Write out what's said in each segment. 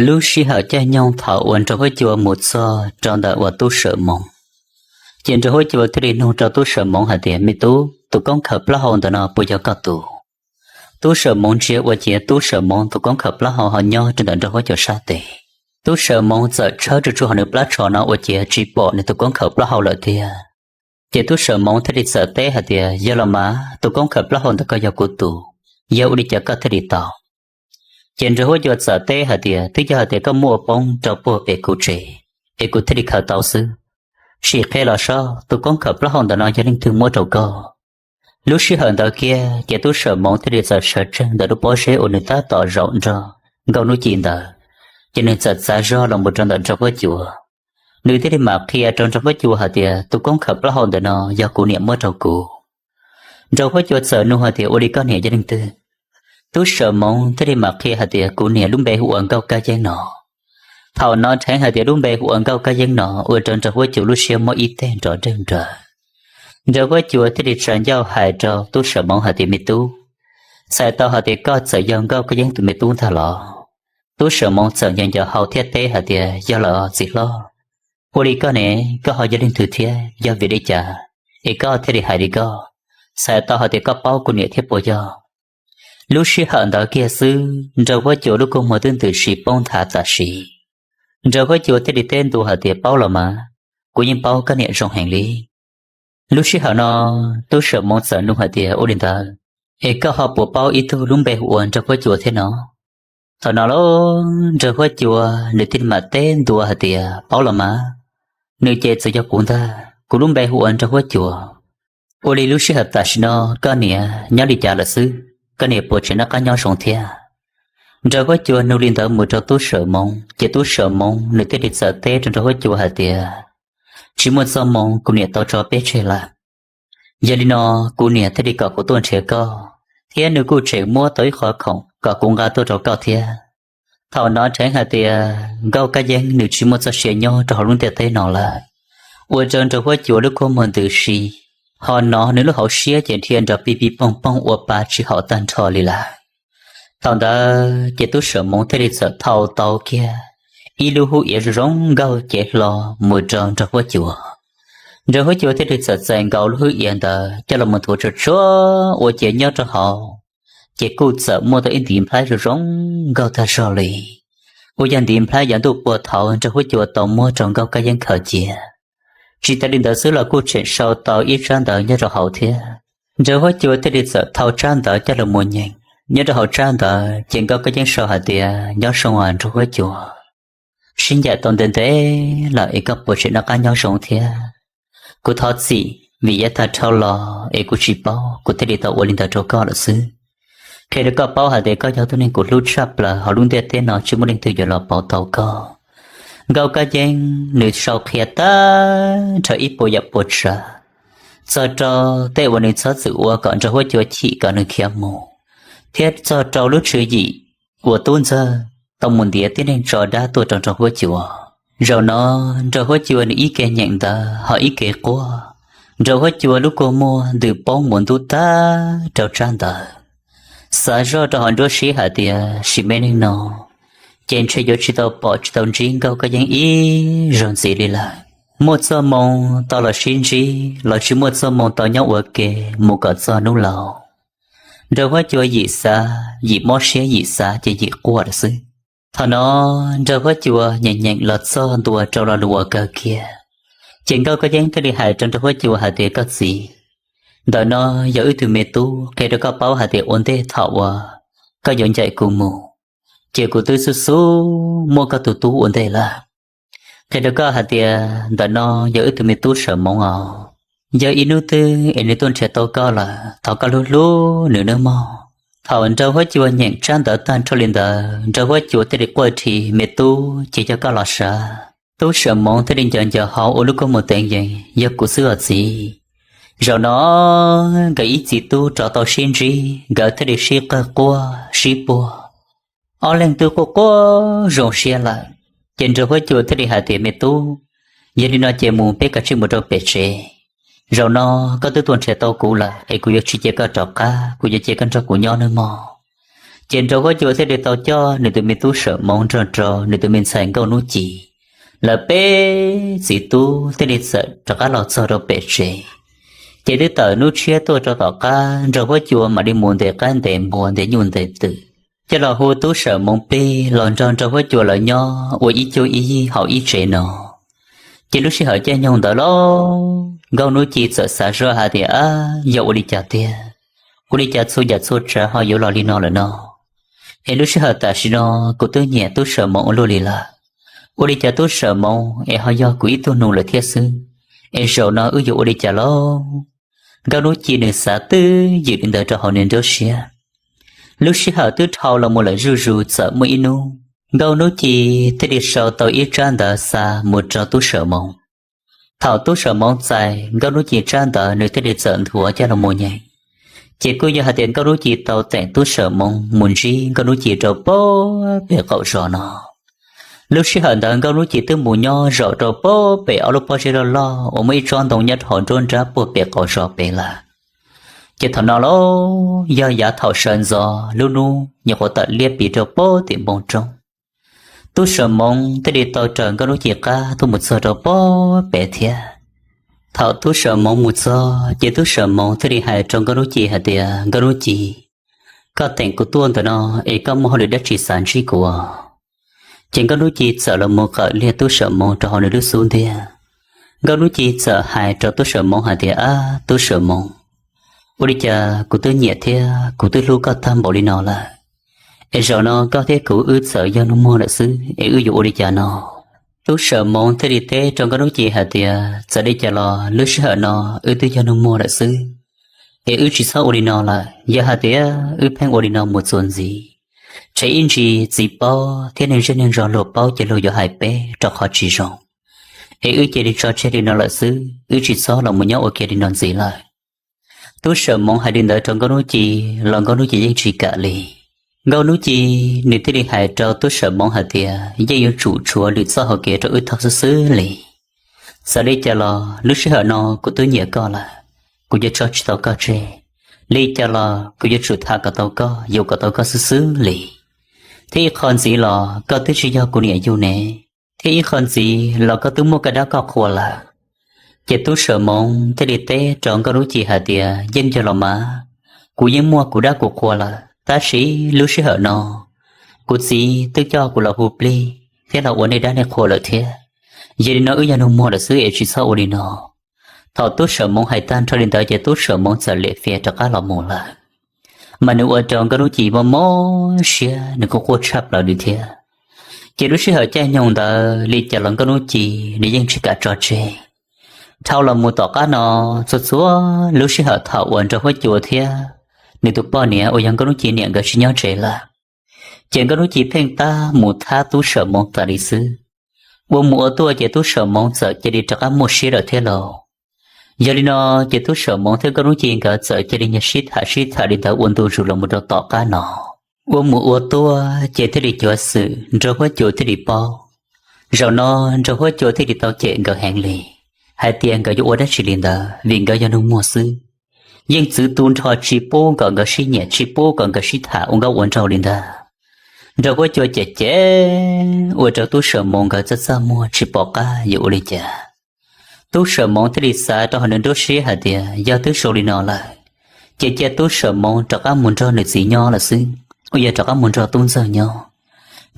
Lub sij hawm caij nyoog thaum uas Nraug Huab Cua mus txog rau ntawm uas Tub Sawm Moov, ces Nraug Huab Cua thiaj li nug rau Tub Sawm Moov hais tias, Me tub, tus koob khawm plaub hau ntawm no puas yog koj tus? Tub Sawm Moov ntsia ua ciav Tub Sawm Moov tus koob khawm plaub hau ho nyob rau ntawm Nraug Huab Cua sab tes. Tub Sawm Moov txawm tshawb tsuag tsuag hauv nws plab tsho no ua ciav tsis pom nws tus koob khawm plaub hau lawm tiag. Ces Tub Sawm Moov thiaj li txawm teb hais tias, Yog los mas, tus koob khawm plaub hau ntawm koj yog kuv tus, yog ua li cas koj thiaj li tau? Ces Nraug Huab Cua txawm teb hais tias, Twb yog hais tias koj muab ua poob rau puag pem kuv tsev, es kuv thiaj li khaws tau xwb. Sim qhia los saib, tus koob khawm plaub hau ntawm no yog leej twg muab rau koj? Lub sij hawm ntawd kiag ces Tub Sawm Moov thiaj li txawm sawv tsees ntawm lub pob zeb uas nws tab tom zaum nrog Nkauj Hnub Ci ntawd, ces nws txawm txav zog los mus rau ntawm Nraug Huab Cua. Nws thiaj li mam qhia rau Nraug Huab Cua hais tias, Tus koob khawm plaub hau ntawm no yog kuv niam muab rau kuv. Nraug Huab Cua txawm nug hais tias, Ua li koj niam yog leej twg? Tub Sawm Moov thiaj li mam qhia hais tias, Kuv niam lub npe hu ua Nkauj Kab Yeeb no. Thaum hnov dheev hais tias lub npe hu ua Nkauj Kab Yeeb no, ua rau Nraug Huab Cua lub siab muab ib teg nrov nrawg nrawg. Nraug Huab Cua thiaj li tsa ncauj hais rau Tub Sawm Moov hais tias, Me tub, txhais tau hais tias koj txawm yog Nkauj Kab Yeeb tus me tub ntag los? Tub Sawm Moov txawm nco nco hau thiab teb hais tias, Yog lawm txiv hlob. Ua li koj ne, koj ho yog leej twg thiab yog vim li cas es koj thiaj li hais li koj? Txhais tau hais tias koj paub kuv niam thiab puas yog? Lub sij hawm ntawd kiag xwb Nraug Huab Cua lub kua muag twb ntws si poob nthav tam sim. Nraug Huab Cua thiaj li teb ntua hais tias, Paub los mas, kuv yeej paub koj niam zoo heev li. Lub sij hawm no Tub Sawm Moov txawm nug hais tias, Ua li ntawd es koj ho puas paub ib tug lub npe hu ua Nraug Huab Cua thiab no? Thaum no los Nraug Huab Cua nws thiaj li mam teb ntua hais tias, Paub los mas, nws ces txawm yog kuv ntag, kuv lub npe hu ua Nraug Huab Cua. Ua li lub sij hawm tam sim no koj niam nyob li cas lawm xwb? Koj niam puas tseem noj qab nyob zoo thiab? Nraug Huab Cua nug li ntawd mus rau Tub Sawm Moov ces Tub Sawm Moov nws thiaj li txawm teb rau Nraug Huab Cua hais tias, Tsis muaj txoj hmoo, kuv niam tau tso peb tseg lawm. Yog li no kuv niam thiaj li kom kuv tuaj nrhiav koj, thiab nws kuj tseem muab tau ib qho khoom kom kuv nqa tuaj rau koj thiab. Thaum hnov dheev hais tias Nkauj Kab Yeeb nws tsis muaj txoj sia nyob rau hauv lub ntiaj teb no lawm, ua rau Nraug Huab Cua lub kua muag ntws si, ho hnov nws lub hauv siab ces dhia nrov pij pij pooj pooj ua pa tsis haum tag nrho li lawm. Thaum ntawd ces Tub Sawm Moov thiaj li txawm thau tau kiag ib lub hub iav zoo zoo nkauj cev hlo mus rau Nraug Huab Cua. Nraug Huab Cua thiaj li txawm txais nkaus lub hub iav ntawd coj los mus nthuav tsuag tsuag ua ciav nyob rau hauv, ces kuj txawm muaj tau ib ntiv nplhaib zoo zoo nkauj tag zog li, uas yog ntiv nplhaib yav ntuj puag thaum Nraug Huab Cua tau muab rau Nkauj Kab Yeeb khaws cia. Tsis tas li ntawd xwb los kuj tseem sau tau ib tsab ntawv nyob rau hauv thiab. Nraug Huab Cua thiaj li txawm thau tsab ntawv coj los mus nyeem. Nyob rau hauv tsab ntawv ces Nkauj Kab Yeeb sau hais tias, Nyob zoo os Nraug Huab Cua, sib ncaim tau ntev ntev lawm es koj puas tseem noj qab nyob zoo thiab? Kuv thov txim vim yav tag dhau los es kuv tsis paub, kuv thiaj li tau ua li ntawd rau koj lawm xwb. Qhia rau koj paub hais tias koj yog tus neeg kuv hlub tshaj plaws hauv lub ntiaj teb no, tsis muaj leej twg yuav los pauv tau koj. Nkauj Kab Yeeb nws sau qhia tag nrho ib puas yam puas tsav, txog rau tej uas nws txhob txwm ua kom Nraug Huab Cua chim kom nws khiav mus, thiab txog rau lub tswv yim uas Tub Ntxawg tau mus ntiav tib neeg tso dab tuaj rau Nraug Huab Cua. Zaum no Nraug Huab Cua nws ib ke nyeem ntawv ho ib ke quaj, Nraug Huab Cua lub kua muag ntws poob mus ntub tag rau tsab ntawv. Xav zoj rau hauv nruab siab hais tias sim me neej no ces ntshe yuav tsis tau pom tsis tau ntsib Nkauj Kab Yeeb ib zaug ntxiv li lawm. Muaj txoj hmoo tau los sib ntsib los tsis muaj txoj hmoo tau nyob ua ke mus kom txog hnub laus. Nraug Huab Cua yim xav yim mob siab, yim xav ces yim quaj lawm xwb. Thaum no Nraug Huab Cua nyeem nyeem los txog ntua rau lo lus uas kawg kiag, ces Nkauj Kab Yeeb thiaj li hais rau Nraug Huab Cua hais tias, Koj txiv, ntawm no yog wb tug me tub, qhia rau koj paub hais tias ua ntej thaum uas koj yuav ncaim kuv mus, ces kuv twb xub xub muaj koj tus tub ua ntej lawm. Qhia rau koj hais tias ntawm no yog wb tug me tub Sawm Moov os. Yog ib hnub twg es nws tuaj nrhiav tau koj lawm, thov koj hlub hlub nws nawb mog. Thaum Nraug Huab Cua nyeem tsab ntawv tag nrho li ntawd, Nraug Huab Cua thiaj li quaj dhi, Me tub, ces yog koj los sav. Tub Sawm Moov thiaj li nco nco hauv ua lub kua muag teev yees, Yog kuv xwb os txiv. Zaum no nkawd ib txiv tub rov tau sib ntsib, nkawd thiaj li sib qawg quaj sib puag. Ob leeg twb quaj quaj zoo siab lawm, ces Nraug Huab Cua thiaj li hais tias, Me tub, yog li no ces mus peb kav tsij mus rau pem tsev. Zaum no koj twb tuaj nrhiav tau kuv lawm es kuv yuav tsis cia koj rov qab, kuv yuav cia koj nrog kuv nyob nawb mog. Ces Nraug Huab Cua thiaj li tau coj nws tus me tub Sawm Moov nrog rau nws tus me ntxhais Nkauj Nub Ci, lawv peb txiv tub thiaj li txawm rov qab los txog rau pem tsev. Ces twb tawm hnub tshiab tuaj rau tom qab, Nraug Huab Cua mam li mus ntes qaib ntes npua ntes nyuj ntes twm, coj los hu tub Sawm Moov plig los nrog Nraug Huab Cua lawv nyob ua ib cuab ib yig hauv ib tsev no. Ces lub sij hawm caij nyoog ntawd los Nkauj Nub Ci txawm xav zoj hais tias, Ab, yog ua li cas tiag? Ua li cas txhua yam txhua tsav ho yuav los li no lawm no? Es lub sij hawm tam sim no kuv twb nyiam tub Sawm Moov ua luaj li lawm. Ua li cas tub Sawm Moov es ho yog kuv ib tug nus lawm thiab xwb? Es zaum no wb yuav ua li cas lauj? Nkauj Nub Ci nws xav twj ywm li ntawd rau hauv nws nruab siab. Lub sij hawm twb dhau los mus lawm zuj zus, txawm muaj ib hnub Nkauj Nub Ci thiaj li sau tau ib tsab ntawv xa mus rau tub Sawm Moov. Thaum tub Sawm Moov txais Nkauj Nub Ci tsab ntawv, nws thiaj li txawm nthuav coj los mus nyeem. Ces kuj yog hais tias Nkauj Nub Ci tau teem tub Sawm Moov mus ntsib Nkauj Nub Ci rau pem qaum zos no. Lub sij hawm ntawd Nkauj Nub Ci twb mus nyob zaum rau pem ob lub pob zeb loj loj uas muaj ib tsob ntoo nyob rau hauv nruab nrab puag pem qaum zos pem lawm. Ces thaum no los yog yav thaum sawv ntxov lub hnub nyuam qhuav tawm liab pliv rau pem tim npoo roob. Tub Sawm Moov thiaj li tau raws Nkauj Nub Ci qab tuaj mus txog rau pem thiab. Thaum tub Sawm Moov mus txog ces tub Sawm Moov thiaj li hais rau Nkauj Nub Ci hais tias, Nkauj Nub Ci, koj teem kuv tuaj ntawm no es koj muaj hauj lwm dab tsi xav ntsib kuv? Ces Nkauj Nub Ci txawm los mus qawm liag tub Sawm Moov rau hauv nws lub xub ntiag. Nkauj Nub Ci txawm hais rau tub Sawm Moov hais tias, Ab, tub Sawm Moov, ua li cas kuv twb nyiam thiab kuv twb hlub koj tag npaum li no lawm, es zaum no koj thiab kuv wb txawm yog nus muag lawm xwb es wb yuav ua li cas no? Tub Sawm Moov thiaj li teb rau Nkauj Nub Ci hais tias, Txawm li cas los lub sij hawm no wb twb yog nus muag lawm xwb, es wb tsis txhob ua li no lawm. Yog hais tias wb pheej ua li no mus txuas ntxiv, tsam ib ntsis txiv paub thiab neeg zej neeg zos luag paub ces luag yuav hais peb rau qhov tsis zoo. Es wb cia li tso tseg li no lawm xwb, wb tsis txhob los mus nyob ua ke li no ntxiv lawm. Tub Sawm Moov hais li ntawd rau Nkauj Nub Ci los Nkauj Nub Ci yeej tsis kam li. Nkauj Nub Ci nws thiaj li hais rau tub Sawm Moov hais tias, Yeej yuav tsum tshuav lwm txoj hauv kev rau wb taug xwb xwb li. Txawm li cas los lub sij hawm no kuv twb nyiam koj lawm, kuv yuav tso tsis tau koj tseg. Li cas los kuv yuav tsum tham kom tau koj, yuav kom tau koj xwb xwb li. Thiab ib qho ntxiv los koj twb tsis yog kuv niam yug ne, thiab ib qho ntxiv los koj twb muaj koj dab koj qhua lawm. Ces tub Sawm Moov thiaj li teb rau Nkauj Nub Ci hais tias, Yeej yog los mas, kuv yeej muaj kuv dab kuv qhua lawm, tab sis lub sij hawm no kuv txiv twb coj kuv los hu plig thiab los ua nej dab nej qhua lawm thiab. Yog li no wb yog nus muag lawm xwb es tsis txhob ua li no. Thaum tub Sawm Moov hais tag nrho li ntawd ces tub Sawm Moov txawm lem fias rov qab los mus lawm. Mas nws ua rau Nkauj Nub Ci mob mob siab, nws kuj quaj tshaj plaws li thiab. Ces lub sij hawm caij nyoog ntawd li cas los Nkauj Nub Ci nws yeej tsis kam tso tseg. Dhau los mus tom qab no, txhua txhua lub sij hawm thaum uas Nraug Huab Cua thiab nws tus poj niam uas yog Nkauj Nub Ci niam nkawd tsis nyob tsev lawm, ces Nkauj Nub Ci pheej tab mus thab tub Sawm Moov tas li xwb. Ua mus ua tuaj ces tub Sawm Moov txawm cia li rov qab muaj siab lawm thiab lauj. Yog li no, ces tub Sawm Moov thiab Nkauj Nub Ci nkawd txawm cia li nyiag sib tham sib tham li ntawd ua ntu zus los mus rau tom qab no. Ua mus ua tuaj ces thiaj li cuav xwm Nraug Huab Cua thiaj li paub. Zaum no Nraug Huab Cua thiaj li tau cem nkawd heev li, hais tias nkawd yuav ua dab tsi li ntawd vim nkawd yog nus muag xwb. Yeej txwv tu nrho tsis pub kom nkawd sib nyiam, tsis pub kom nkawd sib tham ua nkauj ua nraug li ntawd. Nraug Huab Cua cem cem ua rau tub Sawm Moov nkawd txaj txaj muag tsis pom qab yuav ua li cas. Tub Sawm Moov thiaj li xav rau hauv nws nruab siab hais tias yog twb zoo li no lawm, ces cia tub Sawm Moov rov qab mus nrog nws txiv nyob lawm xwb, uas yog rov qab mus nrog tub ntxawg nyob.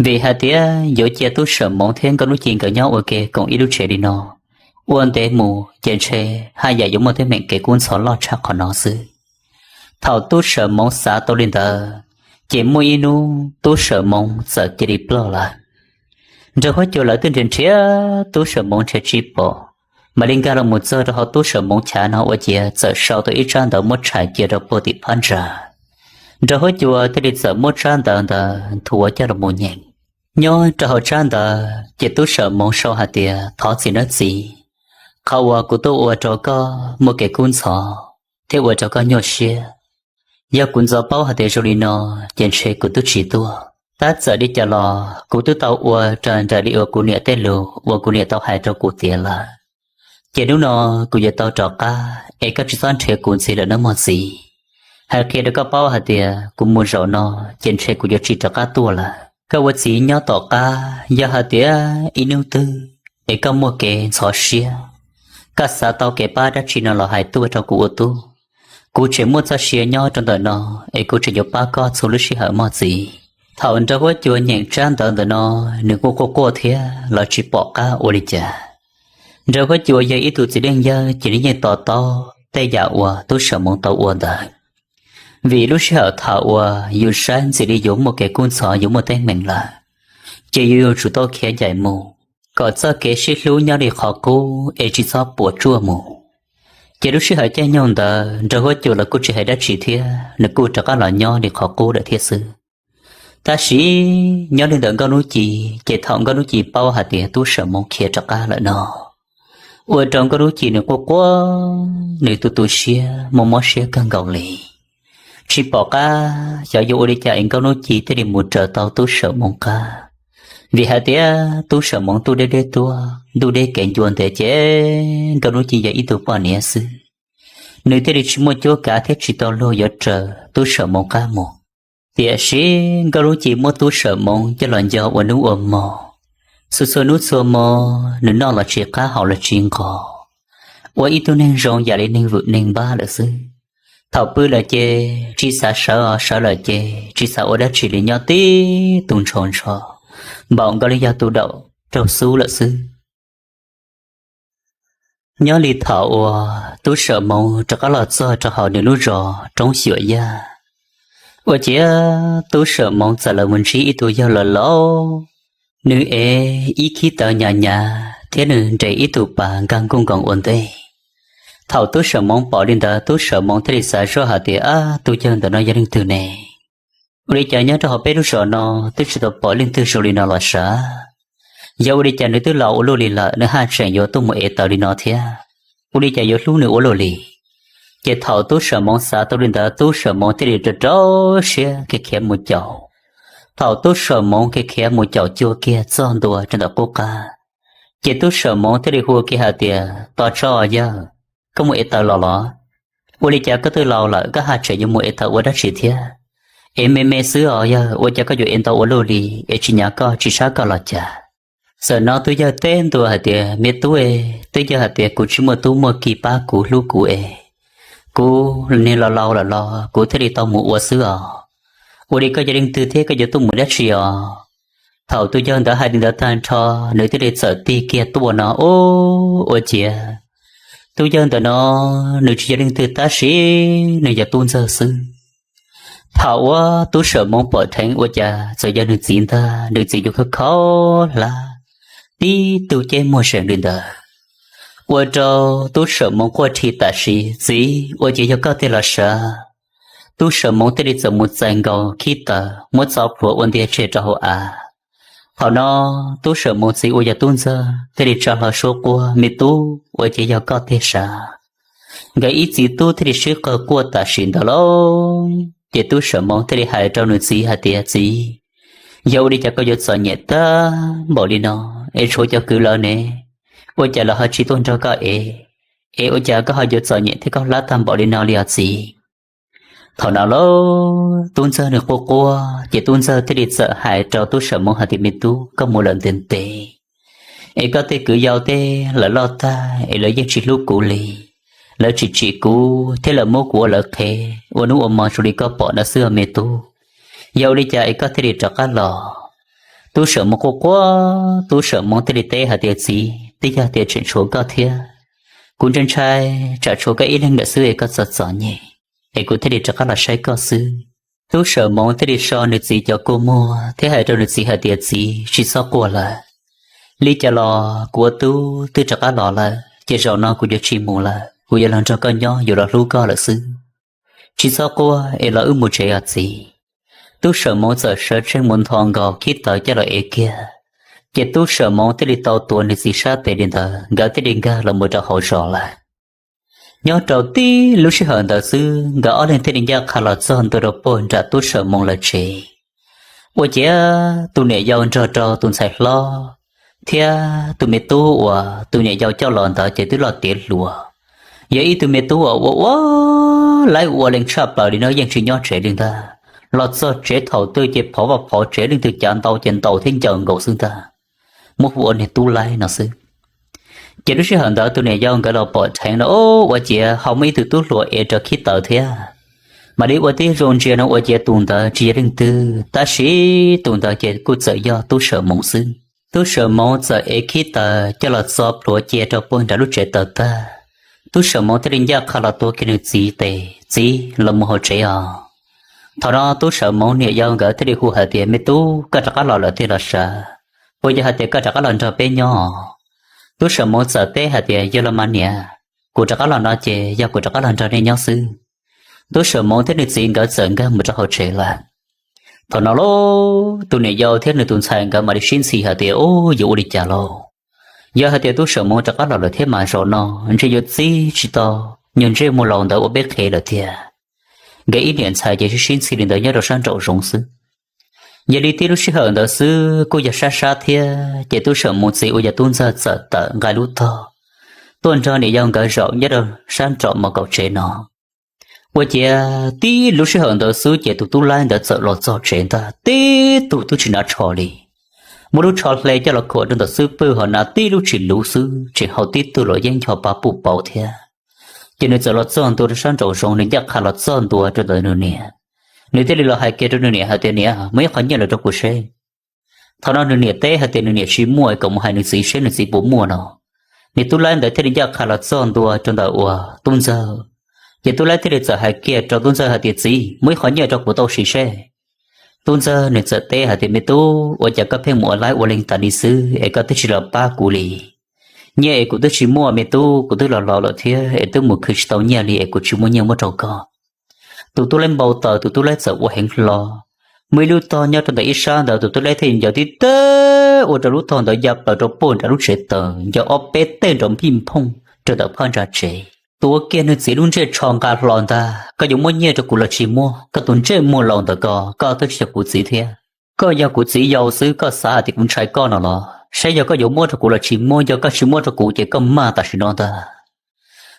Vim hais tias yuav cia tub Sawm Moov thiab Nkauj Nub Ci nkawd nyob ua ke koom ib lub tsev li no, ua ntev mus ces ntshe haj yam yuav muaj teeb meem kev kub ntxhov loj tshaj qhov no xwb. Thaum tub Sawm Moov xav tau li ntawd, ces muaj ib hnub tub Sawm Moov txawm cia li ploj lawm. Nraug Huab Cua lawv twb nrhiav nrhiav tub Sawm Moov nrhiav tsis pom, mam li nkag los mus txog rau hauv tub Sawm Moov chav no ua ciav txawm sau tau ib tsab ntawv muab tshais cia rau puag tim phab ntsa. Nraug Huab Cua thiaj li txawm muab tsab ntawv ntawd nthuav coj los mus nyeem. Nyob rau hauv tsab ntawd ces tub Sawm Moov sau hais tias, Thov txim nawb txiv, qhov uas kuv tuaj ua rau koj muaj kev kub ntxhov thiab ua rau koj nyuaj siab. Yog kuv ntxov paub hais tias zoo li no, ces ntshe kuv twb tsis tuaj. Tab txawm li cas los kuv twb tau ua raws nraim li uas kuv niam tej lus uas kuv niam tau hais rau kuv tiav lawm. Ces hnub no kuv yuav tau rov qab, es koj tsis txhob nrhiav kuv ntxiv lawm nawb mog txiv. Hais qhia rau koj paub hais tias kuv mus zaum no ces ntshe kuv yuav tsis rov qab tuaj lawm. Koj ua txiv nyob tom qab, yog hais tias ib hnub twg es koj muaj kev ntxhov siab, koj xav tau kev pab dab tsi no los hais tuaj rau kuv ua tub. Kuv tseem muaj txoj sia nyob rau ntawm no, es kuv tseem yuav pab koj txhua lub sij hawm mog txiv. Thaum nraug huab cua nyeem tsab ntawv ntawm no, nws quaj quaj quaj thiab los tsis pom qab ua li cas. Nraug huab cua yog ib tug txiv neej yawg ces nws yeej to taub tej yam uas tub Sawm Moov tau ua ntawd. Vim lub sij hawm thaum uas yus saib ntxim li yuav muaj kev kub ntxhov yuav muaj teeb meem lawm, ces yus yuav tsum tau khiav ncaim mus, kom txoj kev sib hlub nyob li qhov qub es tsis txhob puas tsuaj mus. Ces lub sij hawm caij nyoog ntawd nraug huab cua los kuj tsis hais dab tsi thiab, nws kuj rov qab los nyob li qhov qub lawm thiab xwb. Tab sis nyob li ntawm Nkauj Hnub Ci, ces thaum Nkauj Hnub Ci paub hais tias tub Sawm Moov khiav rov qab lawm no, ua rau Nkauj Hnub Ci nws quaj quaj, nws tu tu siab, muaj mob siab kawg nkaus li. Tsis pom qab xyov yuav ua li cas es Nkauj Hnub Ci thiaj li mus raws tau tub Sawm Moov qab. Vim hais tias tub Sawm Moov ntuj deb deb tuaj, ntuj deb kev ncua ntev ces Nkauj Hnub Ci yog ib tug poj niam xwb, nws thiaj li tsis muaj cuab kav thiab tsis tau luag yuav raws tub Sawm Moov qab mus. Tiam sis Nkauj Hnub Ci muab tub Sawm Moov coj los nco ua hnub ua hmo, txhua txhua hnub txhua hmo, nws noj los tsis qab haus los tsis nqos, ua ib tug neeg zoo yam li neeg vwm neeg npab lawm xwb. Thaum pw lawm ces tsis xav sawv, sawv lawm ces tsis xav ua dab tsi li, nyob tib tug ntshau ntsho, npaum nkaus li yog tus daum raug xub lawm xwb. Nyob li thaum uas tub Sawm Moov rov qab los txog rau hauv nws lub zos Roob Xyuam Yaj, ua ciav tub Sawm Moov txawm los mus ntsib ib tug yawg laus laus, nws ev ib khib tawv nyav nyav thiab nws nres ib tug pas nkag nkuj nkoos ua ntej. Thaum tub Sawm Moov pom li ntawd, tub Sawm Moov thiaj li xav zoj hais tias, Ab, tus yawg ntawm no yog leej twg ne? Ua li cas nyob rau hauv peb lub zos no twb tsis tau pom leej twg zoo li no los sav? Yog ua li cas nws twb laus ua luaj li lawm, nws haj tseem yuav tuaj mus ev tawv li no thiab? Ua li cas yuav hlub nws ua luaj li? Ces thaum tub Sawm Moov xav tau li ntawd, tub Sawm Moov thiaj li rau rau siab khiav khiav mus caum. Thaum tub Sawm Moov khiav khiav mus caum cuag kiag txog ntua rau ntawm qub qab, ces tub Sawm Moov thiaj li hu kiag hais tias, Tos tso yawg, koj mus ev tawv los los? Ua li cas koj twb laus lawm, koj haj tseem yuav mus ev tawv ua dab tsi thiab? Ev me me xwb os yawg, ua cas koj yuav ev ntau ua luaj li, es tsis nyav koj tsis sab koj los cas? Txawm no tub yawg teb ntua hais tias, Me tub, twb yog hais tias kuv tsis muaj tub muaj ki pab kuv hlub kuv es, kuv niag laus laus lawm los kuv thiaj li tau mus ua xwb os. Ua li koj yog leej twg thiab koj yuav tuaj mus dab tsi os? Thaum tus yawg ntawd hais li ntawd tag nrho, nws thiaj li txawm tig kiag tuaj no, ub, ua ciav tub yawg ntawm no nws tsis yog leej twg tab sis nws yog tub ntxawg xwb. Thaum uas tub Sawm Moov pom dheev ua cas txawm yog nws txiv ntag, nws txiv yuav khov kho hlab, tib tug ceb muag seem li ntawd, ua rau tub Sawm Moov quaj rhi tam sim, Txiv, ua ciav yog koj tiag los sav? Tub Sawm Moov thiaj li txawm mus txais nkaus khib tawv muab txo plhuav ua ntiag tseg rau hauv av. Thaum no tub Sawm Moov txiv uas yog tub ntxawg thiaj li tsa hlo suab quaj, Me tub, ua ciav yog koj tiag sav? Nkawd ib txiv tub thiaj li sib qawg quaj tam sim ntawd lauj. Ces tub Sawm Moov thiaj li hais rau nws txiv hais tias, Txiv, yog ua li cas koj yuav txom nyem tag npaum li no, es tshuav cov kwv lawv ne, ua cas lawv ho tsis tuaj nrog koj ev? Es ua cas koj ho yuav txom nyem thiab koj hlab tag npaum li no li os txiv? Thaum no lauj, tub ntxawg nws quaj quaj, ces tub ntxawg thiaj li txawm hais rau tub Sawm Moov hais tias, Me tub, koj mus lawm ntev ntev, es koj tej kwv yau tej lawv loj tag es lawv yeej tsis hlub kuv li. Lawv tsis tsim kuv thiab lawv muab kuv ua lawv qhev ua hnub ua hmo zoo li koj pom no xwb os me tub. Yog ua li cas es koj thiaj li rov qab los? Tub Sawm Moov quaj quaj, tub Sawm Moov thiaj li teb hais tias, Txiv, twb yog tias tseem tshuav koj thiab, kuv ntshai ntshai tsam tshuav koj ib leeg lawm xwb es koj txom txom nyem, es kuv thiaj li rov qab los saib koj xwb. Tub Sawm Moov thiaj li so nws txiv cov kua muag thiab hais rau nws txiv hais tias, Txiv, tsis txhob quaj lawm. Li cas los kuv ua tub twb rov qab los lawm, ces zaum no kuv yuav tsis mus lawm, kuv yuav los nrog koj nyob, yuav los hlub koj lawm xwb. Tsis txhob quaj es los wb mus tsev os txiv. Tub Sawm Moov txawm sawv tsees mus nthos nkaus khib tawv coj los ev kiag, ces tub Sawm Moov thiaj li tau tuav nws txiv sab tes li ntawd, nkawd thiaj li nkag los mus rau hauv zos lawm. Nyob rau tib lub sij hawm ntawd xwb, nkawd ob leeg thiaj li ncaj qha los txog ntua rau puag nram tub Sawm Moov lawv tsev. Ua ciav tus niam yau nrog rau tus ntxhais hlob thiab tus me tub uas tus niam yau coj los ntawd ces twb loj tiav hluas, yog ib tug me tub uas ua ua laib ua leej tshaj plaws li no yeej tsis nyob tsev li ntag. Los txog tsev thaum twg ces phov vaj phov tsev, leej twg cav ntau ces ntaus thiab ncaws nkaus xwb ntag. Muab hu ua niag tub laib no xwb. Ces lub sij hawm ntawd tus niam yau nkawd los pom dheev no, ua ciav ho muaj ib tug tub hluas ev rau khib taws thiab. Mam li ua tib zoo ntsia no ua ciav tus ntawd tsis yog leej twg tab sis tus ntawd ces kuj txawm yog tub Sawm Moov xwb. Tub Sawm Moov txawm ev khib taws coj los txo plhuav cia rau puag nram lub tsev taws tag. Tub Sawm Moov thiaj li ncaj qha los tua kiag nws txiv tes, Txiv, los mus hauv tsev os. Thaum no tub Sawm Moov niam yau nkawd thiaj li hu hais tias, Me tub, koj rov qab los lawm tiag los sav? Puas yog hais tias koj rov qab los nrog peb nyob? Tub Sawm Moov txawm teb hais tias, Yog los mas niam, kuv rov qab los no ces yog kuv rov qab los nrog nej nyob xwb. Tub Sawm Moov thiab nws txiv nkawd txawm nkag mus rau hauv tsev lawm. Thaum no lauj, tus niam yau thiab nws tus ntxhais nkawd mam li sib ntxhi hais tias, Ub, yuav ua li cas lauj? Yog hais tias tub Sawm Moov rov qab los lawm thiab mas zaum no ntshe yuav txib tsis tau nyuag ntsej muag laus ntawd ua peb qhev lawm tiag. Nkawd ib niam ntxhais ces sib sib ntxhi li ntawd nyob rau sab nraum zoov xwb. Yog li tib lub sij hawm ntawd xwb kuj yog sab sab thiab ces tub Sawm Moov txiv uas yog tub ntxawg txawm tawm nqa lub tog tuaj nrog niam yau nkawd zaum nyob rau sab nraum mos kaum tsev no. Ua ciav tib lub sij hawm ntawd xwb ces tus tub laib ntawd txawm los txog tsev ntag, tib tug twb tsis hnav tsho li. Muab lub tsho hle coj los khuam rau ntawm xub pwg ho hnav tib lub tsis luv xwb, tseem haus tib tug luam yeeb ncho pa puj pauv thiab. Ces nws txawm los txog ntua rau sab nraum zoov, nws ncaj qha los txog ntua rau ntawm nws niam. Nws thiaj li los hais kiag rau nws niam hais tias, Niam, muab ib qho nyiaj los rau kuv seb. Thaum no nws niam teb hais tias nws niam tsis muaj, kom mus hais nws txiv seb nws txiv puas muaj no. Niag tub laib ntawd thiaj li ncaj qha los txog ntua rau ntawm uas tub ntxawg. Ces tub laib thiaj li txawm hais kiag rau tub ntxawg hais tias, Txiv, muab ib qho nyiaj rau kuv tau siv seb. Tub ntxawg nws txawm teb hais tias, Me tub, ua cas koj pheej mus ua laib ua leej tas li xwb es koj twb tsis los pab kuv li? Nyiaj es kuv twb tsis muaj me tub, kuv twb los laus lawm thiab es twb mus khwv tsis tau nyiaj li es kuv tsis muaj nyiaj muab rau koj. Tus tub laib npau taws, tus tub laib txawm ua heev hlo. Muaj ib lub tog nyob rau ntawm ib sab ntawd, tus tub laib thiaj ncaws tib teg ua rau lub tog ntawd ya plaws rau puag nram lub tsev taws, ncaws ob peb teg nrov npij nphooj rau ntawm phab ntsa tsev. Tuav kiag nws txiv lub ntsej tsho nqa hlo ntag, Koj yuav muab nyiaj rau kuv los tsis muab? Koj tus ntsej muag laus ntawm ko, koj twb tsis yog kuv txiv thiab. Koj yog kuv txiv yau xwb, koj xav hais tias kuv ntshai koj no los? Saib yog koj yuav muab rau kuv los tsis muab, yog koj tsis muab rau kuv ces koj mag tam sim no ntag.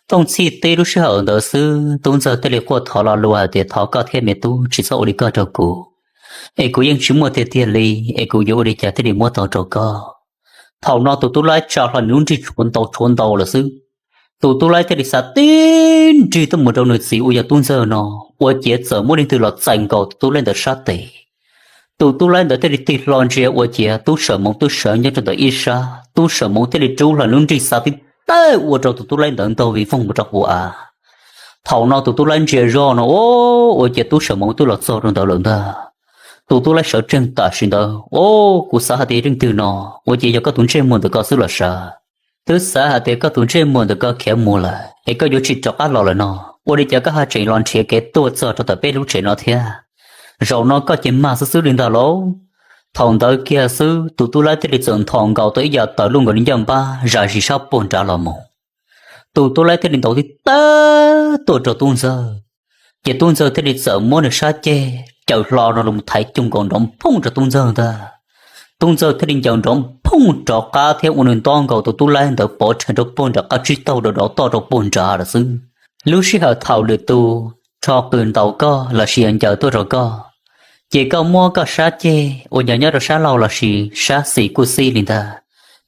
Thooj txhij teb lub sij hawm ntawd xwb, tub ntxawg thiaj li quaj thov lo lus hais tias, Thov koj thiab me tub, tsis txhob ua li koj rau kuv, es kuv yeej tsis muaj tiag tiag li, es kuv yuav ua li cas thiaj li muab tau rau koj? Thaum no tus tub laib tsa hlo nws lub nrig tshuav ntau tshuav ntau lawm xwb. Tus tub laib thiaj li xa tib nrig tuaj mus rau nws txiv uas yog tub ntxawg no, ua ciav txawm muaj leej twg los txais nkaus tus tub laib ntawd sab tes. Tus tub laib ntawd thiaj li tig hlo ntsia ua ciav tub Sawm Moov twb sawv nyob rau ntawm ib sab, tub Sawm Moov thiaj li rub hlo lub nrig xa tib teg ua rau tus tub laib ntawd ntaug vij voog mus rau hauv av. Thaum no tus tub laib ntsia zoj no, ua ciav tub Sawm Moov twb los txog rau ntawd lawm ntag. Tus tub laib sawv tsees tam sim ntawd, Au, kuv xav hais tias leej twg no, ua ciav yog koj tus ntsej muag ntawm ko xwb los sav. Twb xav hais tias koj tus ntsej muag ntawm ko khiav mus lawm es koj yuav tsis rov qab los lawm no, ua li cas koj ho tseem los nrhiav kev tuaj txog rau ntawm peb lub tsev no thiab? Zaum no koj ces mag xwb xwb li ntag lauj. Thaum ntawd kiag xwb tus tub laib thiaj li txawm nthos nkaus tau ib yam tawm luj nkaus li ncaj npab zam zis sab puag nrad los mus. Tus tub laib thiaj li ntaus tib teg tuaj rau tub ntxawg, ces tub ntxawg thiaj li txawm muab nws sab ceg caws hlo no los thaiv cuag nkaus nrov nphooj rau tub ntxawg ntag. Tub ntxawg thiaj li ncaws nrov nphooj rov qab thiab ua nws nto nkaus tus tub laib ntawd pov rhees rau puag nram qab tsib taug dov dov toj rau puag nrad lawm xwb. Lub sij hawm thaum lwm tus rho qws ntaus koj lossis yog ncaws tuaj rau koj, ces koj muab koj sab ceg uas nyob nyob rau sab laug lossis sab xis kuj xij li ntag,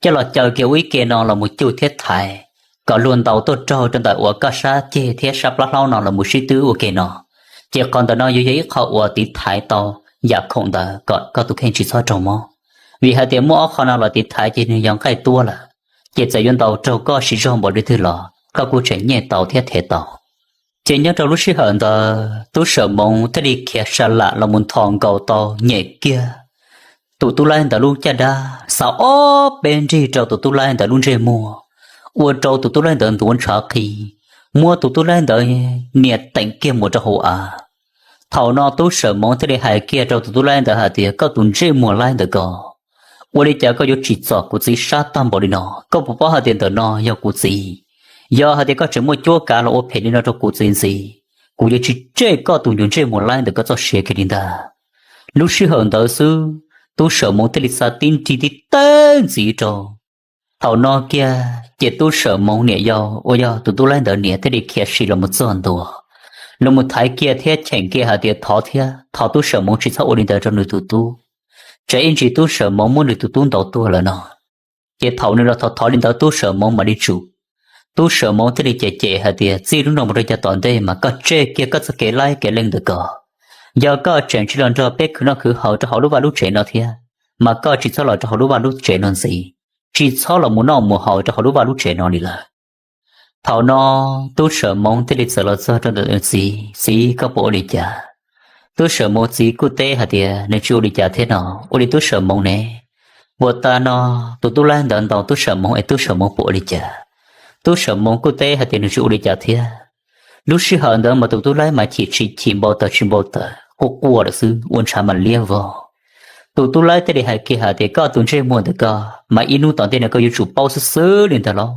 coj los caws kiag ua ib ke no los mus cuj thiab thaiv, kom luag ntaus tuaj raug rau ntawm uas koj sab ceg thiab sab plab hlaub no los mus sib twb ua ke no. Ces qhov ntawm no yuav yog ib qho uas tiv thaiv tau yam khoom ntawd kom koj tus kheej tsis txhob raug mob. Vim hais tias muaj ob qho no los tiv thaiv ces nws yog nqaij tuab lawm, ces txawm yuav ntaus raug koj siv zog npaum li twg los koj kuj tseem nyiaj tau thiab thev tau. Ces nyob rau lub sij hawm ntawd tub Sawm Moov thiaj li khiav sa lam los mus nthos nkaus tau nyem kiag tus tub laib ntawd lub caj dab, xa ob peb nrig rau tus tub laib ntawd lub ntsej muag, ua rau tus tub laib ntawd ntuav ntshav qhi, muab tus tub laib ntawd nias teem kiag mus rau hauv av. Thaum no tub Sawm Moov thiaj li hais kiag rau tus tub laib ntawd hais tias, Koj tus ntsej muag laib ntawm ko, ua li cas koj yuav tsim txom kuv txiv sab tag npaum li no? Koj puas paub hais tias ntawm no yog kuv txiv? Yog hais tias koj tseem muaj cuab kav los ua phem li no rau kuv txiv ntxiv, kuv yuav tsis tseg koj tus nyuag ntsej muag laib ntawm koj txoj sia kiag li ntag. Lub sij hawm ntawd xwb, tub Sawm Moov thiaj li xa tib nrig tib teg ntxiv rau. Thaum no kiag ces tub Sawm Moov niam yau uas yog tus tub laib ntawd niam thiaj li khiav si los mus txog ntua. los mus thaiv kiag thiab cheem kiag hais tias thov thiab thov tub Sawm Moov tsis txhob ua li ntawd rau nws tus tub, tsam ib ntsis tub Sawm Moov muab nws tus tub ntaus tuag lawm no. Ces thaum nws los thov thov li ntawd tub Sawm Moov mam li tsum. Tub Sawm Moov thiaj li cem cem hais tias txij hnub no mus rau yav tom ntej mas koj tseg kiag koj txoj kev laib kev leej ntawd ko. Yog koj tseem tsis los nrog peb khwv noj khwv haus rau hauv lub vaj lub tsev no thiab, mas koj tsis txhob los rau hauv lub vaj lub tsev no ntxiv, tsis txhob los mus noj mus haus rau hauv lub vaj lub tsev no li lawm. Thaum no tub Sawm Moov thiaj li txawm los txog rau ntawm nws txiv, txiv koj puas ua li cas? Tub Sawm Moov txiv kuj teb hais tias nws tsis ua li cas thiab no. Ua li tub Sawm Moov ne, puas tas no tus tub laib ntawd ntaus tub Sawm Moov es tub Sawm Moov puas ua li cas? Tub Sawm Moov kuj teb hais tias nws tsis ua li cas thiab. Lub sij hawm ntawd mas tus tub laib mas chim tsis chim npau taws tsis npau taws quaj quaj lawm xwb ua ntshav mas liab vog. Tus tub laib thiaj li hais kiag hais tias koj tus ntsej muag ntawm koj mas ib hnub tom ntej no koj yuav tsum paub xwb xwb li ntag los,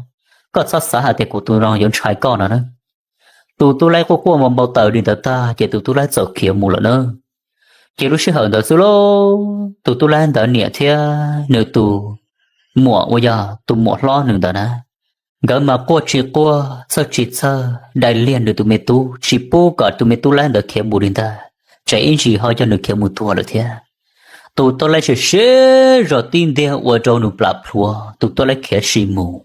koj txhob xav hais tias kuv tus no yuav ntshai koj no na. Tus tub laib quaj quaj npau npau taws li ntawd tag ces tus tub laib txawm khiav mus lawm na. Ces lub sij hawm ntawd xwb lauj, tus tub laib ntawd niam thiab nws tus muam uas yog tus muam hlob nws ntawd na, nkawd mas quaj tsis quaj txhawj tsis txhawj dai liag nws tus me tub tsis pub kom tus me tub laib ntawd khiav mus li ntag, tsam ib ntsis ho yog nws khiav mus tuag lawm thiab. Tus tub laib siab siab zog tib ntiag ua rau nws plam plhuav, tus tub laib khiav si mus,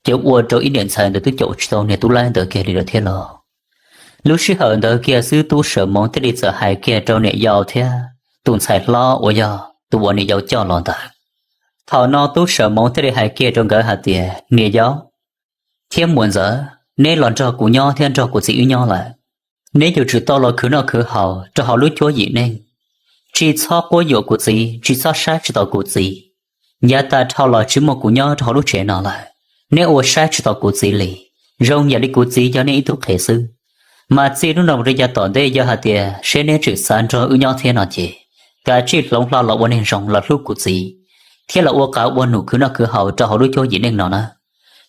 ces ua rau ib niam ntxhais ntawd twb caum tsis tau niag tub laib ntawd kiag li lawm thiab los. Lub sij hawm ntawd kiag xwb tub Sawm Moov thiaj li txawm hais kiag rau niam yau thiab tus ntxhais hlob uas yog tus uas niam yau coj los ntawd. Thaum no tub Sawm Moov thiaj li hais kiag rau nkawd hais tias niam yau thiab muam ntxawm, neb los nrog kuv nyob thiab nrog kuv txiv wb nyob lawm, neb yuav tsum tau los khwv noj khwv haus rau hauv lub cuab yim neej, tsis txhob quab yuam kuv txiv, tsis txhob saib tsis taus kuv txiv. Yav tas dhau los tsis muaj kuv nyob rau hauv lub tsev no lawm, neb ua saib tsis taus kuv txiv li. Zoo yam li kuv txiv yog neb ib tug qhev xwb, mas txij hnub no mus rau yav tom ntej yog hais tias seb neb tseem xav nrog wb nyob thiab no ces, kav tsij hloov hlo los ua neeg zoo los hlub kuv txiv, thiab los ua qav ua num khwv noj khwv haus rau hauv lub cuab yim neej no na.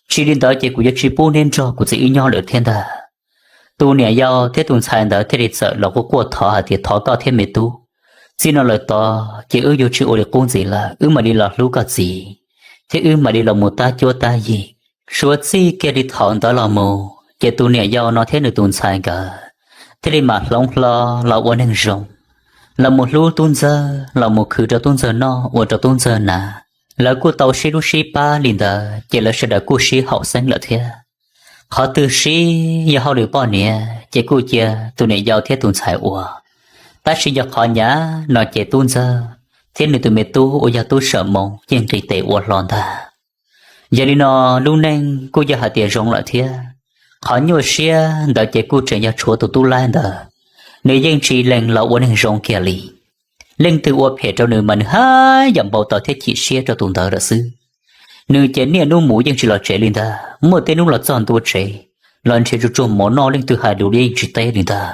Tsis li ntawd ces kuv yuav tsis pub neb nrog kuv txiv wb nyob lawm thiab ntag. Tus niam yau thiab tus ntxhais ntawd thiaj li txawm los quaj quaj thov hais tias thov koj thiab me tub, txij no lawm tod ces wb yuav tsis ua li qub ntxiv lawm, wb mam li los hlub koj txiv, thiab wb mam li los mus tab cuab tab yig. Suav txij kiag li thaum ntawd los mus ces tus niam yau no thiab nws tus ntxhais nkawd thiaj li mam hloov hlo los ua neeg zoo, los mus hlub tub ntxawg, los mus khwv rau tub ntxawg noj ua rau tub ntxawg hnav. Lawv kuj tau sib hlub sib pab li ntawd ces lawv sawv daws kuj sib haum xeeb lawm thiab. Qhov twg sib yog hauj lwm poj niam ces kuj cia tus niam yau thiab tus ntxhais ua, tab sis yog qhov nyav no ces tub ntxawg thiab nws tus me tub uas yog tub Sawm Moov yeej nqis tes ua hlo ntag. Yog li no lub neej kuj yog hais tias zoo lawm thiab. Qhov nyuaj siab ntawd ces kuj tseem yog tshuav tus tub laib ntawd, nws yeej tsis lees los ua neeg zoo kiag li. Leej twg ua phem rau nws mas nws haj yam npau taws thiab chim siab rau tus ntawd lawm xwb. Nws ces niaj hnub mus yeej tsis los tsev li ntag, muaj tej hnub los txog ntua tsev los nrhiav tsuag tsuag mov noj, leej twg hais lus los yeej tsis teb li ntag.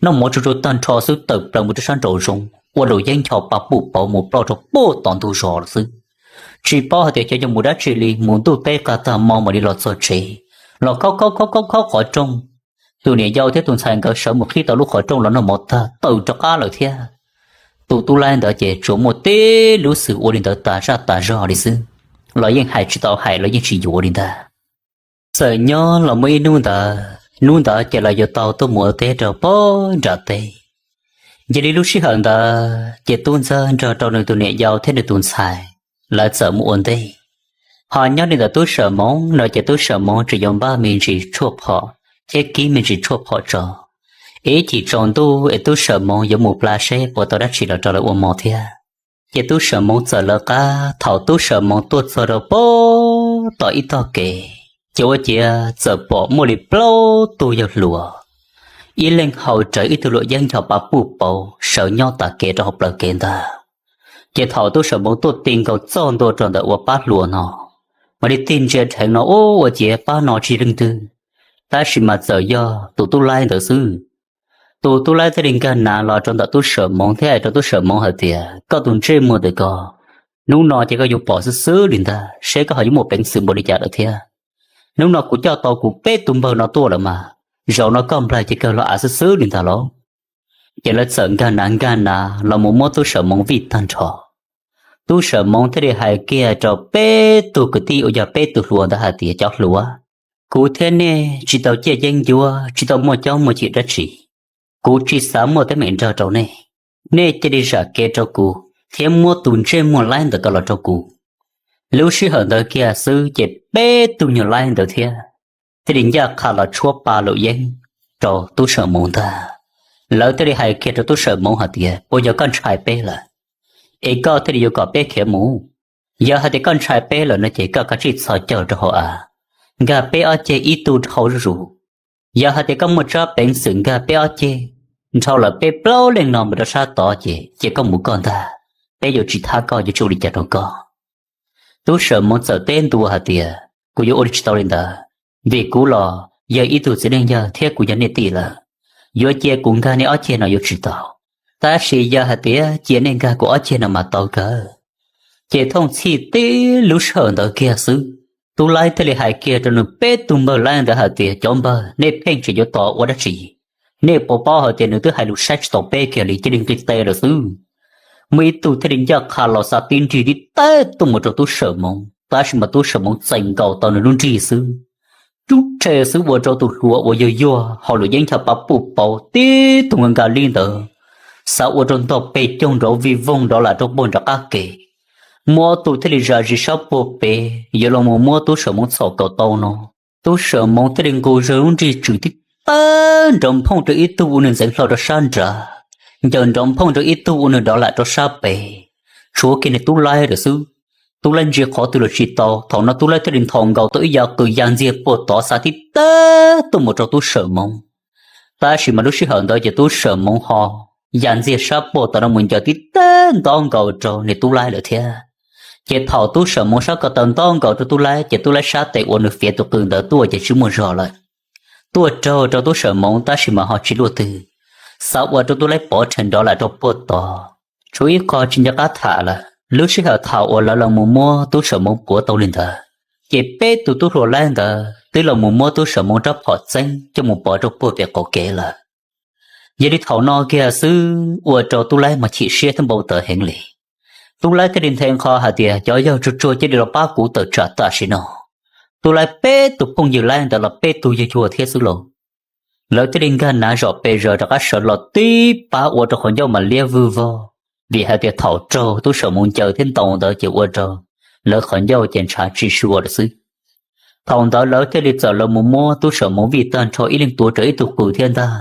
Noj mov tsuag tsuag tag nrho xwb tawm plaws mus rau sab nraum zoov ua luam yeeb ncho pa puj pauv mus ploj rau puag tom ntug zos lawm xwb. Tsis paub hais tias xyov yog mus dab tsi li, mus ntuj teb qab tag hmo mam li los txog tsev, los khob khob khob khob khob qhov rooj. Tus niam yau thiab tus ntxhais nkawd sawv mus qhib tau lub qhov rooj los noj mov tag tawm rov qab lawm thiab. Tus tub laib ntawd ces tsuas muaj tib lub xwm ua li ntawd tas zaj tas zog li xwb, los yeej hais tsis tau hais los yeej tsis yuav li ntag. Txawm nyob los muaj ib hnub ntawd, hnub ntawd ces lawv yuav tau tuaj mus ua teb rau pog nram teb. Yog li lub sij hawm ntawd ces tub ntxawg nrog rau nws tus niam yau thiab nws tus ntxhais, lawv txawm mus ua ntej. Ho nyob li ntawm tub Sawm Moov no ces tub Sawm Moov tseem yuav npaj me ntsis tshuaj phom thiab kib me ntsis tshuaj phom tso, ib chim tsaus ntuj es tub Sawm Moov yuav mus pla seb puas tau dab tsi los rau lawv ua mov thiab. Ces tub Sawm Moov txawm lawv qab, thaum tub Sawm Moov tuaj txog rau pog tom ib tog kev, ces ua ciav txawm pom muaj li plaub tug yawg hluas, ib leeg haus rawv ib tug luam yeeb ncho pa puj pauv sawv nyob tas kev rau hauv plawv kev ntag. Ces thaum tub Sawm Moov tuaj ti nkaus txog ntua rau ntawm uas pab hluas no, mam li tig ntsia dheev no ua ciav pab no tsis leej twg, tab sis mas txawm yog tus tub laib ntawd xwb. Tus tub laib thiaj li nkag nav los rau ntawm tub Sawm Moov thiab hais rau tub Sawm Moov hais tias koj tus ntsej muag ntawm ko, hnub no ces koj yuav pom xwb xwb li ntag, seb koj ho yuav muaj peev xwm npaum li cas lawm thiab. Hnub no kuv coj tau kuv peb tus npawg no tuaj lawm mas, zaum no koj nplaig ces kawg los av xwb xwb li ntag lauj. Ces lawv txawm nkag nav nkag nav los mus muab tub Sawm Moov vij tag nrho. Tub Sawm Moov thiaj li hais kiag rau peb tug kwv tij uas yog peb tug hluas ntawd hais tias cov hluas, Kuv thiab nej tsis tau ciaj yeeb ncuab, tsis tau muaj caub muaj chim dab tsi. Kuv tsis xav muaj teeb meem nrog rau nej. Nej cia li zam kev rau kuv thiab muab tus ntsej muag laib ntawd tau los rau kuv. Lub sij hawm ntawd kiag xwb ces peb tug nyuag laib ntawd thiab thiaj li ncaj qha los tshuab pa luam yeeb rau tub Sawm Moov ntag. Lawv thiaj li hais kiag rau tub Sawm Moov hais tias, puas yog koj ntshai peb lawm es koj thiaj li yuav kom peb khiav mus? Yog hais tias koj ntshai peb lawm no ces koj kav tsij txhos caug rau hauv av, nkag peb ob ceg ib tug dhau zuj zus. Yog hais tias koj muaj tsab peev xwm nkag peb ob ceg dhau lawm peb plaub leej no mus rau sab tod ces cia koj mus koj ntag, peb yuav tsis thab koj yuav tsis ua li cas rau koj. Tub Sawm Moov txawm teb ntua hais tias, kuv yuav ua li tsis tau li ntawd, vim kuv los yog ib tug txiv neej yawg thiab kuv yog nej tij lawm, yuav cia kuv nkag nej ob ceg no yuav tsis tau, tab sis yog hais tias cia nej nkag kuv ob ceg no mas tau kawg. Ces thooj txhij tib lub sij hawm ntawd kiag xwb, tub laib thiaj li hais kiag rau nws peb tug npawg laib ntawd hais tias, cov npawg, nej pheej tseem yuav tos ua dab tsi? Nej puas paub hais tias nws twb hais lus saib tsis taus peb kiag li, cia li nqis tes lawm xwb. Muaj ib tug thiaj li ncaj qha los xa tib nrig tib teb tuaj mus rau tub Sawm Moov, tab sis mas tub Sawm Moov txais nkaus tau nws lub nrig xwb, rub rhe xwb ua rau tus hluas uas yog yuag hauv luam yeeb chaw pa puj pauv tib tug nka nka li ntawd, xav ua rau ntog pes coog nrov vij voog nrov lam rau puag nram qab ke. Muaj ob tug thiaj li zam zis sab puag pem yuav los mus muab tub Sawm Moov txhom kaus tau no. Tub Sawm Moov thiaj li nqus zog lub nrig tswm tib teb nrov nphooj rau ib tug ua nws ntxeev hlo rau sab nrad, ncaws nrov nphooj rau ib tug ua nws dov lam rau sab pem, tshuav kiag nws tub laib lawm xwb. Tub laib ntsia qhov twg los tsis tau, thaum no tub laib thiaj li nthos nkaus tau ib yav qws ya ntxiag puag tod xa tib teb tuaj mus rau tub Sawm Moov. Tab sis mas lub sij hawm ntawd ces tub Sawm Moov ho ya ntxiag sab puag tod no mus ncaws tib teb ntob nkaus rau nws tub laib lawm thiab. Ces thaum tub Sawm Moov sab ko taw ntob nkaus rau tub laib ces tub laib sab tes uas nws fiav tus qws ntawd tuaj ces tsis muaj zog lawm. Tuaj raug rau tub Sawm Moov tab sis mas ho tsis luaj twg, xav ua rau tub laib pov rhe nrov lam rau puag tod. Tshuav ib qho tsis nco qab tham lawm, lub sij hawm thaum uas lawv los mus muab tub Sawm Moov puav tau li ntawd, ces peb tus tub hluas laib ntawd twb los mus muab tub Sawm Moov rab phom txeeb coj mus pov rau puag pem qaum kev lawm. Yog li thaum no kiag xwb ua rau tub laib mas chim siab thiab npau taws heev li. Tub laib thiaj li nthe nqho hais tias, cov yawg tsuag tsuag cia li los pab kuv tawm tsam tam sim no. Tub laib peb tus phooj ywg laib ntawd los peb tug yawg yuag thiab xwb lauj. Lawv thiaj li nkag nav zom pes zaws rov qab sawv los tib pab ua rau qhov ncauj mas liab vwj vog, vim hais tias thaum raug tub Sawm Moov ncaws thiab ntaus ntawd ces ua rau lawv qhov ncauj ces ntshav tsis sua lawm xwb. Thaum ntawd lawv thiaj li txawm los mus muab tub Sawm Moov vij tag nrho ib leeg tuav rawv ib tug qws thiab ntag.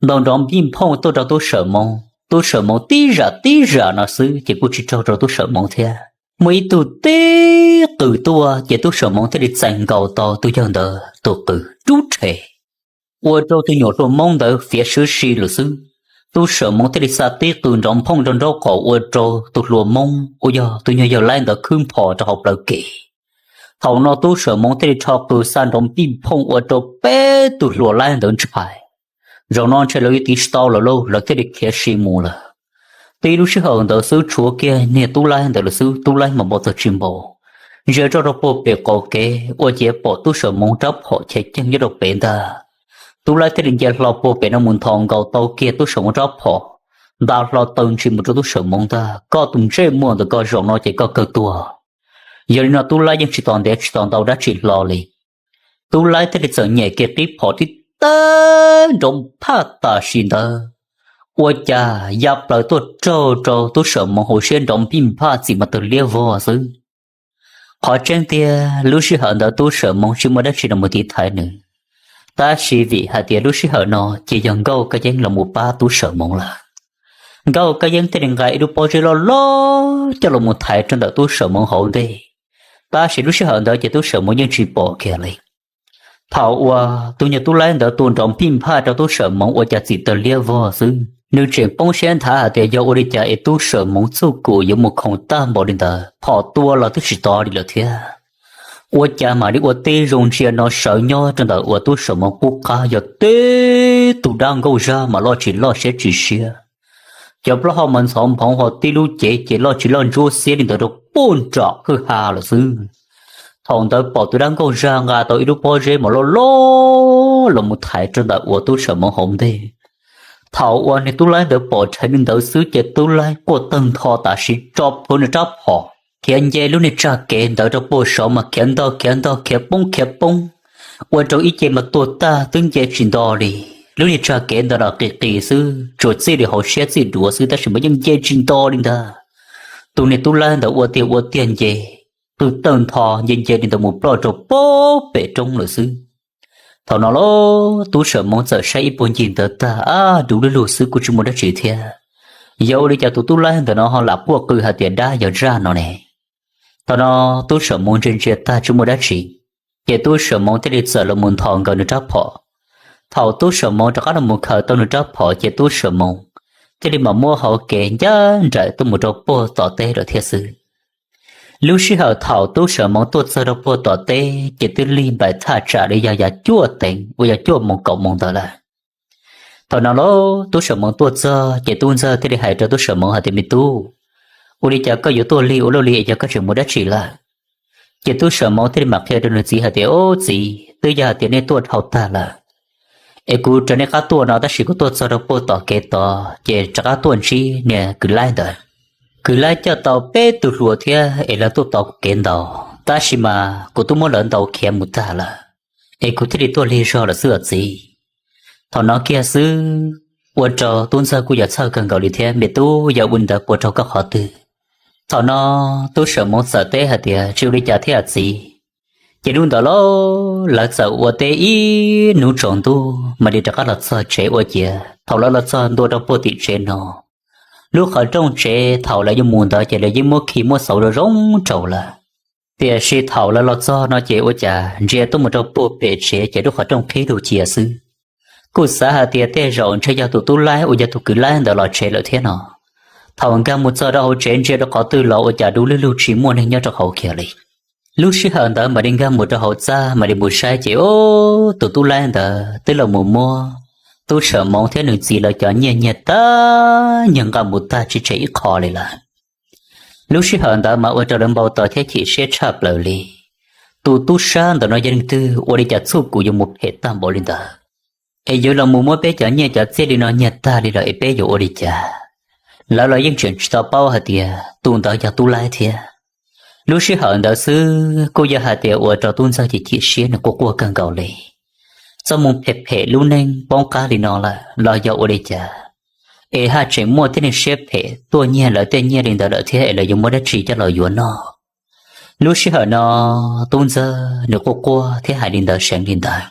Ntaus nrov npij nphooj tuaj rau tub Sawm Moov, tub Sawm Moov tib zam tib zam no xwb ces kuj tsis raug rau tub Sawm Moov thiab. Muaj ib tug tib qws tuaj ces tub Sawm Moov thiaj li txais nkaus tau tus yawg ntawd tus qws rub rhe, ua rau tus nyuam hluas Hmoob ntawd fiav swb si lawm xwb. Tub Sawm Moov thiaj li xa tib qws nrov nphooj rau nraub qaum ua rau tus hluas Hmoob uas yog tus nyuag yawg laib ntawd khwb nphos rau hauv plawv kev. Thaum no tub Sawm Moov thiaj li rho qws xa nrov npij nphooj ua rau peb tus hluas laib ntawd ntshai. Zaum no ntshe lawv yuav tiv tsis tau lawm lauj, lawv thiaj li khiav si mus lawm. Tib lub sij hawm ntawd xwb tshuav kiag niag tub laib ntawd lawm xwb, tub laib mas npau taws tsis npaum. Ntsia rau rau puag pem qaum kev ua ciav pom tub Sawm Moov rab phom chev ceeg nyob rau pem ntag. Tub laib thiaj li nce hlo puag pem no mus nthos nkaus tau kiag tub Sawm Moov rab phom, nta hlo taw ntsis mus rau tub Sawm Moov ntag, koj tus ntsej muag ntawm koj zaum no ces koj kawg tuag. Yog li no tub laib yeej tsis tos ntev tsis tos ntau dab tsi hlo li. Tub laib thiaj li txawm nyem kiag qib phom tib tawg nrov phaj tam sim ntawd, ua cas ya plaws tuaj raug rau tub Sawm Moov hauv siab nrov npij nphaj txim mas tawg liab vog xwb. Qhov tseeb tiag lub sij hawm ntawd tub Sawm Moov tsis muaj dab tsi los mus tiv thaiv nws, tab sis vim hais tias lub sij hawm no ces yog Nkauj Kab Yeeb los mus pab tub Sawm Moov lawm. Nkauj Kab Yeeb thiaj li nqa ib lub pob zeb loj loj coj los mus thaiv rau ntawm tub Sawm Moov hauv ntej, tab sis lub sij hawm ntawd ces tub Sawm Moov yeej tsis pom kiag li. Thaum uas tus nyuag tub laib ntawd tua nrov npij nphaj rau tub Sawm Moov ua cas txim tawg liab vog xwb, nws tseem poob siab nthav hais tias yog ua li cas es tub Sawm Moov txuj kum yuav mus khoom tag npaum li ntawd, phom tua los twb tsis tov li lawm thiab. Ua cas mam li ua tib zoo ntsia no sawv nyob rau ntawm uas tub Sawm Moov qub qab yog tib tug dab nkauj zaj mas loj tsis loj siab tsis siab. Cov plaub hau mas ntxhov nphoov ho tib lub cev ces loj tsis loj ntsuab xiab li ntawd rau puag nram kwj ha lawm xwb. Thaum ntawd pom tus dab nkauj zaj nqa tau ib lub pob zeb mas loj loj los mus thaiv rau ntawm uas tub Sawm Moov hauv ntej. Thaum uas niag tub laib ntawd pom rhe li ntawd xwb ces tub laib quaj tawg ntho tam sim tso plhuav nws rab phom, khiav nce lub niag tsag kev ntawd rau puag saud mas khiav ntog khiav ntog khiav poob khiav poob, ua rau ib ce mas tuag tag twb nce tsis nto li. Lub niag tsag kev ntawd los qis qis xwb, tsuas txij li hauv siab txij duav xwb tab sis mas yeej nce tsis nto li ntag. Tus niag tub laib ntawd ua tiag ua tiag nce, qw tawg ntho nce nce li ntawd mus ploj rau pem roob lawm xwb. Thaum no los tub Sam Moov txawm saib ib puag ncig ntawd tag, ab, dub lug lug xwb kuj tsis muaj dab tsi thiab. Yog ua li cas tus tub laib ntawm no ho lam quaj qw hais tias dab yog zaj no ne? Thaum no tub Sam Moov ntsia ntsia tag tsis muaj dab tsi, ces tub Sam Moov thiaj li txawm los mus nthos nkaus nws rab phom. Thaum tub Sam Moov rov qab los mus khaws tau nws rab phom ces tub Sam Moov thiaj li mam muab hauv kev ncaj nraim tuaj mus rau puag tom teb lawm thiab xwb. Lub sij hawm thaum tub Sam Moov tuaj txog rau puag tom teb ces twb lig npaim thaj tsam li yog yav cuaj teev uas yog cuaj moos kaum moos ntawd lawm. Thaum no los tub Sam Moov tuaj txog ces tub ntxawg thiaj li hais rau tub Sam Moov hais tias, me tub, ua li cas koj yuav tuaj lig ua luaj li es yog koj tseem mus dab tsi lawm? Ces tub Sam Moov thiaj li mam qhia rau nws txiv hais tias, ub txiv, twb yog hais tias nej tuaj dhau tag lawm es kuv rov nej qab tuaj no tab sis kuv tuaj txog rau puag tom kev tod ces rov qab tuaj ntsib niag kwv laib ntawd. Kwv laib coj tau peb tug hluas thiab es lawv tuaj tos kev ntaus tab sis mas kuv twb muab lawv ntaus khiav mus tag lawm es kuv thiaj li tuaj lig zog lawm xwb os txiv. Thaum no kiag xwb ua rau tub ntxawg kuj yog txhawj kawg nkaus li thiab, me tub, yog ua li ntawd puas raug koj qhov twg? Thaum no tub Sam Moov txawm teb hais tias, tsis ua li cas thiab txiv. Ces hnub ntawd los lawv txawm ua teb ib hnub tsaus ntuj mam li rov qab los txog tsev ua ciav thaum lawv los txog ntua rau puag tim tsev no, lub qhov rooj tsev thaum lawv yuav mus ntawd ces lawv yeej muab khi muab xauv zoo zoo rau lawm. Tiam sis thaum lawv los txog no ces ua cas ntsia tuaj mus rau puag pem tsev ces lub qhov rooj qhib lug cia xwb. Kuj xav hais tias tej zaum ntshe yog tus tub laib uas yog tus kwv laib ntawd los tsev lawm thiab no. Thaum nkag mus txog rau hauv tsev ntsia rau qhov twg los ua cas dub lug lug tsis muaj neeg nyob rau hauv kiag li. Lub sij hawm ntawd mam li nkag mus rau hauv txaj mam li mus saib ces ub, tus tub laib ntawd twb los mus muab tub Sam Moov thiab nws txiv lawv cov nyiaj nyiag tag nyiag nqa mus tag tsis tseg ib qho li lawm. Lub sij hawm ntawd mas ua rau lawv npau taws thiab chim siab tshaj plaws li. Tus tub sab ntawm no yog leej twg ua li cas txuj kum yuav mus phem tag npaum li ntawd es yuav los mus muab peb cov nyiaj cov txiaj li no nyiag tag li lawm es peb yuav ua li cas? Lawv los yeej tseem tsis tau paub hais tias tus ntawd yog tub laib thiab. Lub sij hawm ntawd xwb kuj yog hais tias ua rau tub ntxawg chim chim siab nws quaj quaj kawg nkaus li. Txoj moo phem phem lub neej poob qab li no lawm los yog ua li cas es haj tseem muaj tej neeg siab phem tuaj nyiag lawv tej nyiaj li ntawd lawm thiab es lawv yuav muab dab tsi coj los yuav noj? Lub sij hawm no tub ntxawg nws quaj quaj thiab hais li ntawd seev li ntawd,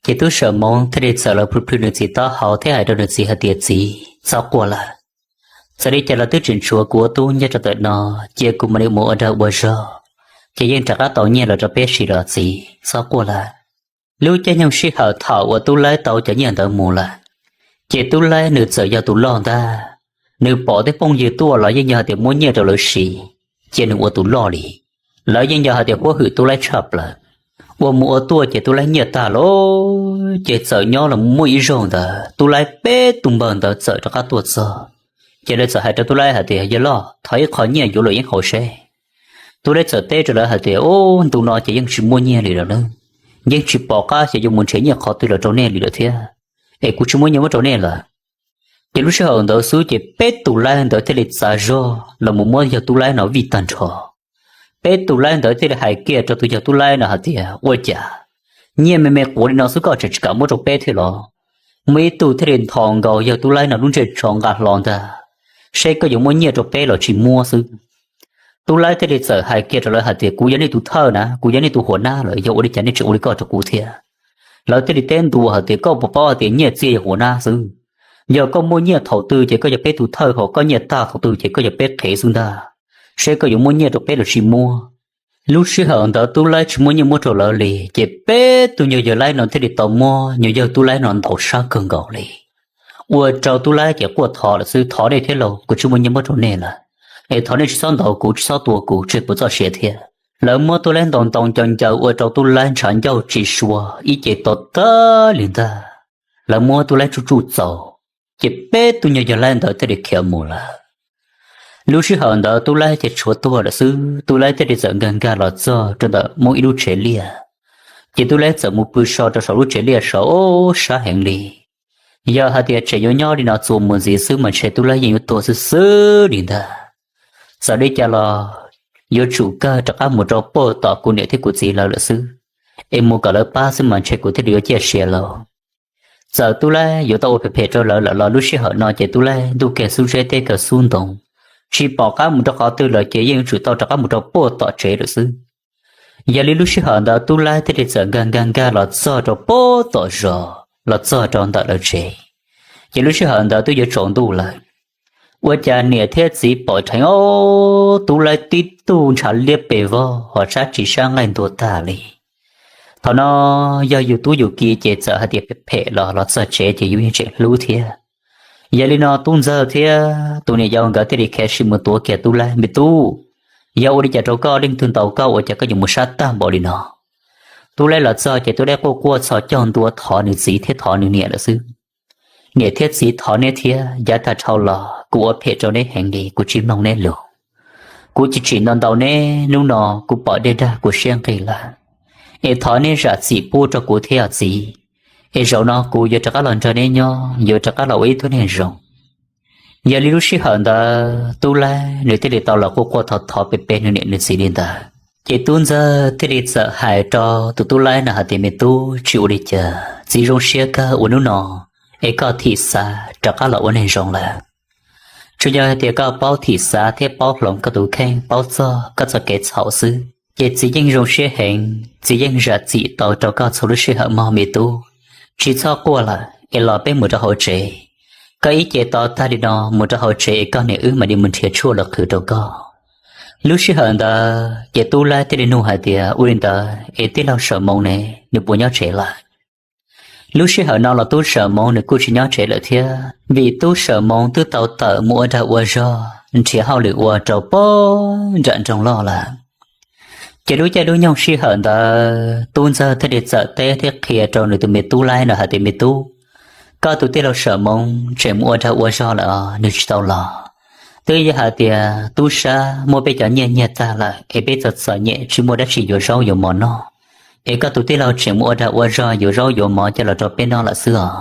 ces tub Sam Moov thiaj li txawm los plhws plhws nws txiv taub hau thiab hais rau nws txiv hais tias, txiv, txhob quaj lawm. Txawm li cas los twb tseem tshuav kuv ua tub nyob rau ntawm no, cia kuv mam li mus ua dag ua zog, ces yeej rov qab tau nyiaj los rau peb siv los txiv, txhob quaj lawm. Lub caij nyoog sij hawm thaum uas tub laib tau cov nyiaj ntawd mus lawm, ces tub laib nws txawm yog tus loj ntag. Nws pom tej phooj ywg tuaj los yeej yog hais tias muab nyiaj rau lawv siv, cia nws ua tus loj li. Lawv yeej yog hais tias huab hwm tub laib tshaj plaws. Ua mus ua tuaj ces tub laib nyiaj tag lawm, ces txawm nyob los muaj ib zaug ntawd tub laib peb tus npawg ntawd txawm rov qab tuaj txog. Ces lawv txawm hais rau tub laib hais tias, yawg loj, thov ib qho nyiaj yuav luam yeeb hauv seb. Tub laib txawm teb rau lawv hais tias, ub, ntu no ces yeej tsis muaj nyiaj li lawm na. Yeej tsis pom qab xyov yuav mus nrhiav nyiaj qhov twg los rau nej li lawm thiab, es kuv tsis muaj nyiaj muab rau nej lawm. Ces lub sij hawm ntawd xwb ces peb tus laib ntawd thiaj li txav zog los mus muab yawg tub laib no vij tag nrho. Peb tus laib ntawd thiaj li hais kiag rau tus yawg tub laib no hais tias, ua cas nyiaj me me quav li no xwb koj tseem tsis kam muab rau peb thiab los? Muaj ib tug thiaj li nthos nkaus yawg tub laib no lub ntsej tsho nqa hlo ntag, seb koj yuav muab nyiaj rau peb los tsis muab xwb. Tub laib thiaj li txawm hais kiag rau lawv hais tias, kuv yog nej tus thawj na, kuv yog nej tus huam nab lawm, yog ua li cas nej tseem ua li ko rau kuv thiab? Lawv thiaj li teb ntua hais tias, koj puas paub hais tias nyiaj txiag yog huam nab xwb? Yog koj muaj nyiaj thaum twg ces koj yog peb tus thawj, ho koj nyiaj tag thaum twg ces koj yog peb qhev xwb ntag. Seb koj yuav muab nyiaj rau peb los tsis muab. Lub sij hawm ntawd tub laib tsis muaj nyiaj muab rau lawv li, ces peb tug nyuag yawg laib no thiaj li tau muab nyuag yawg tub laib no ntaus sab kawg nkaus li. Ua rau tub laib ces quaj thov lawm xwb, thov nej thiab lauj, kuv tsis muaj nyiaj muab rau nej lawm, es thov nej tsis txhob ntaus kuv, tsis txhob tua kuv, tsis pub txoj sia thiab. Lawv muab tub laib ntaus ntaus ncaws ncaws ua rau tub laib ntshav ncauj tsis sua, ib ce to tag li ntag. Lawv muab tub laib tsuj tsuj txaus, ces peb tug nyuag yawg laib ntawd thiaj li khiav mus lawm. Lub sij hawm ntawd tub laib ces tshuav tuag lawm xwb, tub laib thiaj li txawm nkag nkag los txog rau ntawm Hmoob ib lub tsev liaj. Ces tub laib txawm mus pw so rau saum lub tsev liaj saud sab heev li. Yog hais tias tseem yuav nyob li no txuas mus ntxiv xwb mas ntshe tub laib yeej yuav tuag xwb xwb li ntag. Txawm li cas los yuav tsum kawg rov qab mus rau puag tom kuv niam thiab kuv txiv lawv lawm xwb, es mus kom lawv pab xwb mas ntshe kuv thiaj li yuav ciaj sia lauj. Txawm Tub Laib yuav tau ua phem phem rau lawv lawm los lub sij hawm no ces Tub Laib ntuj kiag xub tsheb teb kiag xub ntoo, tsis pom qab mus rau qhov twg lawm ces yeej yuav tsum tau rov qab mus rau puag tom tsev lawm xwb. Yog li lub sij hawm ntawd Tub Laib thiaj li txawm nkag nkag nkag los txog rau puag tom zos, los txog rau ntawm lawv tsev. Ces lub sij hawm ntawd twb yuav tsaus ntuj lawm. Ua cas niam thiab txiv pom dheev, o, Tub Laib tib tug ntshav liab pes vog ho sab tsis sab nqaij ntuag tag li. Thaum no yog yus tub yus ki ces txawm hais tias phem los los txog tsev ces yus yeej tseem hlub thiab. Yog li no Tub Ntxawg thiab tus niam yau nkawd thiaj li khiav sim mus tuav kiag Tub Laib, Me tub, yog ua li cas rau koj, leej twg ntaus koj ua cas koj yuav mus sab tag npaum li no? Tub Laib los txog ces Tub Laib quaj quaj txhos caug ntua thov nws txiv thiab thov nws niam lawm xwb. Niam thiab txiv, thov neb thiab, yav tag dhau los kuv ua phem rau neb heev li, kuv tsis mloog neb lus. Kuv tsis tsim ntau ntau neb, hnub no kuv pom dej dag kuv siab nqig lawm. Es thov neb zam txim pub rau kuv thiab os txiv. Es zaum no kuv yuav rov qab los nrog neb nyob, yuav rov qab los ua ib tug neeg zoo. Yog li lub sij hawm ntawd Tub Laib nws thiaj li tau los quaj quaj thov thov pe pe nws niam nws txiv li ntawd. Ces Tub Ntxawg thiaj li txawm hais rau tus Tub Laib no hais tias, Me tub, tsis ua li cas, txiv zoo siab kawg uas hnub no es koj thim xav rov qab los ua neeg zoo lawm. Tsuas yog hais tias koj paub thim xav thiab paub hloov koj tus kheej, paub txog koj txoj kev txhaum xwb, ces txiv yeej zoo siab heev, txiv yeej zam txim tau rau koj txhua lub sij hawm mog me tub. Tsis txhob quaj lawm es los peb mus rau hauv tsev. Koj ib ce tos tag li no mus rau hauv tsev es koj niam wb mam li mus nrhiav tshuaj los qhwv rau koj. Lub sij hawm ntawd ces Tub Laib thiaj li nug hais tias, Ua li ntawd es tij laug Sawm Moov ne, nws puas nyob tsev lawm? Lub sij hawm no los Tub Sawm Moov nws kuj tsis nyob tsev lawm thiab, vim Tub Sawm Moov twb tau tawm mus ua dag ua zog nrhiav hauj lwm ua rau pog nram nroog loj lawm. Ces lub caij lub nyoog sij hawm ntawd Tub Ntxawg thiaj li txawm teb thiab qhia rau nws tus me Tub Laib no hais tias, Me tub, koj tus tij laug Sawm Moov tseem mus ua dag ua zog lawm os, nws tsis tau los. Twb yog hais tias tub sab muab peb cov nyiaj nyiag tag lawm es peb txom txom nyem tsis muaj dab tsi yuav zaub yuav mov noj, es koj tus tij laug tseem mus ua dag ua zog yuav zaub yuav mov coj los rau peb noj lawm xwb os.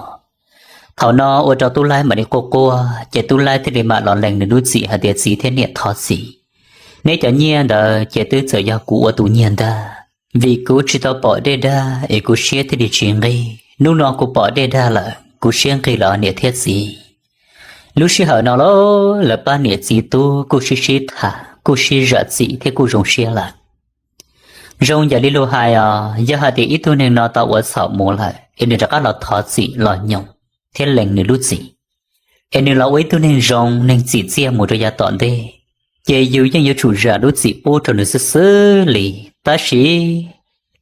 Thaum no ua rau Tub Laib mam li quaj quaj, ces Tub Laib thiaj li mam los lees nws lub txim hais tias, Txiv thiab niam, thov txim. Neb cov nyiaj ntawd ces twb txawm yog kuv ua tus nyiag ntag, vim kuv tsis tau pom dej dag es kuv siab thiaj li tsis nqig. Hnub no kuv pom dej dag lawm, kuv siab nqig lawm niam thiab txiv. Lub sij hawm no lawv pab niam txiv tub kuj sib sib tham, kuj sib zam txim thiab kuj zoo siab lawm. Zoo yam li luag hais os, yog hais tias ib tug neeg no tau ua txhaum mus lawm es nws rov qab los thov txim los nyoos thiab lees nws lub txim, es nws los ua ib tug neeg zoo, neeg txim txiaj mus rau yav tom ntej, ces yus yeej yuav tsum zam lub txim pub rau nws xwb xwb li. Tab sis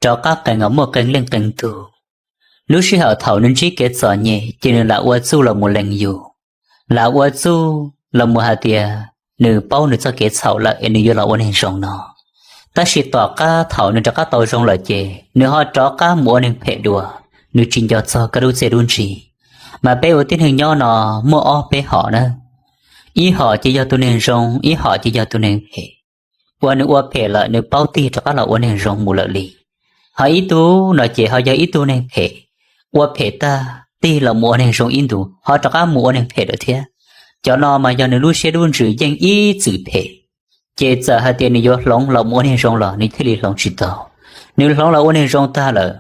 rov qab qees os, muaj qee leej qee tug, lub sij hawm thaum nws ntsib kev txom nyem ces nws lam ua txuj los mus lees yus, lam ua txuj los mus hais tias nws paub nws txoj kev txhaum lawm es nws yuav los ua neeg zoo no. Tab sis tom qab thaum nws rov qab tau zoo lawm ces nws ho rov qab mus ua neeg phem dua, nws tsis nco txog koj lub txiaj lub ntsig. Mas peb ua tib neeg nyob no muaj ob peb hom na. Ib hom ces yog tus neeg zoo, ib hom ces yog tus neeg phem. Uas nws ua phem lawm nws paub tig rov qab los ua neeg zoo mus lawm li. Ho ib tug no ces ho yog ib tug neeg phem, ua phem tag tig los mus ua neeg zoo ib ntus ho rov qab mus ua neeg phem lawm thiab. Cov no mas yog nws lub siab lub ntsws yeej ib txwm phem, ces txawm hais tias nws yuav hloov los mus ua neeg zoo los nws thiaj li hloov tsis tau. Nws hloov los ua neeg zoo tag lawm,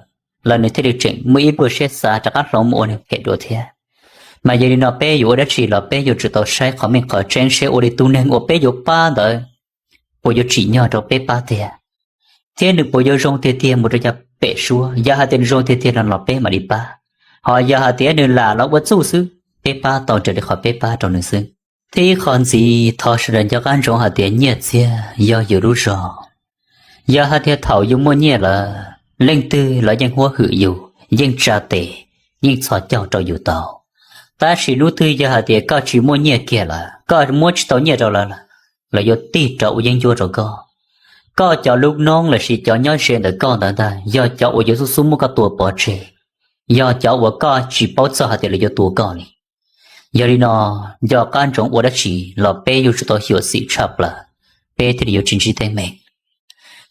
los nws thiaj li tseem muaj ib pluaj siab xav rov qab hloov mus ua neeg phem dua thiab. Mas yog li no peb yuav ua dab tsi los peb yuav tsum tau saib qhov meej qhov tseeb seb ua li tus neeg uas peb yuav pab ntawd puas yuav tsim nyog rau peb pab tiag, thiab nws puas yuav zoo tiag tiag mus rau yav pem suab. Yog hais tias nws zoo tiag tiag no los peb mam li pab, ho yog hais tias nws lam los ua txuj xwb, peb pab tau raws li qhov peb pab rau nws xwb. Thiab ib qho ntxiv thov sawv daws nco qab ntsoov hais tias nyiaj txiag yog yus lub zog. Yog hais tias thaum yus muaj nyiaj lawm, leej twg los yeej huab hwm yus, yeej tsa tes, yeej txhos caug rau yus tau. Tab sis hnub twg yog hais tias koj tsis muaj nyiaj kiag lawm, koj muab tsis tau nyiaj rau lawv lawm, lawv yuav tig rov ua yeeb ncuab rau koj. Koj cov lub noob lossis cov nyob ze ntawm koj ntawd ntag yog cov uas yuav xub xub muab koj tua pov tseg, yog cov uas koj tsis paub txog hais tias lawv yuav tua koj li. Yog li no, nco qab ntsoov ua dab tsi los peb yuav tsum tau xyuam xim tshaj plaws peb thiaj li yuav tsis ntsib teeb meem.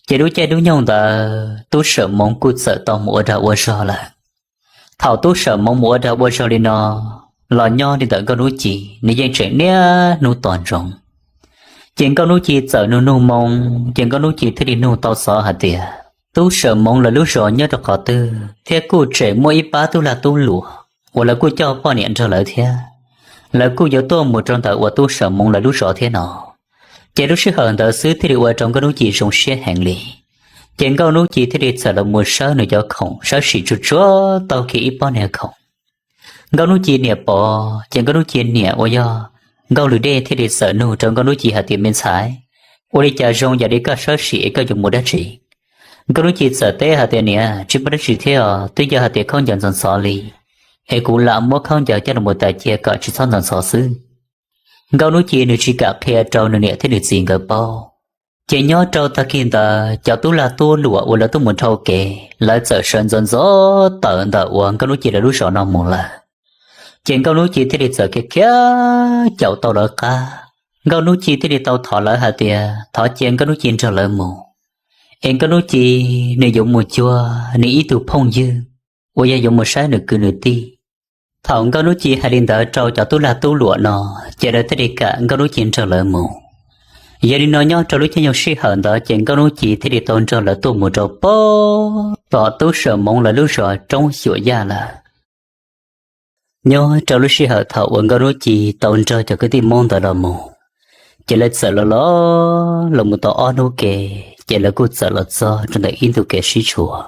Ces lub caij lub nyoog ntawd Tub Sawm Moov kuj txawm tau mus ua dag ua zog lawm. Thaum Tub Sawm Moov mus ua dag ua zog li no, los nyob li ntawm Nkauj Hnub Ci nws yeej tseem niaj hnub tos ntsoov. Ces Nkauj Hnub Ci txawm nug nug moo, ces Nkauj Hnub Ci thiaj li nug tau xov hais tias, tub Sawm Moov lawv lub zos nyob rau qhov twg thiab kuj tseem muaj ib pab tub lag tub luam uas lawv kuj coj poj niam nrog lawv thiab. Lawv kuj yuav tuaj mus rau ntawm uas tub Sawm Moov lawv lub zos thiab no. Ces lub sij hawm ntawd xwb thiaj li ua rau Nkauj Hnub Ci zoo siab heev li. Ces Nkauj Hnub Ci thiaj li txawm los mus sawb nws cov khoom, sawb sim tsuag tsuag taug kiag ib pob niag khoom. Nkauj Hnub Ci niam pom ces Nkauj Hnub Ci niam uas yog Nkauj Lwm Dej thiaj li txawm nug rau Nkauj Hnub Ci hais tias, Me ntxhais, ua li cas zoo yam li koj sawb sim es koj yuav mus dab tsi? Nkauj Hnub Ci txawm teb hais tias, Niam, tsis muaj dab tsi thiab os, twb yog hais tias khaub ncaws ntxhov ntxhov li, es kuv lam muab khaub ncaws coj los mus tais cia kom tsis txhob ntxhov ntxhov xwb. Nkauj Hnub Ci nws tsis kam qhia rau nws niam thiab nws txiv nkawd paub. Ces nyob rau tag kis ntawd cov tub lag tub luam uas lawv tuaj mus dhau kev, lawv txawm sawv ntxov ntxov tawm ntawm uas Nkauj Hnub Ci lawv lub zos no mus lawm. Ces Nkauj Hnub Ci thiaj li txawm khiav khiav caum tau lawv qab. Nkauj Hnub Ci thiaj li tau thov lawv hais tias thov cia Nkauj Hnub Ci nrog lawv mus, es Nkauj Hnub Ci nws yuav mus cuag nws ib tug phooj ywg uas yog yuav mus saib nws kwv nws tij. Thaum Nkauj Hnub Ci hais li ntawd rau cov tub lag tub luam no, ces lawv thiaj li kam Nkauj Hnub Ci nrog lawv mus. Yog li no nyob rau lub caij nyoog sij hawm ntawd ces Nkauj Hnub Ci thiaj li tau nrog lawv tuaj mus rau pem tom tub Sawm Moov lawv lub zos Roob Xyuam Yaj lawm. Nyob rau lub sij hawm thaum uas Nkauj Hnub Ci tau nrog cov kwv tij Hmoob ntawd los mus, ces lawv txawm los los los mus tau ob hnub ke, ces lawv kuj txawm los txog rau ntawm ib ntu kev sib tshuam.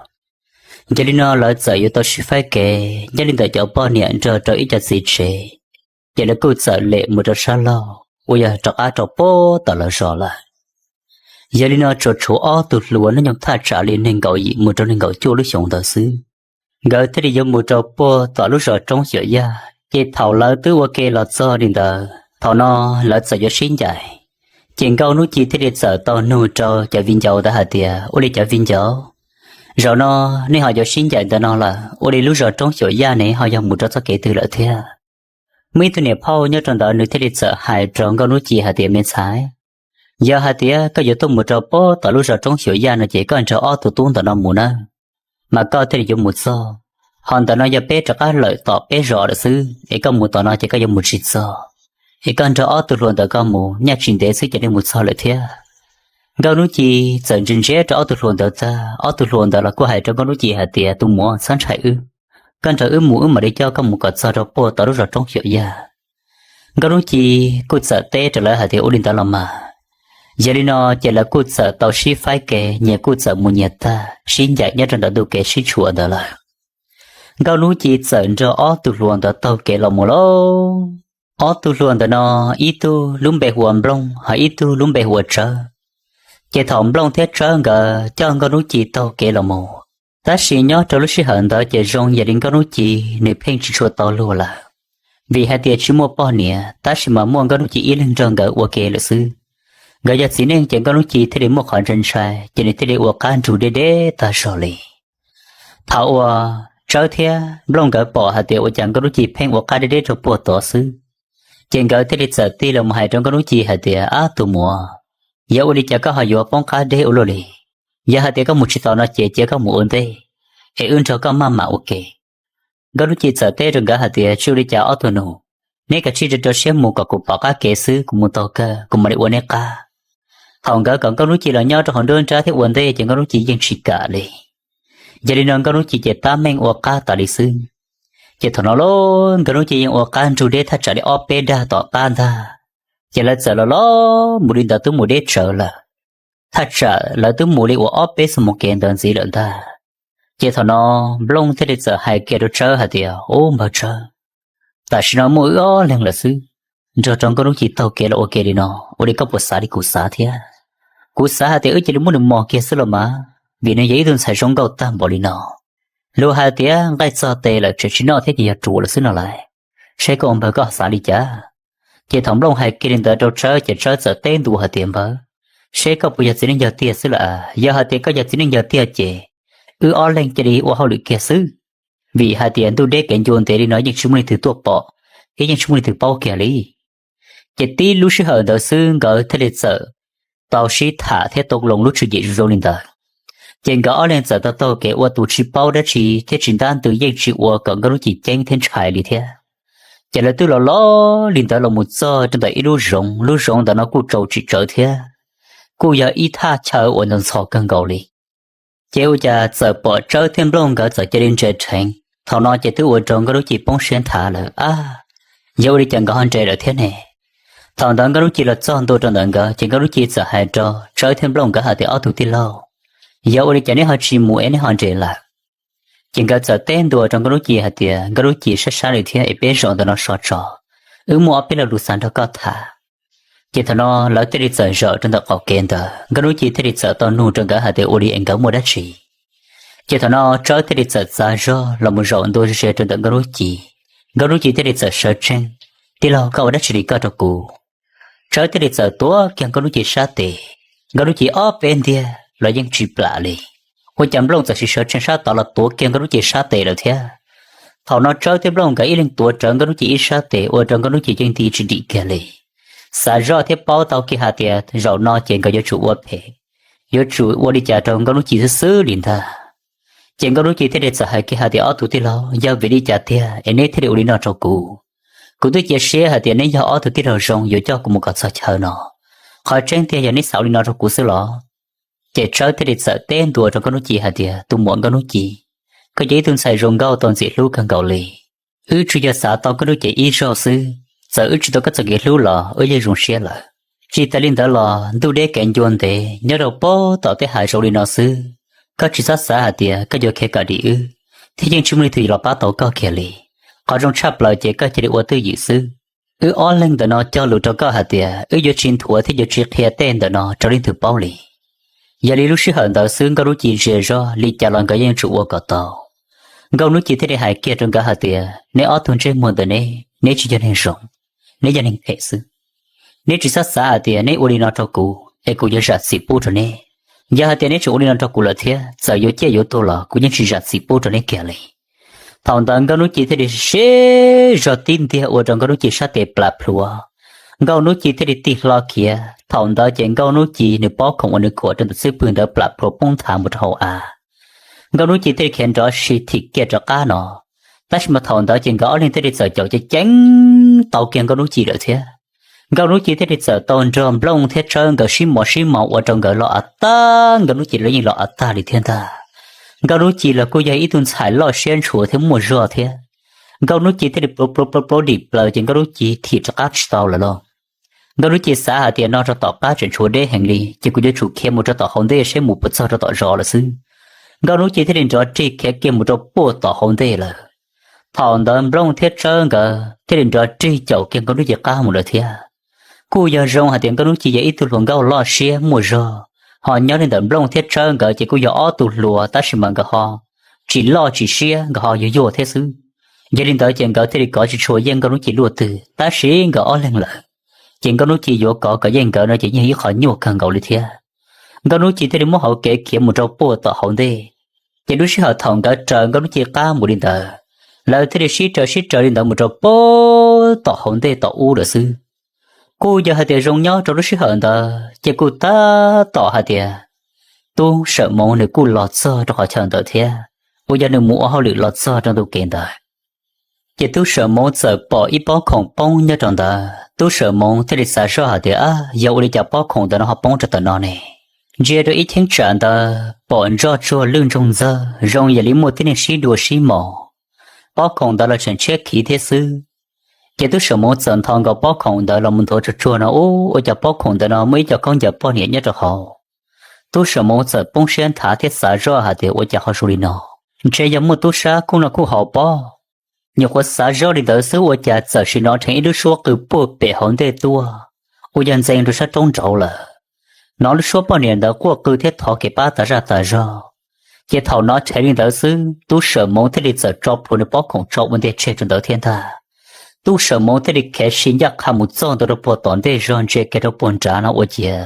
Yog li no lawv txawm yuav tau sib faib kev nyob li ntawm cov poj niam nrog rau ib co txiv tsev, ces lawv kuj txawm lem mus rau sab laug uas yog rov qab rau pem tom lawv zos lawm. Yog li no tsuas tshuav ob tug hluas hnub nyoog thaj tsam li nees nkaum yim mus rau nees nkaum cuaj lub xyoos ntawd xwb, nkawd thiaj li yuav mus rau pem tom lub zos Roob Xyuam Yaj. Ces thaum lawv twb ua ke los txog li ntawd, thaum no lawv txawm yuav sib ncaim. Ces Nkauj Hnub Ci thiaj li txawm tau nug rau cov viv ncaus ntawd hais tias, Ua li cov viv ncaus, zaum no nej ho yuav sib ncaim ntawm no lawm, ua li lub zos Roob Xyuam Yaj ne ho yog mus rau txoj kev twg lawm thiab? Muaj ib tug niam phauj nyob rau ntawd nws thiaj li txawm hais rau Nkauj Hnub Ci hais tias, Me ntxhais, yog hais tias koj yuav tuaj mus rau pem tom lub zos Roob Xyuam Yaj no ces koj nrog ob tug tub ntawm no mus nawb, mas koj thiaj li yuav mus txog. Ho ntawm no yog peb rov qab lawm tom peb zos lawm xwb, es koj mus tom no ces koj yuav mus tsis txog. Es koj nrog ob tug hluas ntawd koj mus, nyaj tsis ntev xwb ces nej mus txog lawm thiab. Nkauj Hnub Ci txawm ntsia ntsia rau ob tug hluas ntawd tag, ob tug hluas ntawd los kuj hais rau Nkauj Hnub Ci hais tias, Tus muam, txhob ntshai wb, koj nrog wb mus wb mam li coj koj mus kom txog rau pem tom lub zos Roob Xyuam Yaj. Nkauj Hnub Ci kuj txawm teb rau lawv hais tias, Ua li ntawd los mas. Yog li no ces lawv kuj txawm tau sib faib kev, nyias kuj txawm mus nyias tag, sib ncaim nyob rau ntawm ntu kev sib tshuam ntawd lawm. Nkauj Hnub Ci txawm nrog ob tug hluas ntawd taug kev los mus lauj. Ob tug hluas ntawd no, ib tug lub npe hu ua Nplooj, ho ib tug lub npe hu ua Tsawb. Ces thaum Nplooj thiab Tsawb nkawd coj Nkauj Hnub Ci taug kev los mus, tab sis nyob rau lub sij hawm ntawd ces zoo yam li Nkauj Hnub Ci nws pheej tsis tshua tau luag lawm, vim hais tias tsis muaj poj niam, tab sis mas muaj Nkauj Hnub Ci ib leeg nrog nkawd ua ke lawm xwb. Nkawd yog txiv neej ces Nkauj Hnub Ci thiaj li muaj qhov ntshai ntshai, ces nws thiaj li ua qab nrug deb deb tag zog li. Thaum uas Tsawb thiab Nplooj nkawd pom hais tias ua cas Nkauj Hnub Ci pheej ua qab deb deb rau puag tod xwb, ces nkawd thiaj li txawm tig los mus hais rau Nkauj Hnub Ci hais tias, Ab tus muam, yog ua li cas koj ho yuav poob qab deb ua luaj li? Yog hais tias koj mus tsis tau no ces cia koj mus ua ntej, es wb nrog koj maj mam ua ke. Nkauj Hnub Ci txawm teb rau nkawd hais tias, Tsis ua li cas ob tug nus, neb kav tsij rau rau siab mus kom kuv pom qab kev xwb, kuv mus taug kawg kuv mam li ua neb qab. Thaum nkawd kom Nkauj Hnub Ci los nyob rau hauv nruab nrab thiab ua ntej ces Nkauj Hnub Ci yeej tsis kam li. Yog li no Nkauj Hnub Ci ces tab meeg ua qab tas li xwb. Ces thaum no lauj, Nkauj Hnub Ci yeej ua qab nrug deb thaj tsam li ob peb dag tom qab ntag. Ces lawv txawm los los mus li ntawd twb mus deb tsawv lawm, thaj tsam lawv twb mus li uas ob peb xuab moos kev ntawd ntxiv lawm ntag. Ces thaum no Nplooj thiaj li txawm hais kiag rau Tsawb hais tias, Ub npawg Tsawb, tam sim no muaj wb ob leeg lawm xwb, nrog rau Nkauj Hnub Ci taug kev los ua ke li no, ua li koj puas xav li kuv xav thiab? Kuv xav hais tias wb cia li muab nws mos kiag xwb los mas, vim nws yog ib tug ntxhais zoo nkauj tag npaum li no. Luag hais tias nqaij txog tes lawm tseem tsis noj thiab ces yog ruam lawm xwb no lauj. Seb koj ua npawg koj xav li cas? Ces thaum Nplooj hais kiag li ntawd rau Tsawb ces Tsawb txawm teb ntua hais tias, Npawg, seb koj puas yog txiv neej yog tiag xwb lawm? Yog hais tias koj yog txiv neej yog tiag ces wb ob leeg cia li ua hauj lwm kiag xwb, vim hais tias ntuj deb kev ncua ntev li no yeej tsis muaj leej twg tuaj pom, thiab yeej tsis muaj leej twg paub kiag li. Ces tib lub sij hawm ntawd xwb nkawd thiaj li txawm tau sib tham thiab tau loo lub tswv yim zoo zoo li ntawd. Ces nkawd ob leeg txawm tau taug kev ua tus tsis paub dab tsi thiab tsis ntab ntws yeej tsis ua kom Nkauj Hnub Ci ceeb thiab ntshai li thiab. Ces lawv twb los los li ntawd los mus txog rau ntawm ib lub zoov, lub zoov ntawd no kuj tsau tsim tsawv thiab, kuj yog ib thaj chaw uas ntxhov ntxhov kawg nkaus li. Ces ua cas txawm pom Tsawb thiab Nplooj nkawd txawm cia li nres rheev. Thaum no ces twb ua rau Nkauj Lub Ci poob siab nthav lawm, ab, yog ua li cas nkawd ho nres lawm thiab ne? Thaum ntawd Nkauj Lub Ci los txog ntua rau ntawm nkawd ces Nkauj Lub Ci txawm hais rau Tsawb thiab Nplooj nkawd hais tias, Ob tug tij laug, yog ua li cas neb ho tsis mus es neb ho nres lawm? Ces nkawd txawm teb ntua rau Nkauj Lub Ci hais tias, Nkauj Lub Ci, sab sab li thiab es peb zaum ntawm no so tso, wb muaj ob peb lo lus xav nrog koj tham. Ces thaum no lawv thiaj li txawm zaum rau ntawm qaum kev ntawd, Nkauj Lub Ci thiaj li txawm tau nug rau nkawd hais tias ua li es nkawd muaj dab tsi. Ces thaum no Tsawb thiaj li txawm txav zog los mus zaum ntua ze rau ntawm Nkauj Lub Ci. Nkauj Lub Ci thiaj li txawm sawv tsees, Tij laug, koj ua dab tsi li koj rau kuv? Tsawb thiaj li txawm tuav kiag Nkauj Lub Ci sab tes. Nkauj Lub Ci ob peb ntiag los yeej tsis plam li. Ua cas Nplooj txawm sis sawv tsees sab tod los tuav kiag Nkauj Lub Ci sab tes lawm thiab. Thaum no Tsawb thiab Nplooj nkawd ib leeg tuav rawv Nkauj Lub Ci ib sab tes ua rau Nkauj Lub Ci yeej nti tsis dim kiag li. Xav zoj thiab paub tau kiag hais tias zaum no ces nkawd yuav tsum ua phem, yuav tsum ua li cas rau Nkauj Lub Ci xwb xwb li ntag. Ces Nkauj Lub Ci thiaj li txawm hais kiag hais tias, Ob tug tij laug, yog vim li cas tiag es neb thiaj li ua li no rau kuv? Kuv twb cia siab hais tias neb yog ob tug tij laug zoo yuav coj kuv mus kom txog chaw no. Qhov tseeb tiag yog neb xav ua li no rau kuv xwb los? Ces Tsawb thiaj li txawm teb ntua rau Nkauj Lub Ci hais tias, Tus muam Nkauj Lub Ci, koj yog ib tug ntxhais zoo nkauj tau ntxim hlub kawg nkaus li. Wb tsuas yog xav tau koj lub cev ib zaug xwb, txawm wb tsis tau koj txoj kev hlub los wb yeej zoo siab lawm. Tsis tas li ntawd los ntuj deb kev ncua ntev nyob rau pem tom tej hav zoov li no xwb, koj tsis txhob xav hais tias koj yuav khiav kom dim wb, thiab yeej tsis muaj leej twg los pab tau koj kiag li. Qhov zoo tshaj plaws ces koj cia li ua twj ywm xwb. Wb ob leeg ntawm no cog lus rau koj hais tias wb yuav tsis nthuav thiab yuav tsis qhia tej ntawm no rau leej twg paub li. Yog li lub sij hawm ntawd xwb Nkauj Lub Ci ze zog li cas los nkawd yeej tsum ua kom tau. Nkauj Lub Ci thiaj li hais kiag rau nkawd hais tias, Neb ob tug ntsej muag ntawm neb, neb tsis yog neeg zoo, neb yog neeg phem xwb. Neb tsis txhob xav hais tias neb ua li no rau kuv es kuv yuav zam txim pub rau neb. Yog hais tias neb tseem ua li no rau kuv lawm thiab, txawm yuav ciaj yuav tuag los kuv yeej tsis zam txim pub rau neb kiag li. Thaum ntawd Nkauj Lub Ci thiaj li siv zog tib ntiag ua rau Nkauj Lub Ci sab tes plam plhuav. Nkauj Lub Ci thiaj li tig hlo khiav. Thaum ntawd ces Nkauj Lub Ci nws pob khoom uas nws khuam rau ntawm xub pwg ntawd plam plhuav poob nthav mus rau hauv av. Nkauj Lub Ci thiaj li khiav nrov si thim kiag rov qab no. Tab sis mas thaum ntawd ces nkawd ob leeg thiaj li txawm caum ceev ceev tau kiag Nkauj Lub Ci lawm thiab. Nkauj Lub Ci thiaj li txawm tau nrog Nplooj thiab Tsawb nkawd sib mos sib mos ua rau nkawd los av tag, Nkauj Lub Ci los yeej los av tag li thiab ntag. Nkauj Lub Ci los kuj yog ib tug ntxhais loj siab ntshua thiab muaj zog thiab. Nkauj Lub Ci thiaj li pluav pluav pluav pluav dim plaws ces Nkauj Lub Ci thim rov qab tsis tau lawm lauj. Nkauj Lub Ci xav hais tias no rau tom qab tseem tshuav deb heev li ces kuv yuav tsum khiav mus rau tom hauv ntej seb mus puas txog rau tom zos lawm xwb. Nkauj Lub Ci thiaj li nrov rig khiav kiag mus rau puag tom hauv ntej lawm. Thaum ntawd Nplooj thiab Tsawb nkawd thiaj li nrov rig caum kiag Nkauj Lub Ci qab mus lawm thiab. Kuj yog zoo hais tias Nkauj Lub Ci yog ib tug hluas nkauj loj siab muaj zog, ho nyob li ntawm Nplooj thiab Tsawb nkawd ces kuj yog ob tug hluas tab sis mas nkawd ho tsis loj tsis siab, nkawd ho yuag yuag thiab xwb. Yog li ntawd ces nkawd thiaj li kov tsis tshua yeej Nkauj Lub Ci luaj twg, tab sis nkawd ob leeg lawm ces Nkauj Lub Ci yuav kov kom yeej nkawd no ces yeej ib qho nyuaj kawg nkaus li thiab. Nkauj Lub Ci thiaj li muab hauv kev khiav mus rau puag tom hauv ntej. Ces lub sij hawm thaum nkawd raws Nkauj Lub Ci qab mus li ntawd, lawv thiaj li sib raws sib raws li ntawd mus rau puag tom hauv ntej tom ub lawm xwb. Kuj yog hais tias zoo nyob rau lub sij hawm ntawd ces kuj tab tom hais tias Tub Sawm Moov nws kuj los txog rau qhov chaw ntawd thiab, uas yog nws mus ua hauj lwm los txog rau ntu kev ntawd. Ces Tub Sawm Moov txawm pom ib pob khoom poob nyob rau ntawd, Tub Sawm Moov thiaj li xav zoj hais tias, Ab, yog ua li cas pob khoom ntawd no ho poob rau tom no ne? Ntsia rau ib cheeb tsam ntawd pom ntsoj tsuag lwj ntsoog ntxawg, zoo yam li muaj tib neeg sib dua sib mos. Pob khoom ntawd los tseem tshiab khiv thiab xwb. Ces Tub Sawm Moov txawm nthos nkaus pob khoom ntawd los mus nthuav tsuag tsuag no, Ub, ua cas pob khoom ntawd no muaj ib co khaub ncaws poj niam nyob rau hauv? Tub Sawm Moov txawm poob siab nthav thiab xav zoj hais tias, Ua cas ho zoo li no? Ntshe yog muaj tub sab kuj noj kuj haus pob. Nyuam qhuav xav zoj li ntawd xwb ua cas txawm sim hnov dheev ib lub suab qw puag pem hauv ntej tuaj, uas yog ntxeev rau sab roob nraud lawm. Hnov lub suab poj niam ntawd quaj qw thiab thov kev pab tas zaj tas zog. Ces thaum hnov dheev li ntawd xwb Tub Sawm Moov thiaj li txawm tso plhuav nws pob khoom tso ua ntej tseg rau ntawd thiab ntag. Tub Sawm Moov thiaj li khiav si ncaj qha mus txog ntua rau puag tom ntej zog ntsia kiag rau puag nrad no ua ciav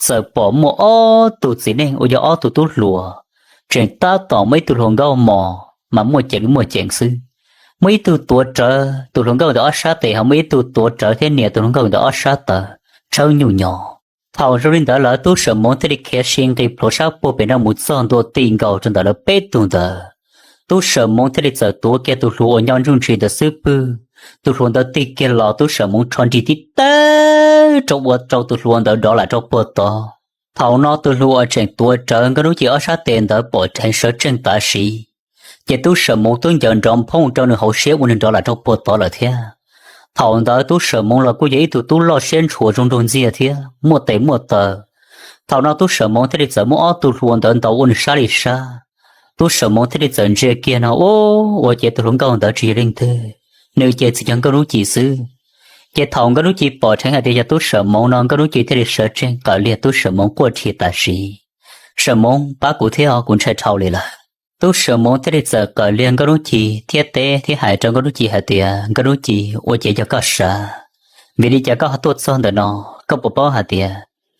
txawm pom muaj ob tug txiv neej uas yog ob tug tub hluas, tseem tab tom muaj ib tug hluas nkauj mos mas muaj ceem li muaj ceem xwb. Muaj ib tug tuav rawv tus hluas nkauj ntawd ob sab tes, ho muaj ib tug tuav rawv thiab nias tus hluas nkauj ntawd ob sab taw, tshawb nyuj nyo. Thaum zoo li ntawd lawm Tub Sawm Moov thiaj li khiav si nqis plhuav sab puag pem no mus txog ntua ti nkaus rau ntawm lawv peb tug ntawd. Tub Sawm Moov thiaj li txawm tuav kiag tus hluas uas nyob ntsuj ntsis ntawd xub pwg. Tus hluas ntawd tig kiag los Tub Sawm Moov rho nrig tib tawg rau ua rau tus hluas ntawd dov lam rau puag tod. Thaum no tus hluas uas tseem tuav rawv Nkauj Hnub Ci ob sab tes ntawd pom dheev sawv tsees tav siv, ces Tub Sam Moov twb ncaws nrov nphooj rau nws hauv siab ua nws nrov lam rau puag tod lawm thiab. Thaum ntawd Tub Sam Moov los kuj yog ib tug tub loj siab ntshua zoo nraug ntxiag thiab muaj tes muaj taw. Thaum no Tub Sam Moov thiaj li txawm muab ob tug hluas ntawd ntaus ua nws sab li sab. Tub Sam Moov thiaj li txawm ntsia kiag no, ua ciav tus hluas nkauj ntawd tsis yog leej twg, nws ces txawm yog Nkauj Hnub Ci xwb. Ces thaum Nkauj Hnub Ci pom dheev hais tias yog Tub Sam Moov no, Nkauj Hnub Ci thiaj li sawv tsees qawm liag Tub Sam Moov quaj rhia tam sim. Sam Moov, pab kuv thiab os, kuv ntshai dhau li lawm. Tub Sam Moov thiaj li txawm qawm liag Nkauj Hnub Ci thiab teb thiab hais rau Nkauj Hnub Ci hais tias, Nkauj Hnub Ci, ua ciav yog koj sav, vim li cas koj ho tuaj txog ntawm no? Koj puas paub hais tias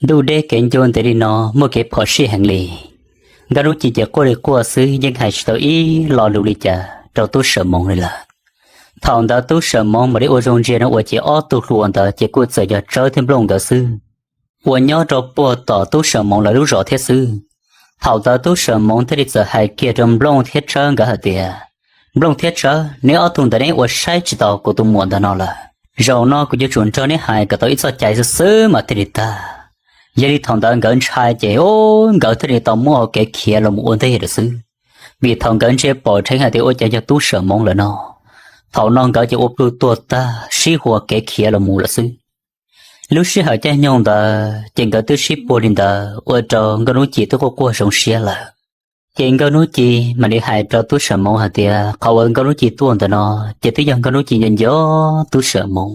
ntuj deb kev ncua ntev li no muaj kev phom sij heev li? Nkauj Hnub Ci ces quaj li quaj xwb, yeej hais tsis tau ib lo lus li cas rau Tub Sam Moov li lawm. Thaum ntawd Tub Sam Moov mam li ua zoo ntsia no ua ciav ob tug hluas ntawd ces kuj txawm yog Tsawb thiab Nplooj nkawd xwb, uas nyob rau puag tom Tub Sam Moov lawv lub zos thiab xwb. Thaum ntawd Tub Sam Moov thiaj li txawm hais kiag rau Nplooj thiab Tsawb nkawd hais tias, Nplooj thiab Tsawb, neb ob tug ntawd neb ua saib tsis taus kuv tus muam ntawm no lawm. Zaum no kuv yuav tsum nrog neb hais kom tau ib txoj cai xwb xwb mas thiaj li tag. Yog li thaum ntawd nkawd ntshai ces nkawd thiaj li tau muab kev khiav los mus ua ntej lawm xwb, vim thaum nkawd ntsia pom dheev hais tias ua cas yog Tub Sam Moov lawm no, thaum no nkawd ces ua plug tuag tag sib hua kev khiav los mus lawm xwb. Lub sij hawm caij nyoog ntawd ces nkawd twb sib puag li ntawd ua rau Nkauj Hnub Ci twb quaj quaj zoo siab lawm. Ces Nkauj Hnub Ci mam li hais rau Tub Sam Moov hais tias qhov uas Nkauj Hnub Ci tuaj ntawm no ces twb yog Nkauj Hnub Ci nco nco Tub Sam Moov,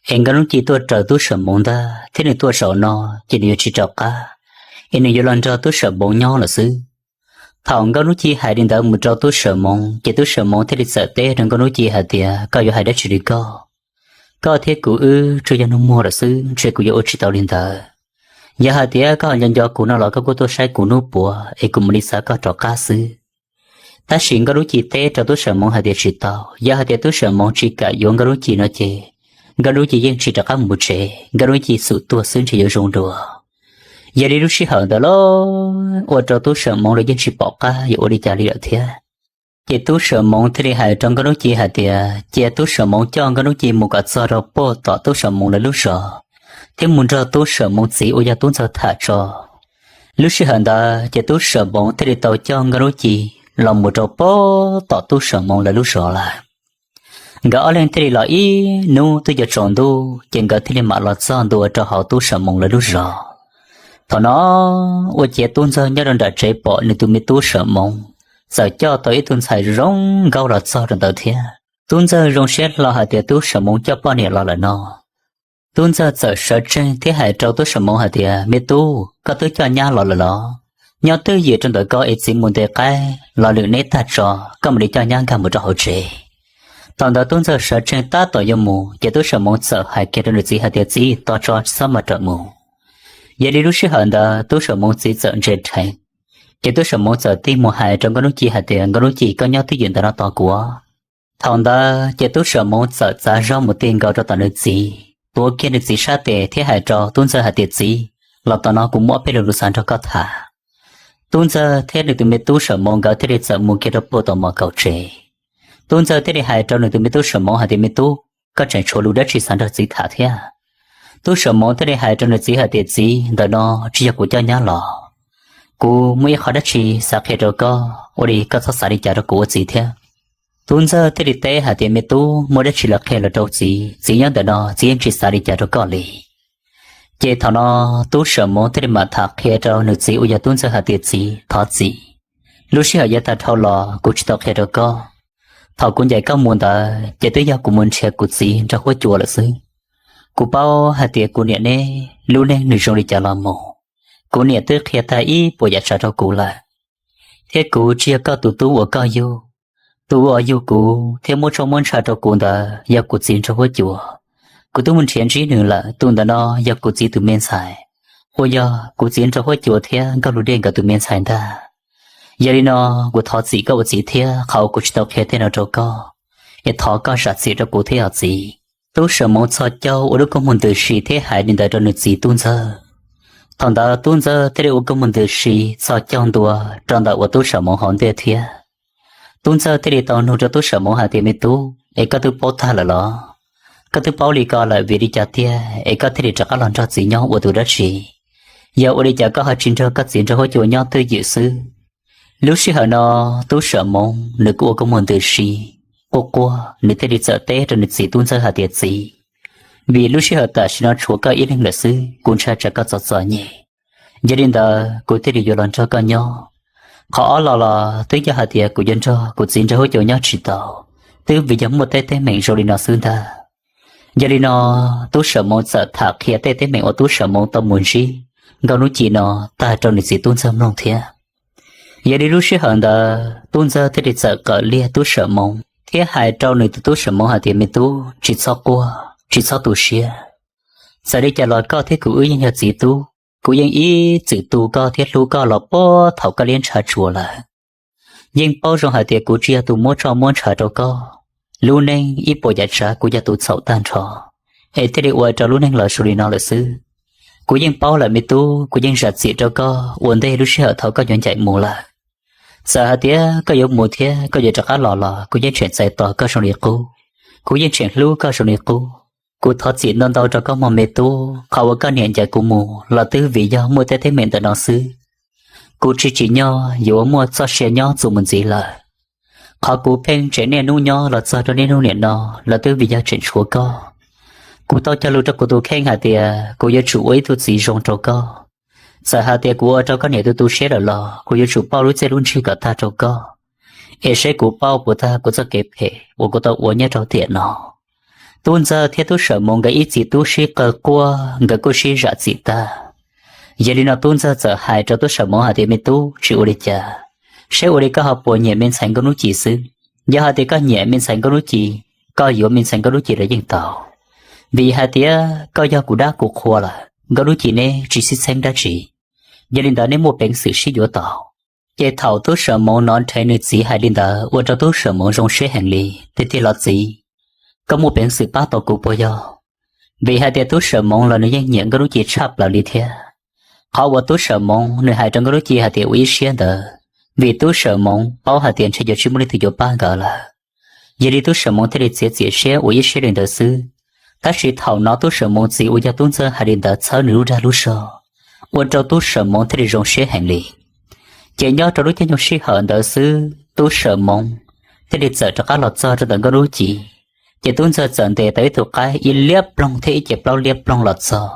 es Nkauj Hnub Ci tuaj raws Tub Sam Moov ntag thiab nws tuaj zaum no ces nws yuav tsis rov qab, es nws yuav los nrog Tub Sam Moov nyob lawm xwb. Thaum Nkauj Hnub Ci hais li ntawd mus rau Tub Sam Moov ces Tub Sam Moov thiaj li txawm teb rau Nkauj Hnub Ci hais tias, Koj yuav hais dab tsi li koj? Koj thiab kuv wb tsuas yog nus muag lawm xwb, ntshe kuv yuav ua tsis tau li ntawd. Yog hais tias koj ho nco nco kuv no los koj kuj tuaj saib kuv hnub puav es kuv mam li xa koj rov qab xwb. Tab sis Nkauj Hnub Ci teb rau Tub Sam Moov hais tias tsis tau, yog hais tias Tub Sam Moov tsis kam yuav Nkauj Hnub Ci no ces Nkauj Hnub Ci yeej tsis rov qab mus tsev, Nkauj Hnub Ci xum tuag xwb ntshe yuav zoo dua. Yog li lub sij hawm ntawd los ua rau Tub Sam Moov los yeej tsis pom qab yuav ua li cas li lawm thiab. Ces Tub Sam Moov thiaj li hais rau Nkauj Hnub Ci hais tias cia Tub Sam Moov coj Nkauj Hnub Ci mus kom txog rau puag tom Tub Sam Moov lawv lub zos, thiab mus nrog Tub Sam Moov txiv uas yog Tub Ntxawg tham tso. Lub sij hawm ntawd ces Tub Sam Moov thiaj li tau coj Nkauj Hnub Ci los mus rau puag tom Tub Sam Moov lawv lub zos lawm. Nkawd ob leeg thiaj li los ib hnub twb yuav tsaus ntuj ces nkawd thiaj li mam los txog ntua rau hauv Tub Sam Moov lawv lub zos. Thaum no ua ciav Tub Ntxawg nyob rau nram tsev pom nws tus me tub Sam Moov txawm coj tau ib tug ntxhais zoo nkauj los txog rau ntawd thiab. Tub Ntxawg zoo siab hlo hais tias Tub Sam Moov coj poj niam los lawm no. Tub Ntxawg txawm sawv tsees thiab hais rau Tub Sam Moov hais tias, Me tub, koj twb coj nyab los lawm los? Nyob twj ywm rau ntawm ko es txiv mus ntes qaib los lwm neb tag tso, koj mam li coj nyab nkag mus rau hauv tsev. Thaum ntawd Tub Ntxawg sawv tsees tab tom yuav mus ces Tub Sam Moov txawm hais kiag rau nws txiv hais tias, Txiv, tos tso, txhob maj rawm mus. Yog li lub sij hawm ntawd Tub Sam Moov txiv txawm ntsia dheev, ces Tub Sam Moov txawm tig mus hais rau Nkauj Hnub Ci hais tias, Nkauj Hnub Ci, koj nyob twj ywm ntawm no tos kuv. Thaum ntawd ces Tub Sam Moov txawm txav zog mus tig nkaus rau tom nws txiv, tuav kiag nws txiv sab tes thiab hais rau Tub Ntxawg hais tias, Txiv, los tom no kuv muaj ob peb lo lus xav nrog koj tham. Tub Ntxawg thiab nws tus me tub Sam Moov nkawd thiaj li txawm mus kiag rau puag tom mos kaum tsev. Tub Ntxawg thiaj li hais rau nws tus me tub Sam Moov hais tias, Me tub, koj tseem tshuav lus dab tsi xav nrog txiv tham thiab? Tub Sam Moov thiaj li hais rau nws txiv hais tias, Txiv, ntawm no tsis yog kuv coj nyab los. Kuv muaj ib qho dab tsi xav qhia rau koj, ua li koj txhob xav li cas rau kuv ua txiv thiab. Tub Ntxawg thiaj li teb hais tias, Me tub, muaj dab tsi los qhia los rau txiv, txiv nyob ntawm no txiv yeej tsis xav li cas rau koj li. Ces thaum no Tub Sam Moov thiaj li mam tham qhia rau nws txiv uas yog Tub Ntxawg hais tias, Txiv, thov txim, lub sij hawm yav tag dhau los kuv tsis tau qhia rau koj. Thaum kuv ncaim koj mus ntawd ces twb yog kuv mus nrhiav kuv txiv nraug huab cua lawm xwb. Kuv paub hais tias kuv niam neb lub neej nws zoo li cas los mus, kuv niam twb qhia tag ib puas yam tsav rau kuv lawm. Thiab kuv tsis yog koj tus tub uas koj yug. Tus uas yug kuv thiab muab tshuaj muab ntsha rau kuv ntawd yog kuv txiv nraug huab cua. Kuv twb mus nrhiav ntsib nws lawm, tus ntawm no yog kuv txiv tus me ntxhais, uas yog kuv txiv nraug huab cua thiab Nkauj Lug Dej nkawd tus me ntxhais ntag. Yog li no, kuv thov txim koj ua txiv thiab qhov uas kuv tsis tau qhia tej no rau koj, es thov koj zam txim rau kuv thiab os txiv. Tub Sam Moov txhos caug ua lub kua muag ntws si thiab hais li ntawd rau nws txiv Tub Ntxawg. Thaum ntawd Tub Ntxawg thiaj li ua kua muag ntws si txhos caug ntua rau ntawm uas Tub Sam Moov hauv ntej thiab. Tub Ntxawg thiaj li tau nug rau Tub Sam Moov hais tias, Me tub, es koj twb paub tag lawm los? Koj twb paub li ko lawm vim li cas tiag es koj thiaj li rov qab los nrog txiv nyob ua tus dab tsi? Yog ua li cas koj ho tsis nrog koj txiv Nraug Huab Cua nyob twj ywm xwb? Lub sij hawm no Tub Sam Moov nws kuj ua kua muag ntws si, quaj quaj, nws thiaj li txawm teb rau nws txiv Tub Ntxawg hais tias, Txiv, vim lub sij hawm tam sim no tshuav koj ib leeg lawm xwb, kuv ntshai tsam koj txom txom nyem. Yog li ntawd kuv thiaj li yuav los nrog koj nyob. Qhov ob los los twb yog hais tias kuv yuav nrog kuv txiv Nraug Huab Cua nyob tsis tau, twb vim yog muaj tej teeb meem zoo li no xwb ntag. Yog li no Tub Sam Moov txawm tham qhia tej teeb meem uas Tub Sam Moov tau mus ntsib Nkauj Hnub Ci no tag rau nws txiv Tub Ntxawg mloog thiab. Yog li lub sij hawm ntawd Tub Ntxawg thiaj li txawm qawm liag Tub Sam Moov thiab hais rau nws tus Tub Sam Moov hais tias, Me tub, tsis txhob quaj, tsis txhob tu siab. Txawm li cas los koj thiab kuv wb yeej yog txiv tub, kuv yeej ib txwm tu koj thiab hlub koj los puag thaum koj liab ntshav tsuas lawm. Yeej paub zoo hais tias kuv tsis yog tus muab roj muab ntshav rau koj, lub neej ib puas yav tsav kuv yog tus txhaum tag nrho, es thiaj li ua rau lub neej los zoo li no lawm xwb. Kuv yeej paub lawm me tub, kuv yeej zam txim rau koj ua ntej lub sij hawm thaum koj yuav ncaim mus lawm. Txawm hais tias koj yuav mus thiab koj yuav rov qab los los kuv yeej tseem txais tos koj zoo li qub, kuv yeej tseem hlub koj zoo li qub. Kuv thov txim ntau ntau rau koj mog me tub, qhov uas koj niam ncaim kuv mus los twb vim yog muaj tej teeb meem ntawm no xwb. Kuv tsis tsim nyog yuav muaj txoj sia nyob txuas mus ntxiv lawm. Qhov kuv pheej tseem niaj hnub nyob los txog rau niaj hnub niam no los twb vim yog tseem tshuav koj. Kuv tau cog lus rau kuv tus kheej hais tias kuv yuav tsum ua ib tug txiv zoo rau koj. Txawm hais tias kuv ua rau koj niam tu tu siab lawm los kuv yuav tsum pauj lub txiaj lub ntsig kom tag rau koj, es seb kuv pauj puas tag kuv txoj kev phem uas kuv tau ua nyob rau tiam no. Tub Ntxawg thiab Tub Sam Moov nkawd ib txiv tub sib qawg quaj, nkawd kuj sib zam txim tag. Yog li no Tub Ntxawg txawm hais rau Tub Sam Moov hais tias, Me tub, tsis ua li cas, seb ua li koj ho puas nyiam me ntxhais Nkauj Hnub Ci xwb. Yog hais tias koj nyiam me ntxhais Nkauj Hnub Ci, koj yuav me ntxhais Nkauj Hnub Ci los yeej tau, vim hais tias koj yog kuv dab kuv qhua lawm, Nkauj Hnub Ci neb tsis xib txheeb dab tsi. Yog li ntawd neb muaj peev xwm sib yuav tau. Ces thaum Tub Sam Moov hnov nrheev nws txiv hais li ntawd ua rau Tub Sam Moov zoo siab heev li, tiag tiag los txiv, koj muaj peev xwm pab tau kuv puas yog? Vim hais tias Tub Sam Moov los nws yeej nyiam Nkauj Hnub Ci tshaj plaws li thiab. Qhov uas Tub Sam Moov nws hais rau Nkauj Hnub Ci hais tias ua ib siab ntawd, vim Tub Sam Moov paub hais tias ntshe yuav tsis muaj leej twg yuav pab nkawd lawm. Yog li Tub Sam Moov thiaj li txiav txim siab ua ib siab li ntawd xwb. Tab sis thaum hnov Tub Sam Moov txiv uas yog Tub Ntxawg hais li ntawd txhawb nws lub dag lub zog, ua rau Tub Sam Moov thiaj li zoo siab heev li. Ces nyob rau lub caij nyoog sij hawm ntawd xwb Tub Sam Moov thiaj li txawm rov qab los txog rau ntawm Nkauj Hnub Ci. Ces Tub Ntxawg txawm ntes tau ib tug qaib ib liab ploog thiab ib ce plaub liab ploog los txog,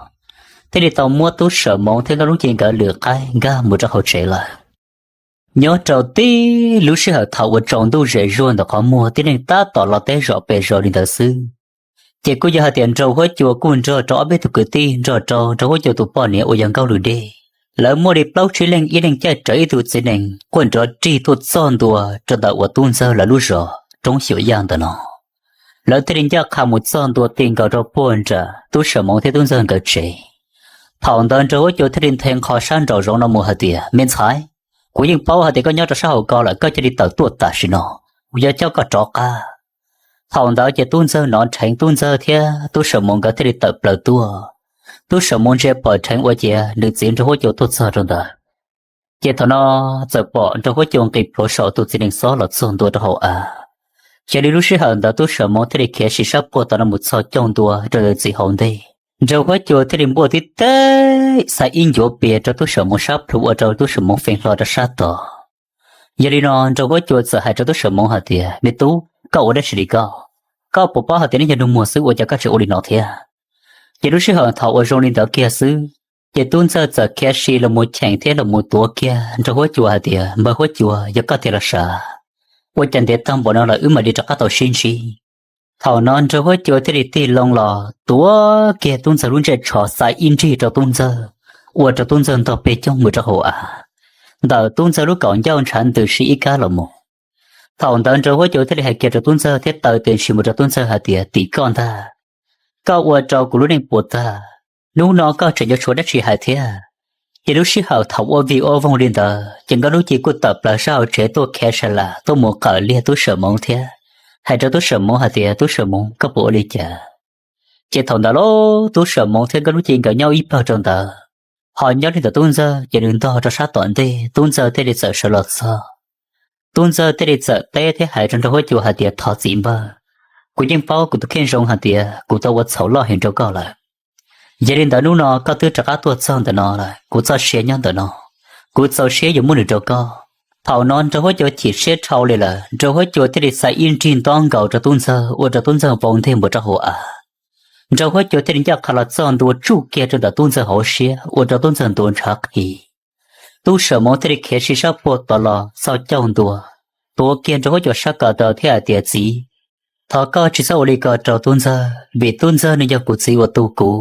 thiaj li tau muab Tub Sam Moov thiab Nkauj Hnub Ci nkawd lwm qaib nkag mus rau hauv tsev lawm. Nyob rau tib lub sij hawm thaum uas tsaus ntuj zem zuag ntawm qhov muag tib neeg tab tom los teb zom pes zos li ntawd xwb, ces kuj yog hais tias Nraug Huab Cua kuj nrog rau ob peb tug kwv tij nrog rau Nraug Huab Cua tus poj niam uas yog Nkauj Lwm Dej, lawv muaj li plaub tsib leeg ib leeg caij rawv ib tug txiv nees quaj nrov rig tuaj txog ntua rau ntawm uas Tub Ntxawg lawv lub zos Roob Xyuam Yaj ntawm no. Lawv thiaj li ncaj qha mus txog ntua ti nkaus rau puag nram Tub Sam Moov thiab Tub Ntxawg nkawd tsev. Thaum ntawd Nraug Huab Cua thiaj li nthe nqho sab nraum zoov no mus hais tias, Me ntxhais, kuv yeej paub hais tias koj nyob rau sab hauv ko lawm, koj cia li tawm tuaj tam sim no, kuv yuav coj koj rov qab. Thaum ntawd ces Tub Ntxawg hnov nrheev, Tub Ntxawg thiab Tub Sam Moov nkawd thiaj li tawm plaws tuaj. Tub Sam Moov ntsia pom nrheev ua ciav nws txiv Nraug Huab Cua tuaj txog rau ntawd. Ces thaum no txawm pom Nraug Huab Cua nqis plhuav saum tus txiv nees xob los txog ntua rau hauv av. Xyov li lub sij hawm ntawd Tub Sam Moov thiaj li khiav sim sab puag tom no mus txhos caug ntua rau ntawm txiv hauv ntej. Nraug Huab Cua thiaj li npuaj tib teb xa ib ncuav pias rau Tub Sam Moov sab plhu ua rau Tub Sam Moov feem hlo rau sab tod. Yog li no Nraug Huab Cua txawm hais rau Tub Sam Moov hais tias, Me tub, koj ua dab tsi li koj? Koj puas paub hais tias neb yog nus muag xwb ua cas koj tseem ua li no thiab? Ces lub sij hawm thaum uas zoo li ntawd kiag xwb, ces Tub Ntxawg txawm khiav si los mus cheem thiab los mus tuav kiag Nraug Huab Cua hais tias, Npawg Huab Cua, yog koj tiag los sav? Ua cas ntev tag npaum no lawm wb mam li rov qab tau sib ntsib. Thaum no Nraug Huab Cua thiaj li tig loo los tuav kiag Tub Ntxawg lub ntsej tsho xa ib nrig rau Tub Ntxawg, ua rau Tub Ntxawg ntog pes coog mus rau hauv av. Ntawm Tub Ntxawg lub kaum ncauj ntshav ntws si ib kab los mus. Thaum ntawd Nraug Huab Cua thiaj li hais kiag rau Tub Ntxawg thiab taw tes ntsis mus rau Tub Ntxawg hais tias, Tim koj ntag, koj ua rau kuv lub neej puas tag, hnub no koj tseem yuav tshuav dab tsi hais thiab? Ces lub sij hawm thaum ua vig ua voog li ntawd ces Nkauj Hnub Ci kuj tawm plaws sab hauv tsev tuaj khiav sa las tuaj mus qawm liag Tub Sam Moov thiab hais rau Tub Sam Moov hais tias, Tub Sam Moov, koj puas ua li cas? Ces thaum ntawd lauj, Tub Sam Moov thiab Nkauj Hnub Ci nkawd nyob ib pawg rau ntawd, ho nyob li ntawm Tub Ntxawg ces nws ntog rau sab tom ntej, Tub Ntxawg thiaj li txawm sawv los txog. Tub Ntxawg thiaj li txawm teb thiab hais rau Nraug Huab Cua hais tias, Thov txim npawg, kuv yeej paub kuv tus kheej zoo hais tias kuv tau ua txhaum loj heev rau koj lawm. Yog li ntawd hnub no koj twb rov qab tuaj txog ntawm no lawm, kuv txoj sia nyob ntawm no, kuv txaus siab yuav muab nws rau koj. Thaum no Nraug Huab Cua chim siab dhau li lawm, Nraug Huab Cua thiaj li xav ib nrig nto nkaus rau Tub Ntxawg, ua rau Tub Ntxawg vau nteg npuas rau hauv av. Nraug Huab Cua thiaj li ncaj qha los txog ntua tsuj kiag rau ntawm Tub Ntxawg hauv siab, ua rau Tub Ntxawg ntuav ntshav qhi. Tub Sawm Moov thiaj li khiav sim sab puag tod los xauj caug ntua, tuav kiag Nraug Huab Cua sab ko taw thiab hais tias, Txiv, thov koj tsis txhob ua li ko rau Tub Ntxawg, vim Tub Ntxawg nws yog kuv txiv uas tu kuv.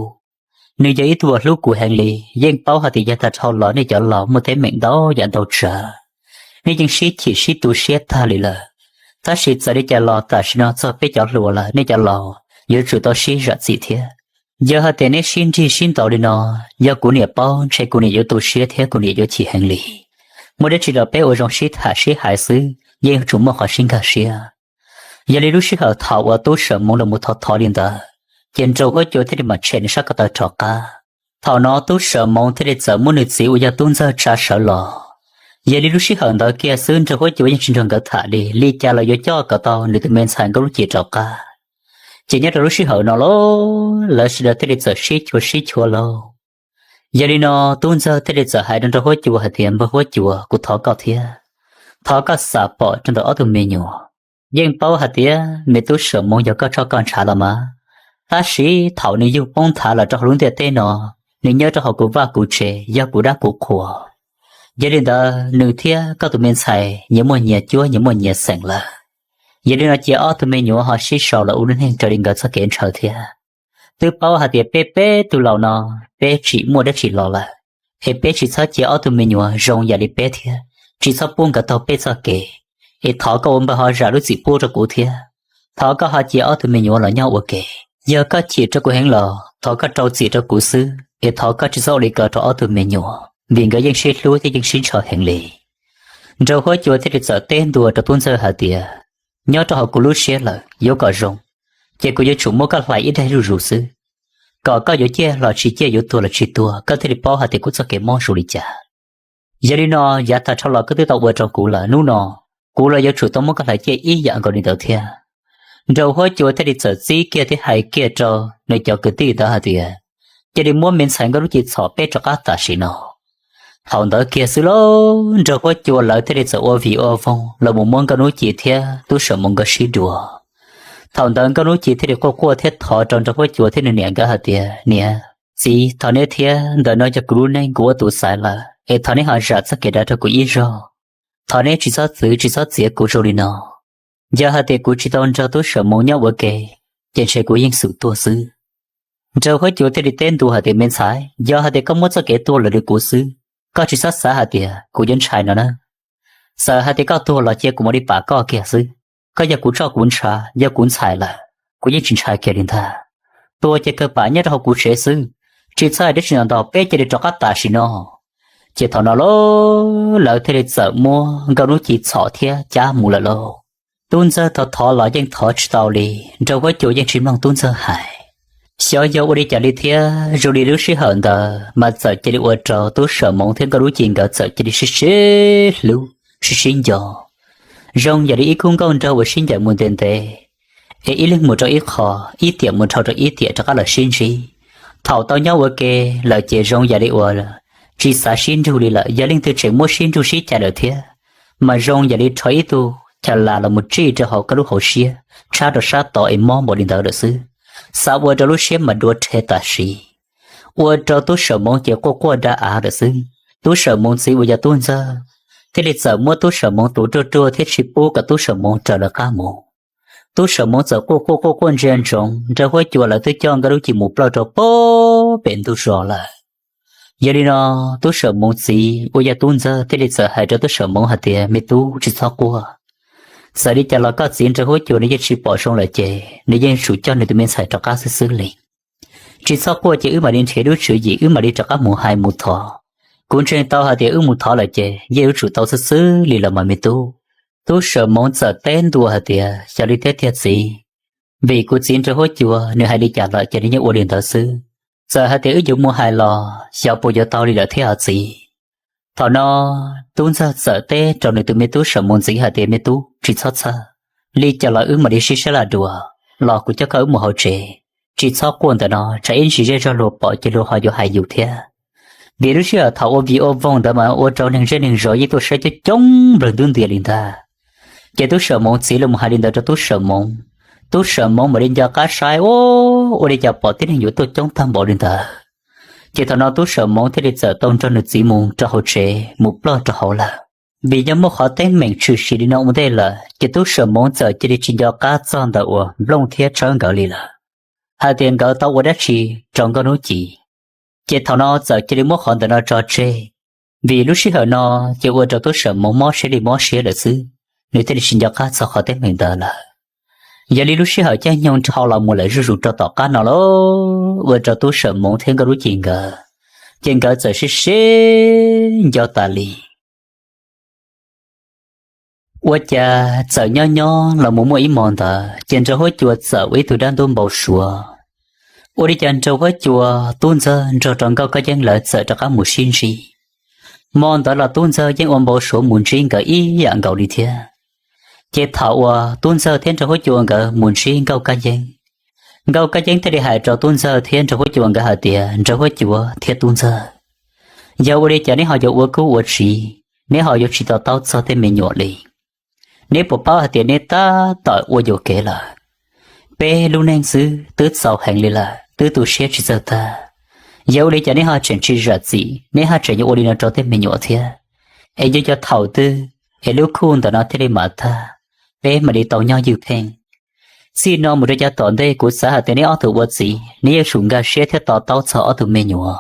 Nws yog ib tug uas hlub kuv heev li, yeej paub hais tias yav tag dhau los nej cov laus muaj teeb meem ntau yam ntau tsav, nej yeej sib chim sib tu siab tag li lawm. Tab sis txawm li cas los tam sim no txog peb cov hluas lawm, nej cov laus yuav tsum tau sib zam txim thiab. Yog hais tias neb sib nrig sib ntaus li no, yog kuv niam paub ntshe kuv niam yuav tu siab thiab kuv niam yuav chim heev li. Muaj dab tsi los peb ua zoo sib tham sib hais xwb, yeej yuav tsum muaj qhov sib nkag siab. Yog li lub sij hawm thaum uas Tub Sawm Moov los mus thov thov li ntawd, ces Nraug Huab Cua thiaj li mam tshem nws sab ko taw rov qab. Thaum no Tub Sawm Moov thiaj li txawm muab nws txiv uas yog Tub Ntxawg tsa sawv los. Yog li lub sij hawm ntawd kiag xwb Nraug Huab Cua yeej tsis nrog nkawd tham li, li cas los yuav coj kom tau nws tus me ntxhais Nkauj Lub Ci rov qab. Ces nyob rau lub sij hawm no los lawv sawv daws thiaj li txawm sib chua sib chua lauj. Yog li no Tub Ntxawg thiaj li txawm hais rau Nraug Huab Cua hais tias, Npawg Huab Cua, kuv thov koj thiab, thov koj xam pom rau ntawm ob tug me nyuam. Yeej paub hais tias me Tub Sawm Moov yog koj tshoj koj ntshav los mas, tab sis thaum nws yug poob nthav lawm rau hauv lub ntiaj teb no, nws nyob rau hauv kuv vaj kuv tsev, yog kuv dab kuv qhua. Yog li ntawd nws thiab koj tus me ntxhais nyias muaj nyias cuab nyias muaj nyias xeem lawm. Yog li no cia ob tug me nyuam ho sib sau los ua lub neej raws li nkawd txoj kev ntshaw thiab. Twb paub hais tias peb peb tug laus no, peb tsim muaj dab tsi los lawm, es peb tsis txhob cia ob tug me nyuam zoo yam li peb thiab, tsis txhob pub nkawd taug peb txoj kev. Es thov koj ua npawg ho zam lub txim pub rau kuv thiab, thov koj ho cia ob tug me nyuam los nyob ua ke. Yog koj chim rau kuv heev los thov koj rau txim rau kuv xwb, es thov koj tsis txhob ua li ko rau ob tug me nyuam, vim nkawd yeej sib hlub thiab yeej sib ntshaw heev li. Nraug Huab Cua thiaj li txawm teb ntua rau Tub Ntxawg hais tias, Nyob rau hauv kuv lub siab lawm, yuav kom zoo, ces kuv yuav tsum muab koj hlais ib daig zuj zus xwb, kom koj yuav ciaj los tsis ciaj, yuav tuag los tsis tuag, koj thiaj li paub hais tias kuv txoj kev mob zoo li cas. Yog li no, yav tag dhau los koj twb tau ua rau kuv lawm, hnub no kuv los yuav tsum tau muab koj hlais ciaj ib yam nkaus li ntawd thiab. Nraug Huab Cua thiaj li txawm txib kiag thiab hais kiag rau nws cov kwv tij ntawd hais tias, Cia li muab me ntxhais Nkauj Lub Ci txhom peb rov qab tam sim no. Thaum ntawd kiag xwb lauj, Nraug Huab Cua lawv thiaj li txawm ua vim ua voog los mus muab Nkauj Lub Ci thiab Tub Sawm Moov nkawd sib dua. Thaum ntawd Nkauj Lub Ci thiaj li quaj quaj thiab thov rau Nraug Huab Cua thiab nws niam nkawd hais tias, Niam, txiv, thov neb thiab, ntawm no yog kuv lub neej kuv ua tus xaiv lawm, es thov neb ho zam txoj kev dav rau kuv ib zaug. Thov neb tsis txhob txwv tsis txhob txiav kuv zoo li no. Yog hais tias kuv tsis tau nrog Tub Sawm Moov nyob ua ke, ces ntshe kuv yeej xum tuag xwb. Nraug Huab Cua thiaj li teb ntua hais tias, Me ntxhais, yog hais tias koj muab txoj kev tuag lawm rau kuv xwb, koj tsis txhob xav hais tias kuv yuav ntshai no na. Txawm hais tias koj tuag los cia kuv mam li pam koj kiag xwb. Koj yog kuv txoj kuv ntshav, yog kuv ntxhais lawm, kuv yeej tsis ntshai kiag li ntag. Tuag ces kawg pam nyob rau hauv kuv tsev xwb, tsis txhob hais dab tsi ntau, peb cia li rov qab tam sim no. Ces thaum no lauj, lawv thiaj li txawm muab Nkauj Lub Ci txhom thiab cab mus lawm lauj. Tub Ntxawg thov thov los yeej thov tsis tau li, Nraug Huab Cua yeej tsis mloog Tub Ntxawg hais. Xyov yog ua li cas li thiab, zoo li lub sij hawm ntawd mas txawm cia li ua rau Tub Sawm Moov thiab Nkauj Lub Ci nkawd txawm cia li sib sib hlub, sib sib nco, zoo yam li ib khub nkauj nraug uas sib ncaim mus ntev ntev, es ib leeg mus rau ib qho, ib tiam mus dhau rau ib tiam rov qab los sib ntsib. Thaum tau nyob ua ke lawm ces zoo yam li uas tsis xav sib nrug li lawm, yog leej twg tseem muab sib nrug sib cais lawm thiab, mas zoo yam li rho ib tug chaw las los mus tsij rau hauv koj lub hauv siab, tshab rau sab tod es mob npaum li ntawd lawm xwb. Xav ua rau lub siab mas dua rhe tam sim, ua rau Tub Sawm Moov ces quaj quaj da av lawm xwb. Tub Sawm Moov txiv uas yog Tub Ntxawg thiaj li txawm muab Tub Sawm Moov tuav ruaj ruaj thiab tsis pub kom Tub Sawm Moov raws lawv qab mus. Tub Sawm Moov txawm quaj quaj quaj quaj ntsia ntsoov, Nraug Huab Cua lawv twb coj Nkauj Lub Ci mus plaws rau pem ntug zos lawm. Yog li no, Tub Sawm Moov txiv uas yog Tub Ntxawg thiaj li txawm hais rau Tub Sawm Moov hais tias, Me tub, tsis txhob quaj. Txawm li cas los koj txiv Nraug Huab Cua nws yeej tsis pom zoo lawm ces nws yeej tsum coj nws tus me ntxhais rov qab xwb xwb li. Tsis txhob quaj ces wb mam li nrhiav lub tswv yim, wb mam li rov qab mus hais mus thov. Kuv ntseeg tau hais tias wb mus thov lawm ces yeej yuav tsum tau xwb xwb li los mas me tub. Tub Sawm Moov txawm teb ntua hais tias, Xyov li thiab tiag txiv, vim kuv txiv Nraug Huab Cua nws hais li cas lawm ces nws yeej ua li ntawd xwb. Txawm hais tias wb yuav mus hais los xyov puas yuav tau li lawm thiab os txiv. Thaum no Tub Ntxawg txawm teb rau nws tus me tub Sawm Moov ntxiv hais tias, Me tub, tsis txhob txhawj, li cas los wb mam li sib sab laj dua, los kuv coj koj wb mus hauv tsev, tsis txhob quaj ntawm no, tsam ib ntsis zej zog luag pom ces luag ho yuav hais yus thiab. Vim lub sij hawm thaum ua vij ua voog ntawd mas ua rau neeg zej neeg zos yeej tuaj saib coob coob nplawg ntub ntiag li ntag. Ces tub Sawm Moov txiv los mus hais li ntawd rau tub Sawm Moov, tub Sawm Moov mam li nco qab saib, ua li cas pom tib neeg yuav tuaj coob tag npaum li ntawd. Ces thaum no tub Sawm Moov thiaj li txawm tau nrog nws txiv mus rau hauv tsev mus ploj rau hauv lawm. Vim yog muaj qhov teeb meem tshwm sim li no ua ntej lawm ces tub Sawm Moov txawm cia li tsis nco qab txog ntawm uas Nplooj thiab Tshawb nkawd li lawm, hais tias nkawd tau ua dab tsi rau Nkauj Hnub Ci. Ces thaum no txawm cia li muab qhov ntawm no tso tseg, vim lub sij hawm no ces ua rau tub Sawm Moov mob siab li mob siab lawm xwb, nws thiaj li tsis nco qab txog qhov teeb meem ntawd lawm. Yog li lub sij hawm caij nyoog dhau los mus lawm zuj zus rau tom qab no lauj, ua rau tub Sawm Moov thiab Nkauj Hnub Ci nkawd, ces nkawd txawm sib sib nco tas li. Ua cas txawm nyob nyob los mus muaj ib hmo ntawd ces nraug huab cua txawm ua ib tug dab ntub npau suav. Ua li cas nraug huab cua, tub ntxawg nrog rau Nkauj Kab Yeeb lawv txawm rov qab mus sib ntsib. Hmo ntawd los tub ntxawg yeej ua npau suav mus ntsib nkawd ib yam nkaus li thiab. Ces thaum uas tub ntxawg thiab nraug huab cua nkawd mus ntsib Nkauj Kab Yeeb, Nkauj Kab Yeeb thiaj li hais rau tub ntxawg thiab nraug huab cua nkawd hais tias, nraug huab cua thiab tub ntxawg, yog ua li cas neb ho yuav ua kub ua tsiv, neb ho yuav tsis to taub txog tej me nyuam li? Neb puas paub hais tias neb tab tom ua yuam kev lawm? Peb lub neej xwb twb txaus heev li lawm, twb tu siab tsis txawj tag. Yog ua li cas neb ho tseem tsis zam txim, neb ho tseem yuav ua li no rau tej me nyuam thiab? Es yuav yog thaum twg es lub khuj ntawm no thiaj li mam tag, peb mam li tau nyob ywj pheej. Txij no mus rau caij tom ntej kuv xav hais tias neb ob tug ua txiv neb yuav tsum nkag siab thiab to taub txog ob tug me nyuam.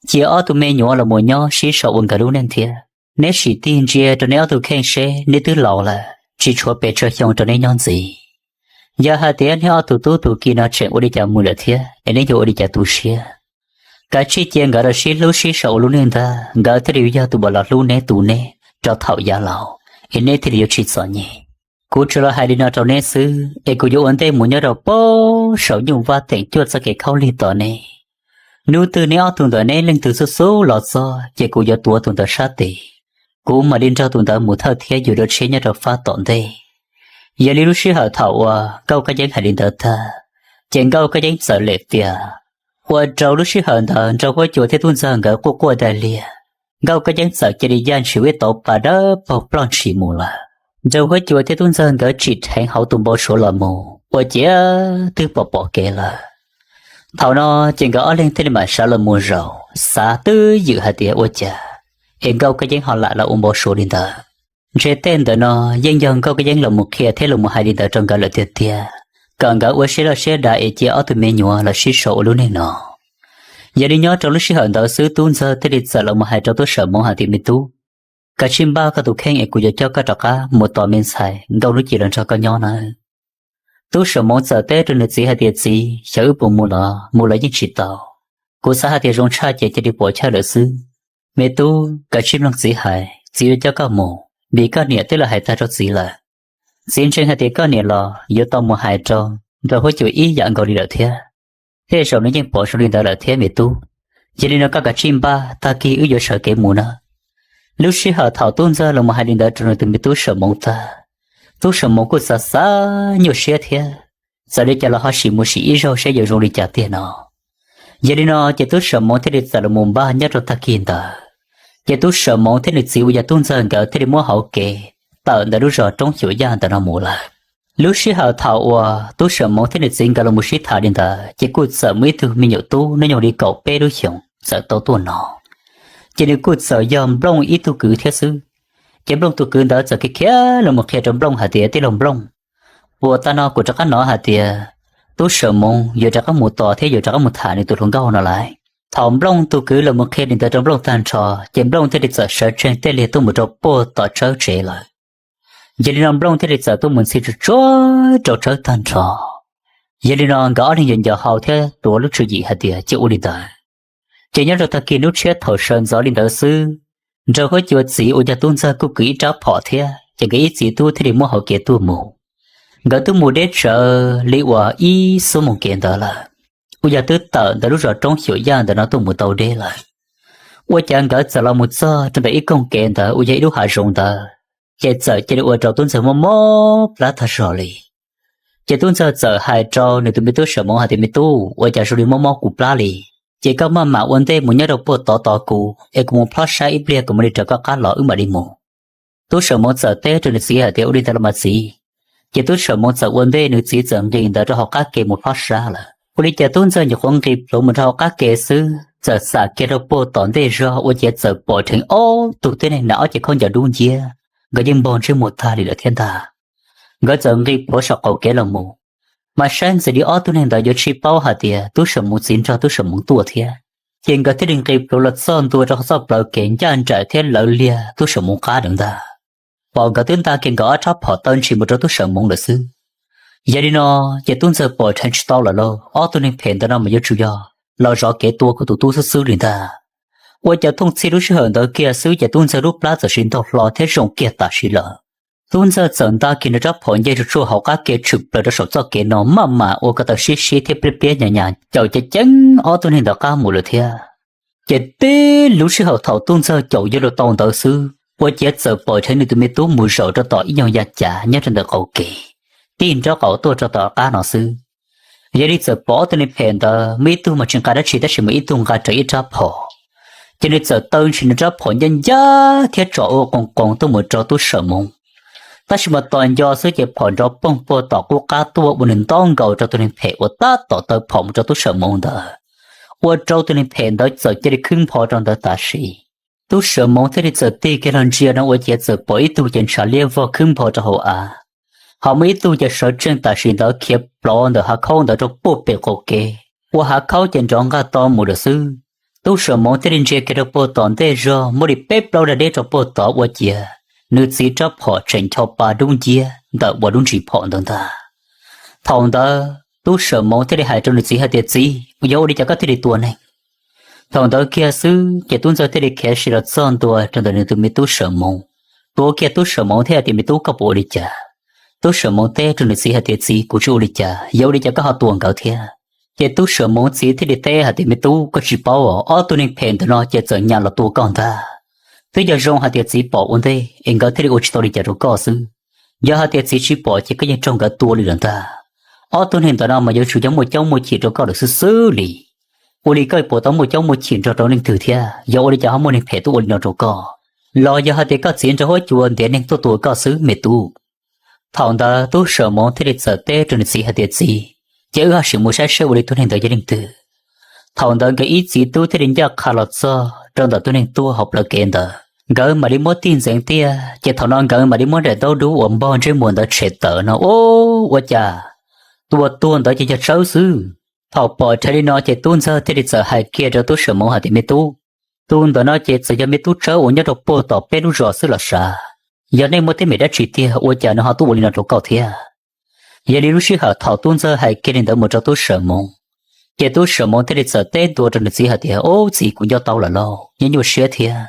Cia ob tug me nyuam los mus nyob sib sau ua nkawd lub neej thiab. Neb sim tig ntsia rau neb ob tug kheej seb neb twb laus lawm, tsis tshuav pes tsawg xyoo rau neb nyob ntxiv. Yog hais tias neb ob tug tub tug ki no tseem ua li cas mus lawm thiab es neb yuav ua li cas tu siab? Kav tsij cia nkawd los sib hlub sib sau ua lub neej ntag, nkawd thiaj li yuav yog tus uas los hlub neb tu neb rau thaum yav laus, es neb thiaj li yuav tsis txom nyem. Kuv tsuas los hais li no rau neb xwb, es kuv yuav ua ntej mus nyob rau pem saum nyuj vaj teem cuaj txoj kev khaub lig tos neb. Hnub twg neb ob tug ntawm neb leej twg xub xub los txog ces kuv yuav tuav tus ntawd sab tes, kuv mam li nrog tus ntawd mus thawj thiab yuav dua tshiab nyob rau fab tom ntej. Yog li lub sij hawm thaum uas Nkauj Kab Yeeb hais li ntawd tag, ces Nkauj Kab Yeeb txawm lem tias, ua rau lub sij hawm ntawd nraug huab cua thiab tub ntxawg nkawd quaj quaj daig liag. Nkauj Kab Yeeb txawm cia li yaj ntshis ua ib tauv pas dawb paug ploj ntshis mus lawm. Nraug huab cua thiab tub ntxawg nkawd tsim dheev hauv tus npau suav los mus ua ciav twb pom pom kev lawm. Thaum no ces nkawd ob leeg thiaj li mam sawv los mus zaum xav twb ywm hais tias ua cas es Nkauj Kab Yeeb ho lam los ua npau suav li ntawd. Ntshe tej ntawm no yeej yog Nkauj Kab Yeeb los mus qhia thiab los mus hais li ntawd rau nkawd lawm tiag tiag, kom nkawd ua siab loj siab dav es cia ob tug me nyuam los sib sau ua lub neej no. Yog li nyob rau lub sij hawm ntawd xwb tub ntxawg thiaj li txawm los mus hais rau tub Sawm Moov hais tias, me tub, kav tsij npaj koj tus kheej es kuv yuav coj koj rov qab mus tos me ntxhais Nkauj Hnub Ci los nrog koj nyob nawb. Tub Sawm Moov txawm teb rau nws txiv hais tias, txiv, xyov wb puas mus los mus los yeej tsis tau. Kuv xav hais tias zoo tshaj ces cia li pom chaw lawm xwb. Me tub, kav tsij mloog txiv hais, txiv yuav coj koj mus, vim koj niam twb los hais tag rau txiv lawm. Txiv ntseeg hais tias koj niam los yuav tau mus hais rau nraug huab cua ib yam nkaus li lawm thiab. Tej zaum nws yeej pom zoo li ntawd lawm thiab me tub. Yog li no koj kav tsij npaj, tag kis wb yuav sawv kev mus na. Lub sij hawm thaum tub ntxawg los mus hais li ntawd rau nws tus me tub Sawm Moov tag, tub Sawm Moov kuj xav xav nyuaj siab thiab, txawm li cas los ho sim mus sim ib zaug seb yuav zoo li cas tiag no. Yog li no ces tub Sawm Moov thiaj li txawm los mus npaj nyob rau tag kis ntawd. Ces tub Sawm Moov thiab nws txiv uas yog tub ntxawg nkawd thiaj li muab hauv kev tawm ntawm lub zos Roob Xyuam Yaj ntawm no mus lawm. Lub sij hawm thaum uas tub Sawm Moov thiab nws txiv nkawd los mus sib tham li ntawd ces kuj txawm muaj ib tug me nyuam tub hnub nyoog li kaum peb lub xyoos txawm tau tuaj no. Ces nws kuj txawm yog Nplooj ib tug kwv thiab xwb. Ces Nplooj tus kwv ntawd txawm khiav khiav los mus qhia rau Nplooj hais tias, tij laug Nplooj, puas tag no kuv rov qab hnov hais tias tub Sawm Moov yuav rov qab mus tos thiab yuav rov qab mus tham nws tus hluas nkauj no lawm. Thaum Nplooj tus kwv los mus qhia li ntawd rau Nplooj tag nrho ces Nplooj thiaj li txawm sawv tsees tej liag tuaj mus rau puag tom Tsawb tsev lawm. Yog li no Nplooj thiaj li txawm tuaj mus ntxhi tsuag tsuag rau Tsawb tag nrho. Yog li no nkawd ob leeg yuav nco hau thiab tuav lub tswv yim hais tias cia ua li ntawd. Ces nyob rau tag kis hnub tshiab thaum sawv ntxov li ntawd xwb, nraug huab cua txiv uas yog tub ntxawg kuj kwv ib rab phom thiab ces nkawd ib txiv tub thiaj li muab hauv kev tuaj mus. Nkawd twb mus deb tsawv li uas ib xuab moos kev ntawd lawm, uas yog twb tawm ntawm lub zos Roob Xyuam Yaj ntawm no tuaj mus tau deb lawm. Ua cas nkawd txawm los mus txog rau ntawm ib koog kev ntawd uas yog ib lub hav zoov ntawd, ces txawm cia li ua rau tub ntxawg mob mob plab tag zog li. Ces tub ntxawg txawm hais rau nws tus me tub Sawm Moov hais tias, Me tub, ua cas zoo li mob mob kuv plab li? Ces koj maj mam ua ntej mus nyob rau puag tod tos kuv es kuv mus plob sab ib pliag kuv mam li raws koj qab los wb mam li mus. Tub Sawm Moov txawm teb rau nws txiv hais tias, Ua li ntawd los mas txiv. Ces tub Sawm Moov txawm ua ntej nws txiv txawm nqis ntawd rau hauv qab ke mus plob sab lawm. Ua li cas tub ntxawg nyuam qhuav nqis plhuav mus rau hauv qab ke xwb txawm xam kiag rau puag tom ntej zog ua ciav txawm pom dheev ob tug tib neeg hnav ob cev khaub ncaws dub nciab, nkawd yeej npog ntsej muag tag li lawm thiab ntag. Nkawd txawm nqis plhuav saum qaum kev los mus, mas saib ntxiv li ob tug neeg ntawd yuav tsis paub hais tias tub Sawm Moov txiv nrog tub Sawm Moov tuaj thiab. Ces nkawd thiaj li nqis plhuav los txog ntua rau hauv txoj plawv kev ncaj nraim thiab lawv liag tub Sawm Moov qab lawm ntag. Pom nkawd twb nta kiag nkawd ob rab phom taw ntshis mus rau tub Sawm Moov lawm xwb. Yog li no, ces tub ntxawg pom dheev tsis tau lawm lauj, ob tug neeg phem ntawd no mas yuav tsum yog los zov kev tua kuv tus tub xwb xwb li ntag. Ua cas thooj txhij lub sij hawm ntawd kiag xwb ces tub ntxawg lub plab txawm sis ntaug hlo thiab zoo kiag tam sim lawm. Tub ntxawg txawm nta kiag nws rab phom nce tsuj tsuag hauv qab ke tshwm plaws rau saum txoj kev no maj mam ua ko taw sib sib thiab pliab pliab nyas nyas caum ceev ceev ob tug neeg ntawd qab mus lawm thiab. Ces tib lub sij hawm thaum tub ntxawg caum yuav luag tau ntawd xwb ua ciav txawm pom dheev nws tus me tub mus zaum rau tom ib nyuag ya cav nyob rau ntawm qaum kev, tij nraub qaum tuaj rau tom qab no xwb. Yog li txawm pom ob tug neeg phem ntawd muaj ib tug mas tsis nqa dab tsi tab sis muaj ib tug nqa rawv ib rab phom. Ces nws txawm taw ntshis nws rab phom ncaj ncaj thiab tsom ua qoos qoos tuaj mus rau tub Sawm Moov. Tab sis mas tos nco xwb ces phom nrov poog puag tom qub qab tuaj ua nws ntaub nkaus rau tus neeg phem uas tab tom taw phom mus rau tub Sawm Moov ntawd, ua rau tus neeg phem ntawd txawm cia li khwb npho rau ntawd tam sim. Tub Sawm Moov thiaj li txawm tig kiag los ntsia no ua ciav txawm pom ib tug ces ntshav liab vog khwb npho rau hauv av, ho muaj ib tug ces sawv tsees tam sim ntawd khiav plov ntawm hav khaub ntawd rau puag pem qaum kev, ua hav khaub ces nrov nqaj to mus lawm xwb. Tub Sawm Moov thiaj li ntsia kiag rau puag tom ntej zog muaj li peb plaub dag deb rau puag tod ua ciav nws txiv rab phom tseem ncho pa dub nciab ntawm ua lub ntsis phom ntawd ntag. Thaum ntawd tub Sawm Moov thiaj li hais rau nws txiv hais tias, Txiv, yog ua li cas koj thiaj li tua neeg? Thaum ntawd kiag xwb ces tub ntxawg thiaj li khiav sis los txog ntua rau ntawm nws tus me tub Sawm Moov, tuav kiag tub Sawm Moov thiab hais tias, Me tub, koj puas ua li cas? Tub Sawm Moov teb rau nws txiv hais tias, Txiv, kuv tsis ua li cas, yog ua li cas koj ho tua nkawd thiab? Ces tub Sawm Moov txiv thiaj li teb hais tias, Me tub, koj tsis paub, ob tug neeg phem ntawm no ces txawm nyas los tua koj ntag. Twb yog zoo hais tias txiv pom ua ntej es nkawd thiaj li ua tsis tau li cas rau koj xwb. Yog hais tias txiv tsis pom ces koj yeej raug nkawd tua li lawm ntag. Ob tug neeg ntawm no mas yuav tsum yog muaj caub muaj chim rau koj lawm xwb xwb li. Ua li koj puas tau muaj caub muaj chim nrog rau leej twg thiab? Yog ua li cas ho muaj neeg phem tuaj ua li no rau koj? Los yog hais tias koj txiv nrog huab cua ntiav neeg tuaj tua koj xwb me tub? Thaum ntawd tub Sawm Moov thiaj li txawm teb rau nws txiv hais tias, Txiv, ces wb ho sim mus saib seb ua li tus neeg ntawd yog leej twg. Thaum ntawd nkawd ib txiv tub thiaj li ncaj qha los txog rau ntawm tus neeg tuag hauv plawv kev ntawd, nkawd mam li muab tig ntxeev tiaj, ces thaum no nkawd mam li muab daim ntaub dub uas npog ntsej muag ntawd tshem tawm no, Ub, ua cas tus uas tuag ntawd ces yog Tsawb xwb. Thaum pom dheev li no ces tub ntxawg thiaj li txawm hais kiag rau tub Sawm Moov hais tias, Me tub, tus ntawm no ces txawm yog me tub Tsawb uas nyob rau puag tom peb lub zos xwb los sav. Yog nej muaj teeb meem dab tsi tiag ua cas nws ho tuaj ua li no rau koj thiab? Yog li lub sij hawm thaum tub ntxawg hais kiag li ntawd mus rau tub Sawm Moov, ces tub Sawm Moov thiaj li txawm teb ntua rau nws txiv hais tias, Ub, txiv, kuv nco tau lawm lauj, nyuaj nyuaj siab thiab,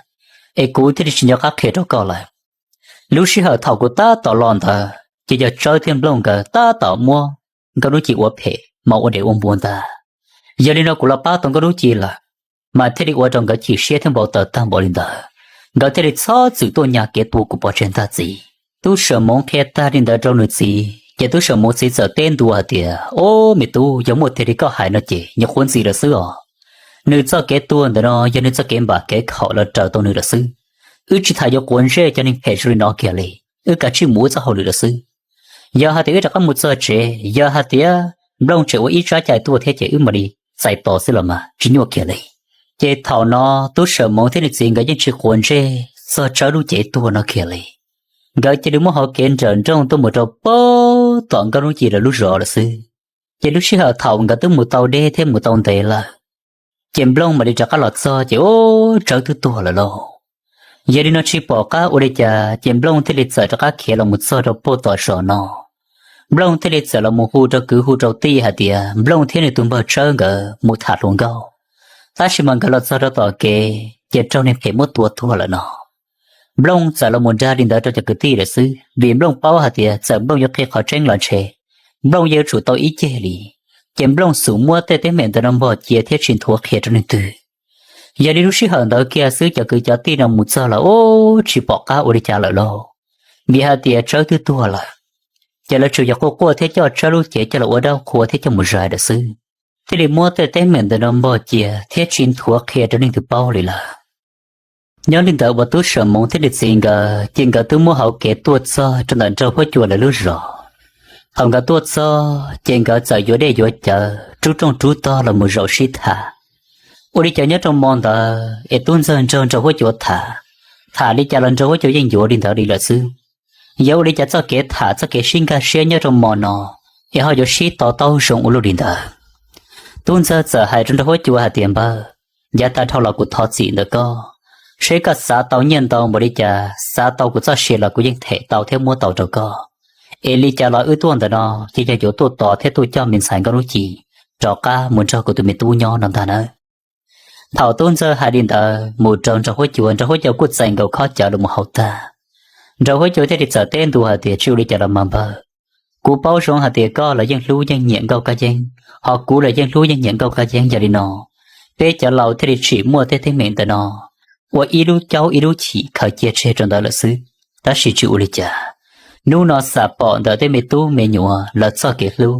es kuv thiaj li tsis nco qab qhia rau koj lawm. Lub sij hawm thaum kuv tab tom los ntawd ces yog Tsawb thiab Nplooj nkawd tab tom muab Nkauj Hnub Ci ua phem mas ua dev ua npua ntag. Yog li no kuv los pab tau Nkauj Hnub Ci lawm, mas thiaj li ua rau nkawd chim siab thiab npau taws tag npaum li ntawd, nkawd thiaj li txhob txwm tuaj nyas kev tua kuv pov tseg ntag txiv. Tub Sawm Moov qhia tag li ntawd rau nws txiv ces tub Sawm Moov txiv txawm teb ntua hais tias, Ob, me tub, yog muaj tiag li koj hais no ces nyuam qhuav ntxim lawm xwb os. Nws txoj kev tuag ntawm no yog nws txoj kev npam kev khaum los raws tau nws lawm xwb. Wb tsis tas yuav quav ntsej cov neeg phem zoo li no kiag li, wb kav tsij mus wb txoj hauj lwm lawm xwb. Yog hais tias wb rov qab mus txog tsev, yog hais tias Nplooj tseem ua ib tsab cai tuaj thiab ces wb mam li txais tos xwb los mas tsis nyuaj kiag li. Ces thaum no tub Sawm Moov thiab nws txiv nkawd yeej tsis quav ntsej txog Tsawb lub cev tuag no kiag li. Nkawd cia li muab hauv kev nrawm nrooj tuaj mus rau puag tom Nkauj Hnub Ci lawv lub zos lawm xwb. Ces lub sij hawm thaum nkawd twb mus tau deb thiab mus tau ntev lawm, ces Nplooj mam li rov qab los txog ces ub, Tsawb twb tuag lawm lauj. Yog li no tsis pom qab ua li cas ces Nplooj thiaj li txawm rov qab khiav los mus txog rau puag tom zos no. Nplooj thiaj li txawm los mus hu rau kwv hu rau tij hais tias Nplooj thiab nws tus npawg Tsawb nkawd mus tham hluas nkauj, tab sis mas nkawd los txog rau tom kev ces raug neeg phem muab tua tuag lawm no. Nplooj txawm los mus dag li ntawd rau cov kwv tij lawm xwb, vim Nplooj paub hais tias txawm Nplooj yuav qhia qhov tseeb los ntshe Nplooj yuav tsum tau ib ceg li. Ces Nplooj xum muab tej teeb meem ntawm no npog cia thiab tsis nthuav qhia rau neeg twg. Yog li lub sij hawm ntawd kiag xwb cov kwv cov tij no mus txog los ub, tsis pom qab ua li cas lawm lauj, vim hais tias Tsawb twb tuag lawm. ces lawv tsuas yog quaj quaj thiab coj tsab lub cev coj los ua dab qhua thiab coj mus zais lawm xwb. Thiaj li muab tej teeb meem ntawm no npog cia thiab tsis nthuav qhia rau leej twg paub li lawm. Nyob li ntawd uas Tub Sam Moov thiab nws txiv nkawd ces nkawd twb muab hauv kev tuaj txog rau ntawm nraug huab cua lawv lub zos. Thaum nkawd tuaj txog ces nkawd txawm yuav dej yuav cawv rub rooj rub tog los mus zaum sib tham. Ua li cas nyob rau mo ntawd es tub ntxawg nrog nraug huab cua tham, tham li cas los nraug huab cua yeej yuav li ntawd li lawm xwb. Yog ua li cas txoj kev tham txoj kev sib nkag siab nyob rau mo no es ho yuav sib to taub zoo ua luaj li ntawd? Tub ntxawg txawm hais rau nraug huab cua hais tias, Npawg, yav tag dhau los kuv thov txim ntawm koj, seb koj xav tau nyiaj ntau npaum li cas, xav tau kuv txoj sia los kuv yeej them tau thiab muab tau rau koj. Es li cas los wb tuaj ntawm no ces yog yuav tuaj tos thiab tuaj coj me ntxhais Nkauj Hnub Ci rov qab mus nrog kuv tus me tub nyob no ntag nawb. Thaum tub ntxawg hais li ntawd mus rau nraug huab cua, nraug huab cua kuj txais nkaus khob cawv los mus hauv tag. Nraug huab cua thiaj li txawm teb ntua hais tias, Tsis ua li cas los mas npawg, kuv paub zoo hais tias koj los yeej hlub yeej nyiam Nkauj Kab Yeeb, ho kuv los yeej hlub yeej nyiam Nkauj Kab Yeeb. Yog li no peb cov laus thiaj li tsim muaj tej teeb meem ntawm no ua ib lub caub ib lub chim khaws cia tseg rau ntawd lawm xwb. Tab sis tsis ua li cas, hnub no xam pom ntawm tej me tub me nyuam lawv txoj kev hlub,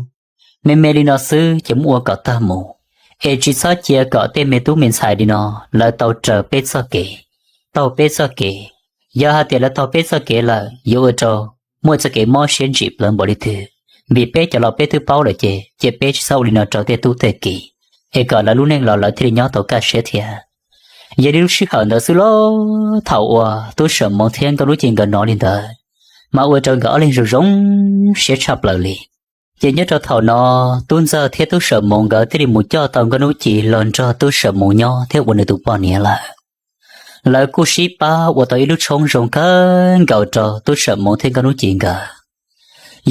me me li no xwb ces muab ua kom tag mus, es tsis txhob cia kom tej me tub me ntxhais li no lawv tau raws peb txoj kev, taug peb txoj kev. Yog hais tias lawv taug peb txoj kev lawm yuav ua rau muaj txoj kev mob siab ntsim plawv npaum li twg, vim peb cov laus peb twb paub lawm ces cia peb tsis txhob ua li no rau tej tub tej kiv, es kom lawv lub neej los lawv thiaj li nyob tau kaj siab thiab. Yog li lub sij hawm ntawd xwb los thaum uas tub Sam Moov thiab Nkauj Hnub Ci nkawd hnov li ntawd, mas ua rau nkawd ob leeg zoo zoo siab tshaj plaws li. Ces nyob rau thaum no, tub ntxawg thiab tub Sam Moov nkawd thiaj li mus coj tau Nkauj Hnub Ci los nrog tub Sam Moov nyob thiab ua nws tus poj niam lawm. Lawv kuj sib pab ua tau ib lub tshoob zoo kawg nkaus rau tub Sam Moov thiab Nkauj Hnub Ci nkawd.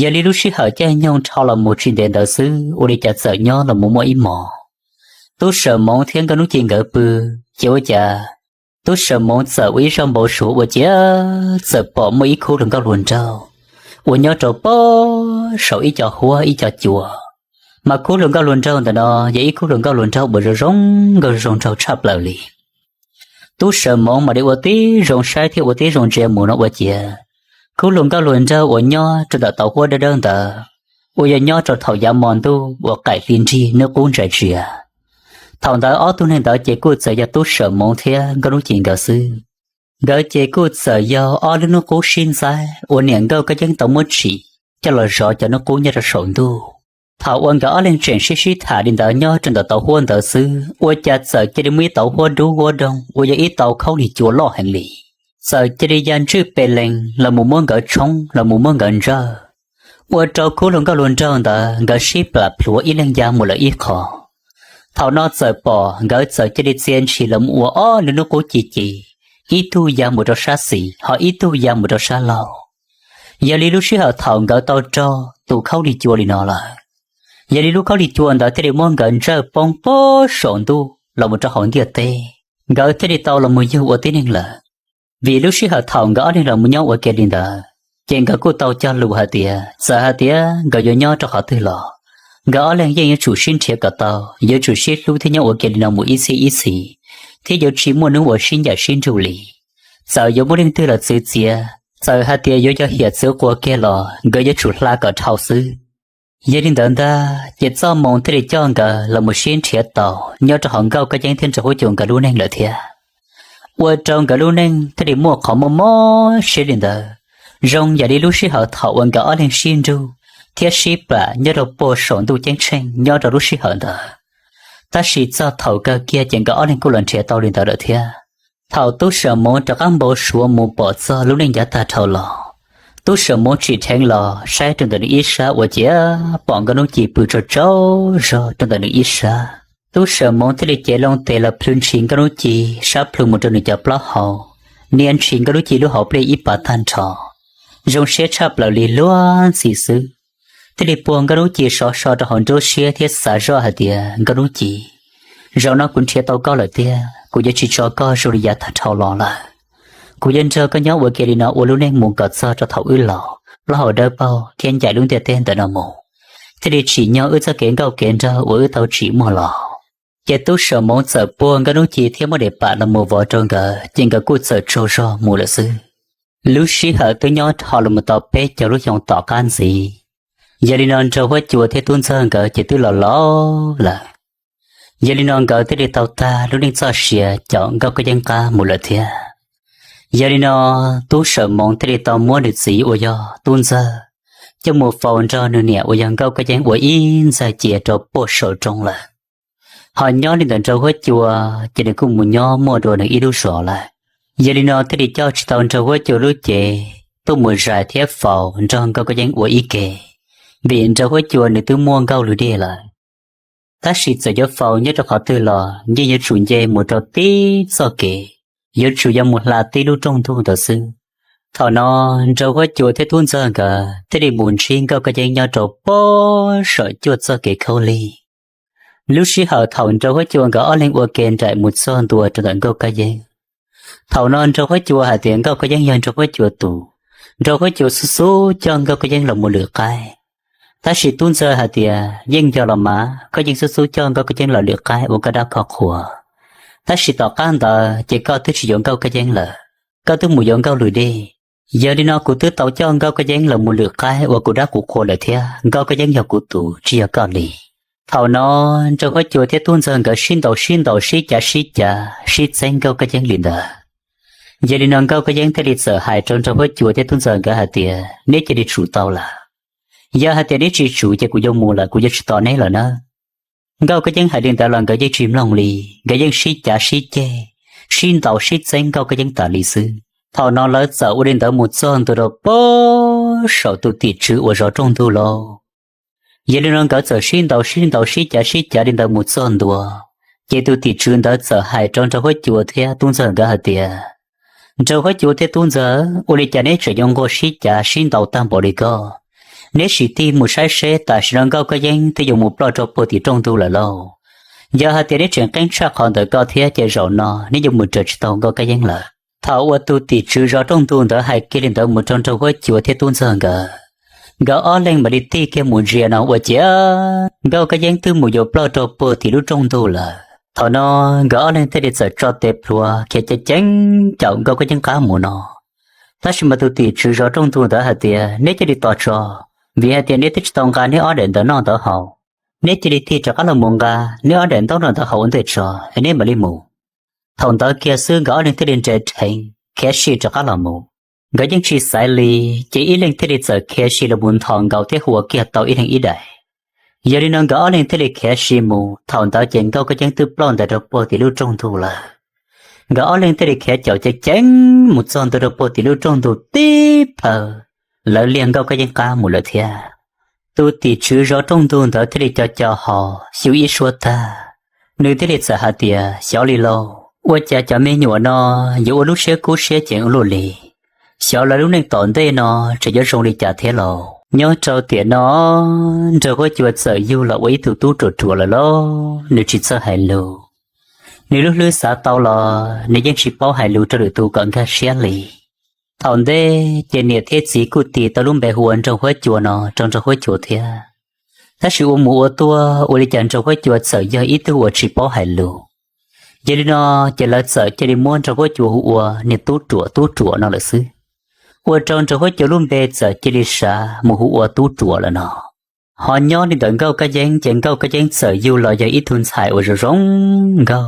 Yog li lub sij hawm caij nyoog dhau los mus tsis ntev ntawd xwb, ua li cas txawm nyob los mus muaj ib hmos, tub Sam Moov thiab Nkauj Hnub Ci nkawd pw, ces ua cas tub Sam Moov txawm ua ib zaug npau suav ua ciav txawm pom muaj ib khub hluas nkauj hluas nraug uas nyob rau pem saum ib co huab ib co cua. Mas khub hluas nkauj hluas nraug ntawm no yog ib khub hluas nkauj hluas nraug uas zoo zoo nkauj zoo nraug tshaj plaws li. Tub Sam Moov mam li ua tib zoo saib thiab ua tib zoo ntsia mus no ua ciav, khub hluas nkauj hluas nraug uas nyob rau ntawm tauv huab dawb dawb ntawd, uas yog nyob rau thaum yav hmo ntuj uas qaim hli nrig hnub qub ntsais tsiav. Thaum ntawd ob tug neeg ntawd ces kuj txawm yog tub Sam Moov thiab Nkauj Hnub Ci nkawd xwb. Nkawd ces kuj txawm yog ob lub hnub qub sib ntxaib uas niam Nkauj Kab Yeeb tau muab tsim coj los zov cov hnub qub nyob rau saum ntuj. Thaum uas nkawd ob leeg tseem sib sib tham li ntawd nyob rau ntawm tauv huab ntawd xwb, ua cas txawm cia li muaj ib tauv huab dub huab doog uas yog ib tauv khaub lig cua loj heev li, txawm cia li ya ntswj pes lees los mus muab nkawd tshoob los mus muab nkawd ntsawj. Ua rau khub hluas nkauj hluas nraug ntawd nkawd sib plam plhuav ib leeg ya mus lawm ib qho. Thaum no txawm pom nkawd txawm cia li txia ntshis los mus ua ob lub hnub qub ci ci, ib tug ya mus rau sab xis ho ib tug ya mus rau sab laug. Yog li lub sij hawm thaum nkawd tau raug tus khaub lig cua li no lawm, yog li lub khaub lig cua ntawd thiaj li muab nkawd ntsawj poob puag saum ntuj los mus rau hauv ntiaj teb, nkawd thiaj li tau los mus yug ua tib neeg lawm. Vim lub sij hawm thaum nkawd ob leeg los mus nyob ua ke li ntawd, ces nkawd kuj tau cog lus hais tias txawm hais tias nkawd yuav nyob rau qhov twg los, nkawd ob leeg yeej yuav tsum sib nrhiav kom tau, yuav tsum sib hlub thiab nyob ua ke li no mus ib txhiab ib txhis, thiab yuav tsis muaj hnub uas sib ncaim sib nrug li. Txawm yuav muaj leej twg los txwv txiav, txawm hais tias yuav yog hiam txwv quas kiag los nkawd yuav tsum hla kom dhau xwb. Yog li ntawd ntag ces txoj moo thiaj li coj nkawd los mus sib nrhiav tau nyob rau hauv Nkauj Kab Yeeb thiab Nraug Huab Cua nkawd lub neej lawm thiab. Ua rau nkawd lub neej thiaj li muaj qhov muaj mob siab li ntawd, zoo yam li lub sij hawm thaum uas nkawd ob leeg sib nrug thiab sib plam nyob rau puag saum ntuj ceeb tsheej nyob rau lub sij hawm ntawd. Tab sis txog thaum kawg kiag ces nkawd ob leeg kuj los nrhiav tau li ntawd lawm thiab. Thaum tub Sam Moov rov qab npau suav mus pom txog lub neej yav tag dhau los, tub Sam Moov tsim dheev los saib rau ntawm nws ib sab ua ciav pom Nkauj Hnub Ci pw tsaug tsaug zog rau ntawm nws ib sab. Tub Sam Moov thiaj li cev loo tes los plhws ntshis Nkauj Hnub Ci sab plhu mus rau nws cov plaub hau, nias ntshis Nkauj Hnub Ci lub hauv pliaj ib pas tag nrho. Zoo siab tshaj plaws li luag ntxhi xwb, thiaj li puag Nkauj Hnub Ci sov so rau hauv nruab siab thiab xav zoj hais tias, Nkauj Hnub Ci, zaum no kuv nrhiav tau koj lawm tiag, kuv yuav tsis tso koj zoo li yav tag dhau los lawm. Kuv yuav nrog koj nyob ua ke li no ua lub neej mus kom txog rau thaum wb laus, plaub hau dawb paug thiab ncaim lub ntiaj teb ntawm no mus, thiaj li tsim nyog wb txoj kev nkauj kev nraug uas wb tau tsim muaj los. Ces tub Sam Moov txawm puag Nkauj Hnub Ci thiab muab daim pam los mus vov rau nkawd, ces nkawd kuj txawm tsaug zog mus lawm xwb. Lub sij hawm twb nyob dhau los mus tau peb caug lub xyoo tom qab ntxiv, Yog li no Nraug Huab Cua thiab Tub Ntxawg nkawd ces twb los laus lawm. Yog li no nkawd thiaj li tau tag lub neej txoj sia caum Nkauj Kab Yeeb qab mus lawm thiab. Yog li no Tub Sawm Moov thiaj li tau muab nws txiv uas yog Tub Ntxawg coj mus faus nrog nws niam uas yog Nkauj Kab Yeeb ua ib ntxaig cia rau puag saum roob lawm. Ho nyob li ntawm Nraug Huab Cua ces nws kuj mus nyob muaj dua nws ib lub zos lawm. Yog li no thiaj li coj tsis tau Nraug Huab Cua lub cev tuaj mus zais thiab faus nrog Nkauj Kab Yeeb ua ib ke, vim Nraug Huab Cua nws twb muaj Nkauj Lwm Dej lawm. Tab sis txawm yuav faus nyob rau qhov twg los yeej yuav tsum nce mus rau tib txoj kev, yuav tsum yog mus hla tib lub rooj ntug ntawd xwb. Thaum no Nraug Huab Cua thiab Tub Ntxawg nkawd thiaj li mus ntsib Nkauj Kab Yeeb nyob rau puag saum cuaj txoj kev khaub lig. Lub sij hawm thaum Nraug Huab Cua nkawd ob leeg ua ke nraim mus txog ntua rau ntawm Nkauj Kab Yeeb, thaum no Nraug Huab Cua hais tias Nkauj Kab Yeeb yog Nraug Huab Cua tus, Nraug Huab Cua xub xub coj Nkauj Kab Yeeb los mus lwm qaib. Tab sis Tub Ntxawg hais tias yeej yog los mas, koj yeej xub xub coj Nkauj Kab Yeeb los lwm qaib ua koj dab koj qhua, tab sis tom qab ntawd ces koj twb tsis yuav Nkauj Kab Yeeb lawm, koj twb mus yuav Nkauj Lwm Dej. Yog li no kuv twb tau coj Nkauj Kab Yeeb los mus lwm qaib ua kuv dab kuv qhua lawm thiab, Nkauj Kab Yeeb yog kuv tus tsis yog koj li. Thaum no Nraug Huab Cua thiab Tub Ntxawg nkawd sib ntaus sib cav sib cav sib txeeb Nkauj Kab Yeeb li ntawd. Yog li no Nkauj Kab Yeeb thiaj li txawm hais rau Nraug Huab Cua thiab Tub Ntxawg nkawd hais tias neb cia li tsum tau lawm. Yog hais tias neb tsis tsum ces kuv yuav mus lawm, kuv yuav tsis tos neb lawm nawb. Nkauj Kab Yeeb hais li ntawd los nkawd yeej tsis mloog li, nkawd yeej sib cav sib ceg, sib ntaus sib txeeb Nkauj Kab Yeeb tas li xwb. Thaum no lawv txawm ua li ntawd mus txog ntua rau puag saum tus tim tswv uas zov rooj ntug lauj. Yog li no nkawd txawm sib ntaus sib ntaus sib cav sib cav li ntawd mus txog ntua, ces tus tim tswv ntawd txawm hais rau Nraug Huab Cua thiab Tub Ntxawg nkawd hais tias, Nraug Huab Cua thiab Tub Ntxawg, ua li cas neb tseem yuav nquag sib cav sib ntaus tag npaum li ko? Neb sim tig mus saib seb tam sim no Nkauj Kab Yeeb twb yuav mus ploj rau puag tim rooj ntug lawm lauj. Yog hais tias neb tseem qeeb tshaj qhov ntawd ko thiab ces zaum no neb yuav mus raws tsis tau Nkauj Kab Yeeb lawm. Thaum uas tus tim tswv zov rooj ntug ntawd hais kiag li ntawd mus rau Nraug Huab Cua thiab Tub Ntxawg nkawd, nkawd ob leeg mam li tig kiag mus ntsia no ua ciav Nkauj Kab Yeeb twb mus yuav ploj rau puag tim lub rooj ntug lawm. Thaum no nkawd ob leeg thiaj li txawm tso tes plhuav khiav ceev ceev caum Nkauj Kab Yeeb qab mus no. Tab sis mas tus tim tswv zov rooj ntug ntawd hais tias, neb cia li tos tso, vim hais tias neb twb tsis tau nqa neb ob daim ntawv noj ntawv haus. Neb cia li tig rov qab los mus nqa neb ob daim ntaub noj ntawv haus ua ntej tso es neb mam li mus. Thaum ntawd kiag xwb nkawd ob leeg thiaj li nres rheev khiav si rov qab los mus. Nkawd yeej tsis xaiv li, ces ib leeg thiaj li txawm khiav si los mus nthos nkaus thiab hu ua kiag tau ib leeg ib daim. Yog li no nkawd ob leeg thiaj li khiav si mus, thaum ntawd ces Nkauj Kab Yeeb twb ploj ntais rau puag tim lub rooj ntug lawm. Nkawd ob leeg thiaj li khiav caum ceev ceev mus txog ntua rau puag tim lub rooj ntug tib phaw, lawv liag Nkauj Kab Yeeb qab mus lawm thiab. Tus tim tswv zov rooj ntug ntawd thiaj li co co ho, xyu ib suab tag, nws thiaj li txawm hais tias, xyov li lauj, ua cas cov me nyuam no yuav ua lub siab kub siab ceev ua luaj li. Xyov lawv lub neej tom ntej no tseem yuav zoo li cas thiab lauj. Nyob rau tiam no, Nraug Huab Cua txawm yug los ua ib tug tub ruam ruam lawm lauj, nws tsis txawj hais lus. Nws lub hlwb xav tau los nws yeej tsis paub hais lus rau lwm tus kom nkag siab li. Thaum ntej ces niam thiab txiv kuj tis tau lub npe hu ua Nraug Huab Cua no rau Nraug Huab Cua thiab. Tab sis ua mus ua tuaj ua li cas Nraug Huab Cua txawm yog ib tug uas tsis paub hais lus. Yog li no, ces lawv txawm cia li muab Nraug Huab Cua hu ua niag tub ruam tub ruam no lawm xwb. Ua rau Nraug Huab Cua lub npe txawm cia li sav mus hu ua Tub Ruam lawm no. Ho nyob li ntawm Nkauj Kab Yeeb ces Nkauj Kab Yeeb txawm yug los yog ib tug ntxhais uas zoo zoo nkauj,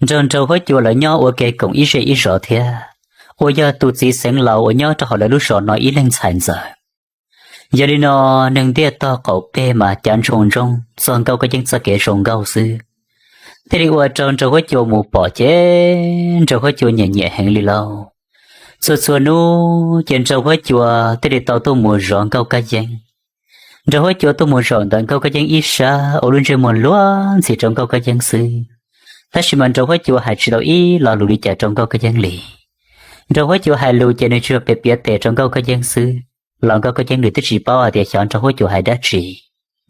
nrog Nraug Huab Cua lawv nyob ua ke koom ib zej ib zos thiab, uas yog tus txiv xeev laus uas nyob rau hauv lawv lub zos no ib leeg ntxhais ntxawm. Yog li no, neeg ntiaj tog qaum peg mas cav ntsoog ntsoog txog Nkauj Kab Yeeb txoj kev zoo nkauj xwb, thiaj li ua rau Nraug Huab Cua mus pom ces Nraug Huab Cua nyiam nyiam heev li lauj. Txhua txhua hnub ces Nraug Huab Cua thiaj li tau tuaj mus zov Nkauj Kab Yeeb. Nraug Huab Cua tuaj mus zaum ntawm Nkauj Kab Yeeb ib sab ua lub ntsej muag luag ntxhi rau Nkauj Kab Yeeb xwb, tab sis mas Nraug Huab Cua hais tsis tau ib lo lus li cas rau Nkauj Kab Yeeb li. Nraug Huab Cua hais lus ces nws tsuas piav piav tes rau Nkauj Kab Yeeb xwb, los Nkauj Kab Yeeb nws twb tsis paub hais tias xyov Nraug Huab Cua hais dab tsi.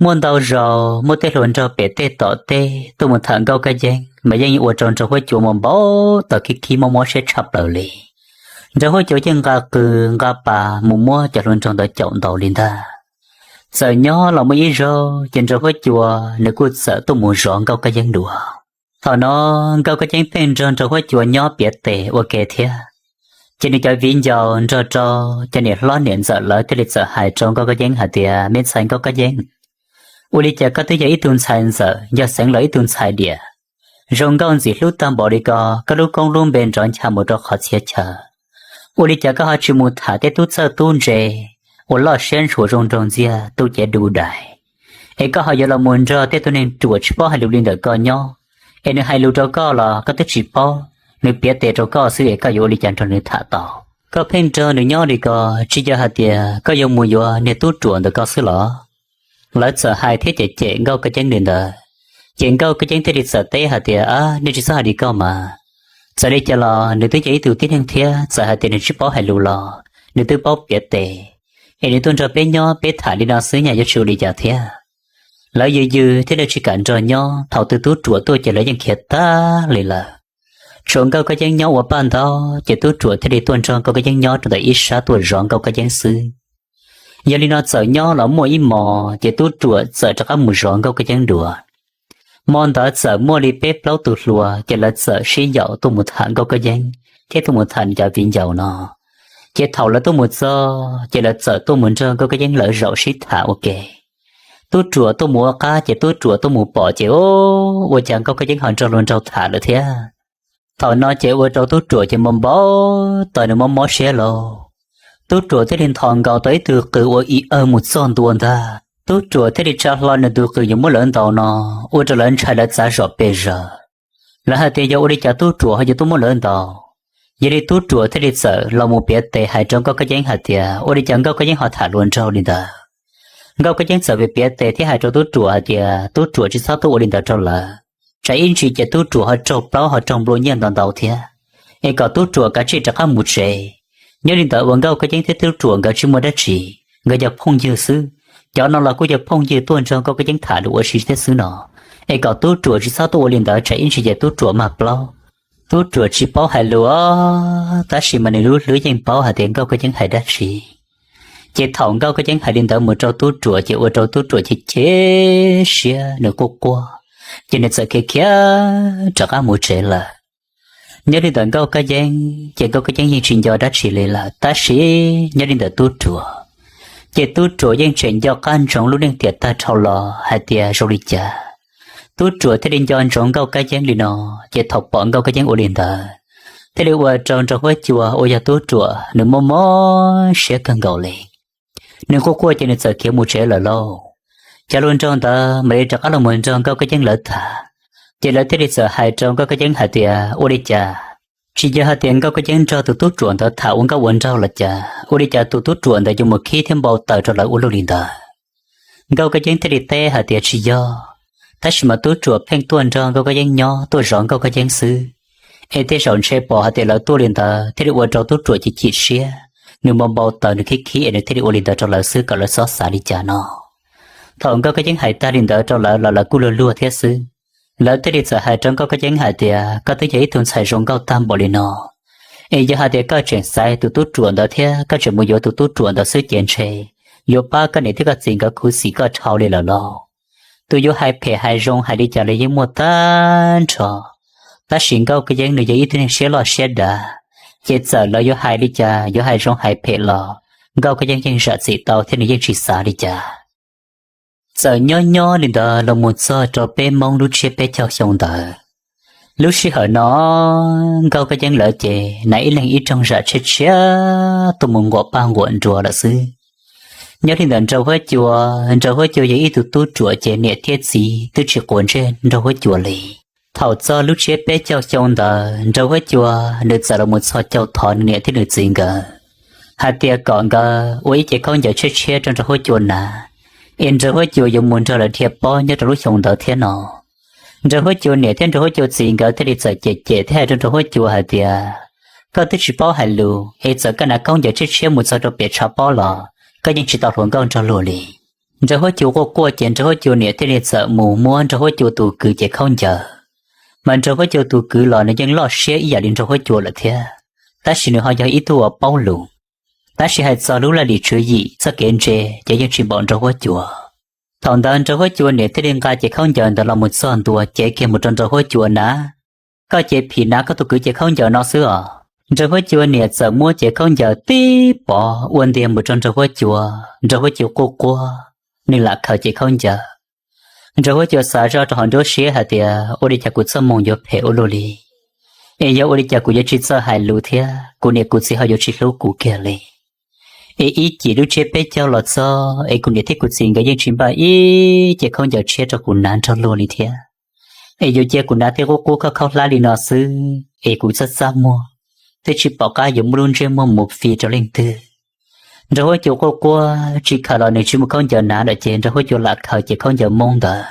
Muaj ntau zaus muaj tej hluas nraug pem tej tom tej tuaj mus tham Nkauj Kab Yeeb mas yeej ua rau Nraug Huab Cua mus npau taws khib khib mob mob siab tshaj plaws li. Nraug Huab Cua yeej nqa qws nqa pas mus muab cov hluas nraug ntawd caum ntaus li ntag. Txawm nyob los muaj ib zaug ces Nraug Huab Cua nws kuj txawm tuaj mus zov Nkauj Kab Yeeb dua. Thaum no Nkauj Kab Yeeb pheej nrog Nraug Huab Cua nyob piav tes ua ke thiab. Ces nws cov viv ncaus nrog rau cov niam hlob niam ntxawm lawv thiaj li txawm hais rau Nkauj Kab Yeeb hais tias, Me ntxhais Nkauj Kab Yeeb, ua li cas koj twb yog ib tug ntxhais ntxawm, yog xeev lawv ib tug ntxhais diam, zoo nkauj ntxim hlub tag npaum li ko, koj lub koob lub npe nrov ncha mus rau qhov txhia chaw, ua li cas koj ho tsis mus tham tej tub txawj tub ntse uas loj siab ntshua zoo nraug ntxiag tub cev du dais, es koj ho yuav los mus nrog tej tug neeg ruam tsis paub hais lus li ntawm koj nyob, es nws hais lus rau koj los koj twb tsis paub, nws piav tes rau koj xwb es koj yuav ua li cas nrog nws tham tau? Koj pheej nrog nws nyob li ko, tsis yog hais tias koj yuav mus yuav niag tub ruam ntawm koj xwb los? Lawv txawm hais thiab cem cem Nkauj Kab Yeeb li ntawd, ces Nkauj Kab Yeeb thiaj li txawm teb hais tias, A, nej tsis txhob hais li ko mas. Txawm li cas los nws twb yog ib tug tib neeg thiab, txawm hais tias nws tsis paub hais lus los nws twb paub piav tes, es nws tuaj nrog peb nyob peb tham li no xwb nyaj yuav tsis ua li cas thiab. Lawv yws yws thiab lawv tsis kam nrog nyob, thaum twg tub ruam tuaj ces lawv yeej khiav tag li lawm. Tshuav Nkauj Kab Yeeb nyob ua paj ntaub, ces tub ruam thiaj li tuaj nrog Nkauj Kab Yeeb nyob rau ntawm ib sab tuaj zov Nkauj Kab Yeeb xwb. Yog li no txawm nyob los muaj ib hmos ces tub ruam txawm rov qab mus zov Nkauj Kab Yeeb dua. Hmo ntawd txawm muaj li peb plaub tus hluas ces lawv txawm sib yaum tuaj mus tham Nkauj Kab Yeeb thiab tuaj mus tham nws cov viv ncaus no. Ces thaum lawv tuaj mus txog ces lawv txawm tuaj mus nrog Nkauj Kab Yeeb lawv zaum sib tham ua ke. Tub ruam tuaj mus ua qab ces tub ruam tuaj mus pom ces, Ua cas Nkauj Kab Yeeb ho nrog luag nraug tham lawm thiab? Thaum no ces ua rau tub ruam ces npau npau taws, nws mob mob siab lauj. Tub ruam thiaj li nthos nkaus tau ib tug qws ua i awg mus txog ntua ntag. Tub ruam thiaj li tsa hlo nws tus qws yuav muab lawv ntaus no, ua rau lawv ntshai lawv txav zom pes zaws. Lawv hais tias yog ua li cas tub ruam ho yuav tuaj muab lawv ntaus. Yog li tub ruam thiaj li txawm los mus piav tes hais rau Nkauj Kab Yeeb hais tias ua li cas Nkauj Kab Yeeb ho tham luag nraug li ntawd. Nkauj Kab Yeeb txawm piav piav tes thiab hais rau tub ruam hais tias tub ruam tsis txhob tuaj ua li ntawd rau lawv, tsam ib ntsis ces tub ruam ho raug plaub ho raug nplua nyiaj ntau ntau thiab, es kom tub ruam kav tsij rov qab mus tsev. Nyob li ntawd uas Nkauj Kab Yeeb thiab tub ruam nkawd tsis muaj dab tsi, nkawd yog phooj ywg xwb, cov no los kuj yog phooj ywg tuaj nrog Nkauj Kab Yeeb tham lus ua si thiab xwb no, es kom tub ruam tsis txhob tuaj ua li ntawd tsam ib ntsis ces tub ruam mag plaub. Tub ruam tsis paub hais lus, tab sis mas nws lub hlwb yeej paub hais tias Nkauj Kab Yeeb hais dab tsi. Ces thaum Nkauj Kab Yeeb hais li ntawd mus rau tub ruam ces ua rau tub ruam chim chim siab, nws quaj quaj, ces nws txawm khiav khiav rov qab mus tsev lawm. Nyob li ntawm Nkauj Kab Yeeb ces Nkauj Kab Yeeb yeej tsis nco dab tsi li lawm, tab sis nyob li ntawm tub ruam ces tub ruam yeej tseem nco qab ntsoov lub neej tiam tag dhau los hais tias zoo li cas. Tub ruam thiaj li nco ntsoov Nkauj Kab Yeeb li no, ces thaum pom Nkauj Kab Yeeb ua li ntawd, thiaj li ua rau Nraug Huab Cua uas yog tub ruam nws mob mob siab kawg nkaus li. Nws quaj quaj ces nws txawm khiav mus tsev lawm lauj. Cov hluas nraug ntawd mam li rov qab los mus nrog Nkauj Kab Yeeb lawv tham, ces lawv thiaj li txawm hais rau Nkauj Kab Yeeb hais tias ua li cas, tsis yog hais tias Nkauj Kab Yeeb nrog tus tub ruam ntawd tham ua nkauj ua nraug los cas, ua li cas tus tub ruam ntawd yuav mus khib thiab npau taws rau lawv ua luaj li ntawd. Nkauj Kab Yeeb thiaj li teb hais tias tsis yog, tab sis mas tub ruam pheej tuaj nrog Nkauj Kab Yeeb nyob tuaj zov Nkauj Kab Yeeb xwb, es tej zaum ntshe pom hais tias lawv tuaj li ntawd thiaj li ua rau tub ruam chim chim siab, nws npau npau taws nws khib khib es nws thiaj li ua li ntawd rau lawv xwb, kom lawv txhob xav li cas no. Thaum Nkauj Kab Yeeb hais tag li ntawd rau lawv los lawv kuj luag luag thiab xwb. Lawv thiaj li txawm hais rau Nkauj Kab Yeeb hais tias koj twb yog ib tug ntxhais zoo nkauj tag npaum li no, es yog hais tias koj tseem xaiv tus tub ruam ntawd thiab koj tseem mus yuav tus tub ruam ntawd xwb ces ntshe yuav pab koj niam thiab koj txiv nkawd khuv xim koj dhau li lawm lauj. Tus yuav hais phem hais zoo hais li cas los yeej muaj tag nrho, tab sis Nkauj Kab Yeeb nws yog ib tug neeg siab loj siab dav, ces txawm lawv yuav hais li cas yuav hais zoo hais phem los Nkauj Kab Yeeb yeej zam txim tau thiab nws yeej tsis xav li cas. Txawm nyob nyob li ntawd los mus txog rau peb Hmoob lub tsiab peb caug xyoo ntawd. Lub sij hawm no Nkauj Kab Yeeb lawv ces hnav ib leeg ib rooj zam tshiab tshiab tuaj mus nquam paj nquam nruas lawm xwb. Nyob li ntawm Nraug Huab Cua, Nraug Huab Cua yog ib tug tub ruam ces niam thiab txiv twb tsis quav ntsej Nraug Huab Cua li. Thaum txog lub tsiab peb caug xyoo ntawd Nraug Huab Cua nws txawm los mus txhos caug thov nws niam thiab nws txiv nkawd hais tias kom nkawd ua ib ce khaub ncaws tshiab tshiab rau Nraug Huab Cua hnav, es Nraug Huab Cua yuav mus nrog lawv dhia pob nyob rau lub xyoo ntawd thiab no. Nraug Huab Cua niam thiab Nraug Huab Cua txiv nkawd thiaj li txawm cem cem thiab hais rau Nraug Huab Cua hais tias, koj twb tsis paub hais lus es txawm koj hnav khaub ncaws tshiab tshiab mus txog rau pem tshav pob los koj yeej tsis tau hluas nkauj nrog luag li. Nraug Huab Cua quaj quaj ces Nraug Huab Cua niam thiaj li txawm mus muab Nraug Huab Cua tus kwv ce khaub ncaws. Mas Nraug Huab Cua tus kwv los nws yeej loj siab ib yam li Nraug Huab Cua lawm thiab, tab sis nws ho yog ib tug uas paub lus. Tab sis hais txog lub laj lim tswv yim txoj kev ntse ces yeej tsis npaum Nraug Huab Cua. Thaum ntawd Nraug Huab Cua niam thiaj li nqa ce khaub ncaws ntawd los mus txog ntua cev kiag mus rau Nraug Huab Cua hnav. Koj ces phim hnav koj tus kwv ce khaub ncaws no xwb os. Nraug huab cua niam txawm muab cev khaub ncaws tib pov ua ntiag mus rau nraug huab cua. Nraug huab cua quaj quaj, nws lam khaws cev khaub ncaws. Nraug huab cua xav zoj rau hauv nruab siab hais tias, ua li cas kuv txoj moo yuav phem ua luaj li, es yog ua li cas kuv yuav tsis txawj hais lus thiab kuv niam kuv txiv ho yuav tsis hlub kuv kiag li. Es ib chim lub tsiab peb caug los txog es kuv niam thiab kuv txiv nkawd yeej tsis npaj ib cev khaub ncaws tshiab rau kuv hnav nrog luag li thiab. Es yuav cia kuv hnav tej qub qub khaub khaub hlab li no xwb es kuv txaj txaj muag, twb tsis pom qab yuav muab lub ntsej muag mus fi rau leej twg. Nraug huab cua quaj quaj tsis khaws los nws tsis muaj khaub ncaws hnav lawm ces nraug huab cua lam khaws cev khaub ncaws Hmoob ntawd.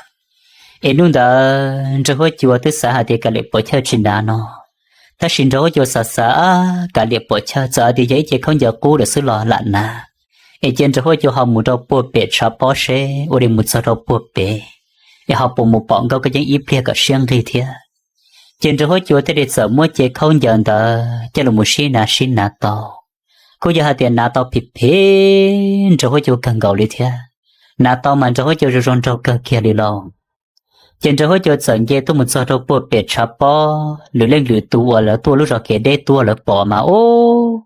Es hnub ntawd nraug huab cua twb xav hais tias kav liam puam chawj tsis hnav no, tab sis nraug huab cua xav xav, kav liam puam chawj, txawm hais tias yog ib cev khaub ncaws qub lawm xwb los lam hnav. Es cia nraug huab cua ho mus rau puag pem tshav pob seb ua li mus txog rau puag pem es ho puas mus pom Nkauj Kab Yeeb ib pliag kom siab nqig thiab. Ces nraug huab cua thiaj li txawm muab cev khaub ncaws ntawd coj los mus sib hnav sib hnav tau. Kuj yog hais tias hnav tau phim phem nraug huab cua kawg nkaus li thiab. Hnav tau mas nraug huab cua zoo zoo nraug kawg kiag li lauj. Ces nraug huab cua txawm nce tuaj mus txog rau puag pem tshav pob, lwm leej lwm tus uas lawv tuaj lub zos kev deb tuaj lawv pom mas ub,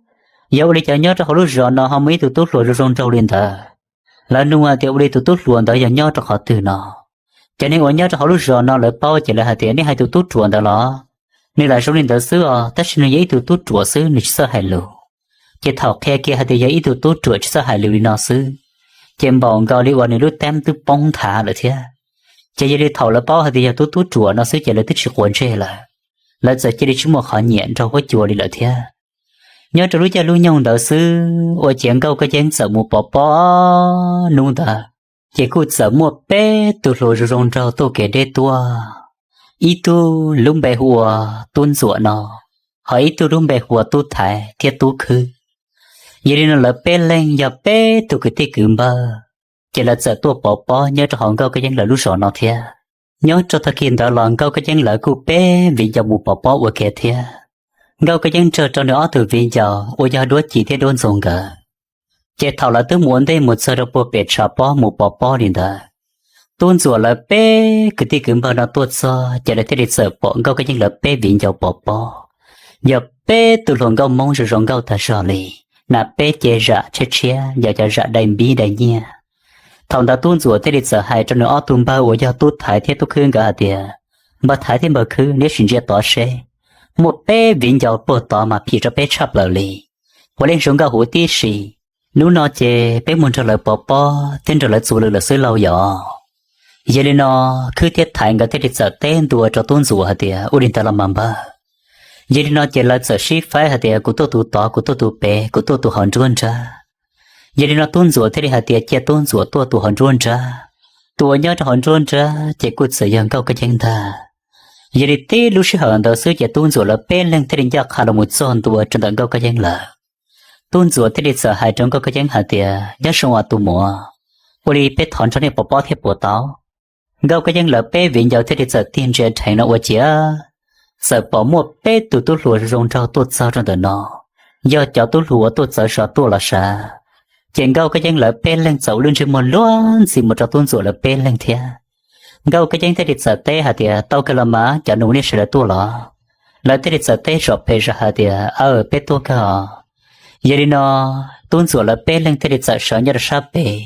yog ua li cas nyob rau hauv lub zos no ho muaj ib tug tub hluas zoo zoo nraug li ntawd. Lawv nug hais tias ua li tus tub hluas ntawd yog nyob rau qhov twg no. Cov neeg uas nyob rau hauv lub zos no lawv paub ces lawv hais tias nej hais tus tub ruam ntawd los? Nws lam zoo li ntawd xwb os, tab sis nws yog ib tug tub ruam xwb, nws tsis txawj hais lus. Ces thaum qhia kiag hais tias yog ib tug tub ruam tsis txawj hais lus li no xwb, ces npaum nkaus li uas nws lub teeb twb poob nthav lawm thiab. Ces yog li thaum lawv paub hais tias yog tus tub ruam no xwb ces lawv twb tsis quav ntsej lawm. Lawv txawm cia li tsis muaj qhov nyiam nraug huab cua li lawm thiab. Nyob rau lub caij lub nyoog ntawd xwb ua ciav Nkauj Kab Yeeb txawm mus pov pob hnub ntawd, ces kuj txawm muaj peb tug hluas zoo zoo nraug tuaj kev deb tuaj. Ib tug lub npe hu ua Tub Ntxuam no, ho ib tug lub npe hu ua Tub Thaiv thiab Tub Khwb. Yog li no lawv peb leeg yog peb tug kwv tij kwv npawg, ces lawv txawm tuaj pov pob nyob rau hauv Nkauj Kab Yeeb lawv lub zos no thiab. Nyob rau tag kis ntawd los Nkauj Kab Yeeb lawv kuj peb viv ncaus mus pov pob ua ke thiab. Nkauj Kab Yeeb nrog rau nws ob tug viv ncaus uas yog Duab Ci thiab Duab Ntxoo nkawd. Ces thaum lawv twb mus ua ntej mus txog rau puag pem tshav pob mus pov pob li ntawd, Tub Ntxuam lawv peb kwv tij kwv npawg no tuaj txog ces lawv thiaj li txawm pom Nkauj Kab Yeeb lawv peb viv ncaus pov pob. Yog peb tug hluas nkauj Hmoob zoo zoo nkauj tag zog li, hnav peb cev zam tshiab tshiab, yog cov zam dai npib dai nyiaj. Thaum ntawd Tub Ntxuam thiaj li txawm hais rau nws ob tug npawg uas yog Tub Thaiv thiab Tub Khwb nkawd hais tias, Npawg Thaiv thiab npawg Khwb, neb sim ntsia tod seb, muaj peb viv ncaus puag tod mas phim rau peb tshaj plaws li. Puav leej zoo nkauj huv tib si. Hnub no ces peb mus nrog lawv pov pob thiab nrog lawv txuas lw lawm xwb lauj yom. Yog li no, Khwb thiab Thaiv nkawd thiaj li txawm teb ntua rau Tub Ntxuam hais tias, Ua li ntawd los mas npawg. Yog li no ces lawv txawm sib faib hais tias, Kuv tuaj tus tod, kuv tuaj tus pem, kuv tuaj tus hauv nruab nrab. Yog li no Tub Ntxuam thiaj li hais tias cia Tub Ntxuam tuaj tus hauv nruab nrab. Tus uas nyob rau hauv nruab nrab ces kuj txawm yog Nkauj Kab Yeeb ntag. Yog li tib lub sij hawm ntawd xwb ces Tub Ntxuam lawv peb leeg thiaj li ncaj qha los mus txog ntua rau ntawm Nkauj Kab Yeeb lawv. Tub Ntxuam thiaj li txawm hais rau Nkauj Kab Yeeb hais tias, Nyob zoo os tus muam, ua li peb thov nrog nej pov pob thiab puas tau? Nkauj Kab Yeeb lawv peb viv ncaus thiaj li txawm tig ntsia dheev no ua ciav txawm pom muaj peb tug tub hluas zoo nraug tuaj txog rau ntawm no, yog cov tub hluas uas tuaj txawv zos tuaj los sav. Ces Nkauj Kab Yeeb lawv peb leeg txawm ua lub ntsej muag luag ntxhi mus rau Tub Ntxuam lawv peb leeg thiab. Nkauj Kab Yeeb thiaj li txawm teb hais tias, Tau kawg los mas, cov nus nej sawv daws tuaj los? Lawv thiaj li txawm teb zom pes zog hais tias, Aw, peb tuaj kawg os. Yog li no Tub Ntxuam lawv peb leeg thiaj li txawm sawv nyob rau sab pem,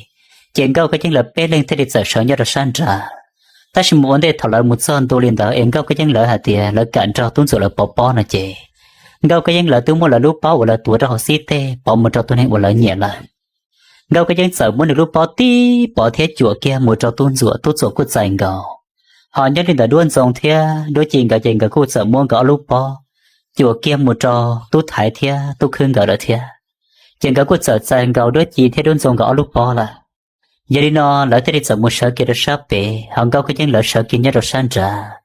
ces Nkauj Kab Yeeb lawv peb leeg thiaj li txawm sawv nyob rau sab nrad. Tab sis mus ua ntej thaum lawv mus txog ntua li ntawd es Nkauj Kab Yeeb lawv hais tias lawv kam nrog Tub Ntxuam lawv pov pob no ces, Nkauj Kab Yeeb lawv twb muab lawv lub pob uas lawv tuav rau hauv xib teg pov mus rau tus neeg uas lawv nyiam lawm. Nkauj Kab Yeeb txawm muab nws lub pob tib pov thiab cuam kiag mus rau Tub Ntxuam, Tub Ntxuam kuj txais nkaus. Ho nyob li ntawd Duab Ntxoo thiab Duab Ci nkawd ces nkawd kuj txawm muab nkawd ob lub pob cuam kiag mus rau Tub Thaiv thiab Tub Khwb nkawd lawm thiab. Ces nkawd kuj txawm txais nkaus Duab Ci thiab Duab Ntxoo nkawd ob lub pob lawm. Yog li no lawv thiaj li txawm mus sawv kiag rau sab pem, ho Nkauj Kab Yeeb lawv sawv kiag nyob rau sab nrad.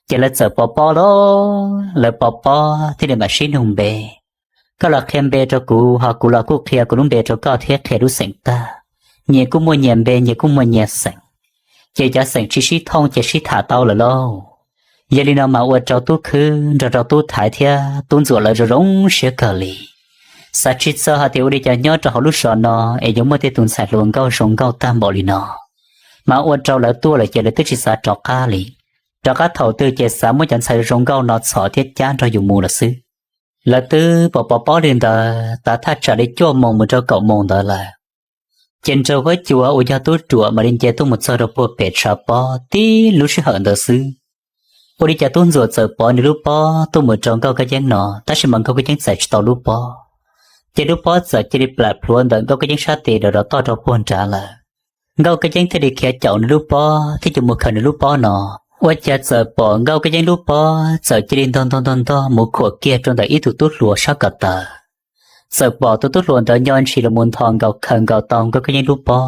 Ces lawv txawm pov pob los, lawv pov pob thiaj li mam sib nug npe. Koj los qhia npe rau kuv, ho kuv los kuj qhia kuv lub npe rau koj thiab qhia lub xeem tag. Nyias kuj muaj nyias npe, nyias kuj muaj nyias xeem. Ces cov xeem tsis sib thooj ces sib tham tau lawm lauj. Yog li no mas ua rau Tub Khwb nrog rau Tub Thaiv thiab Tub Ntxuam lawv zoo zoo siab kawg li. Xav tsis txog hais tias ua li cas nyob rau hauv lub zos no es yuav muaj tej tus ntxhais hluas nkauj zoo nkauj tag npaum li no, mas ua rau lawv tuaj lawm ces lawv twb tsis xav rov qab li. Rov qab thaum twg ces xav muab cov ntxhais zoo nkauj no txhom thiab cab nrog yus mus lawm xwb. Lawv twb pov pov pob li ntawd tav thaj tsam li cuaj moos mus rau kaum moos ntawd lawm. Ces Nraug Huab Cua uas yog tub ruam mam li nce tuaj mus txog rau puag pem tshav pob tib lub sij hawm ntawd xwb. Ua li cas Tub Ntxuam txawm pov nws lub pob tuaj mus rau Nkauj Kab Yeeb no, tab sis mas Nkauj Kab Yeeb txais tsis tau lub pob. Ces lub pob txawm cia li plam plhuav ntawm Nkauj Kab Yeeb sab tes rau rov toj rau puag nrad lawm. Nkauj Kab Yeeb thiaj li khiav caum nws lub pob thiab cia mus khaws nws lub pob no, ua cas txawm pom Nkauj Kab Yeeb lub pob txawm cia li ntog ntog ntog ntog mus khuam kiag rau ntawm ib tug tub hluas sab ko taw. Txawm pom tus tub hluas ntawd nyo ntshis los mus nthos nkaus khaws nkaus tau Nkauj Kab Yeeb lub pob.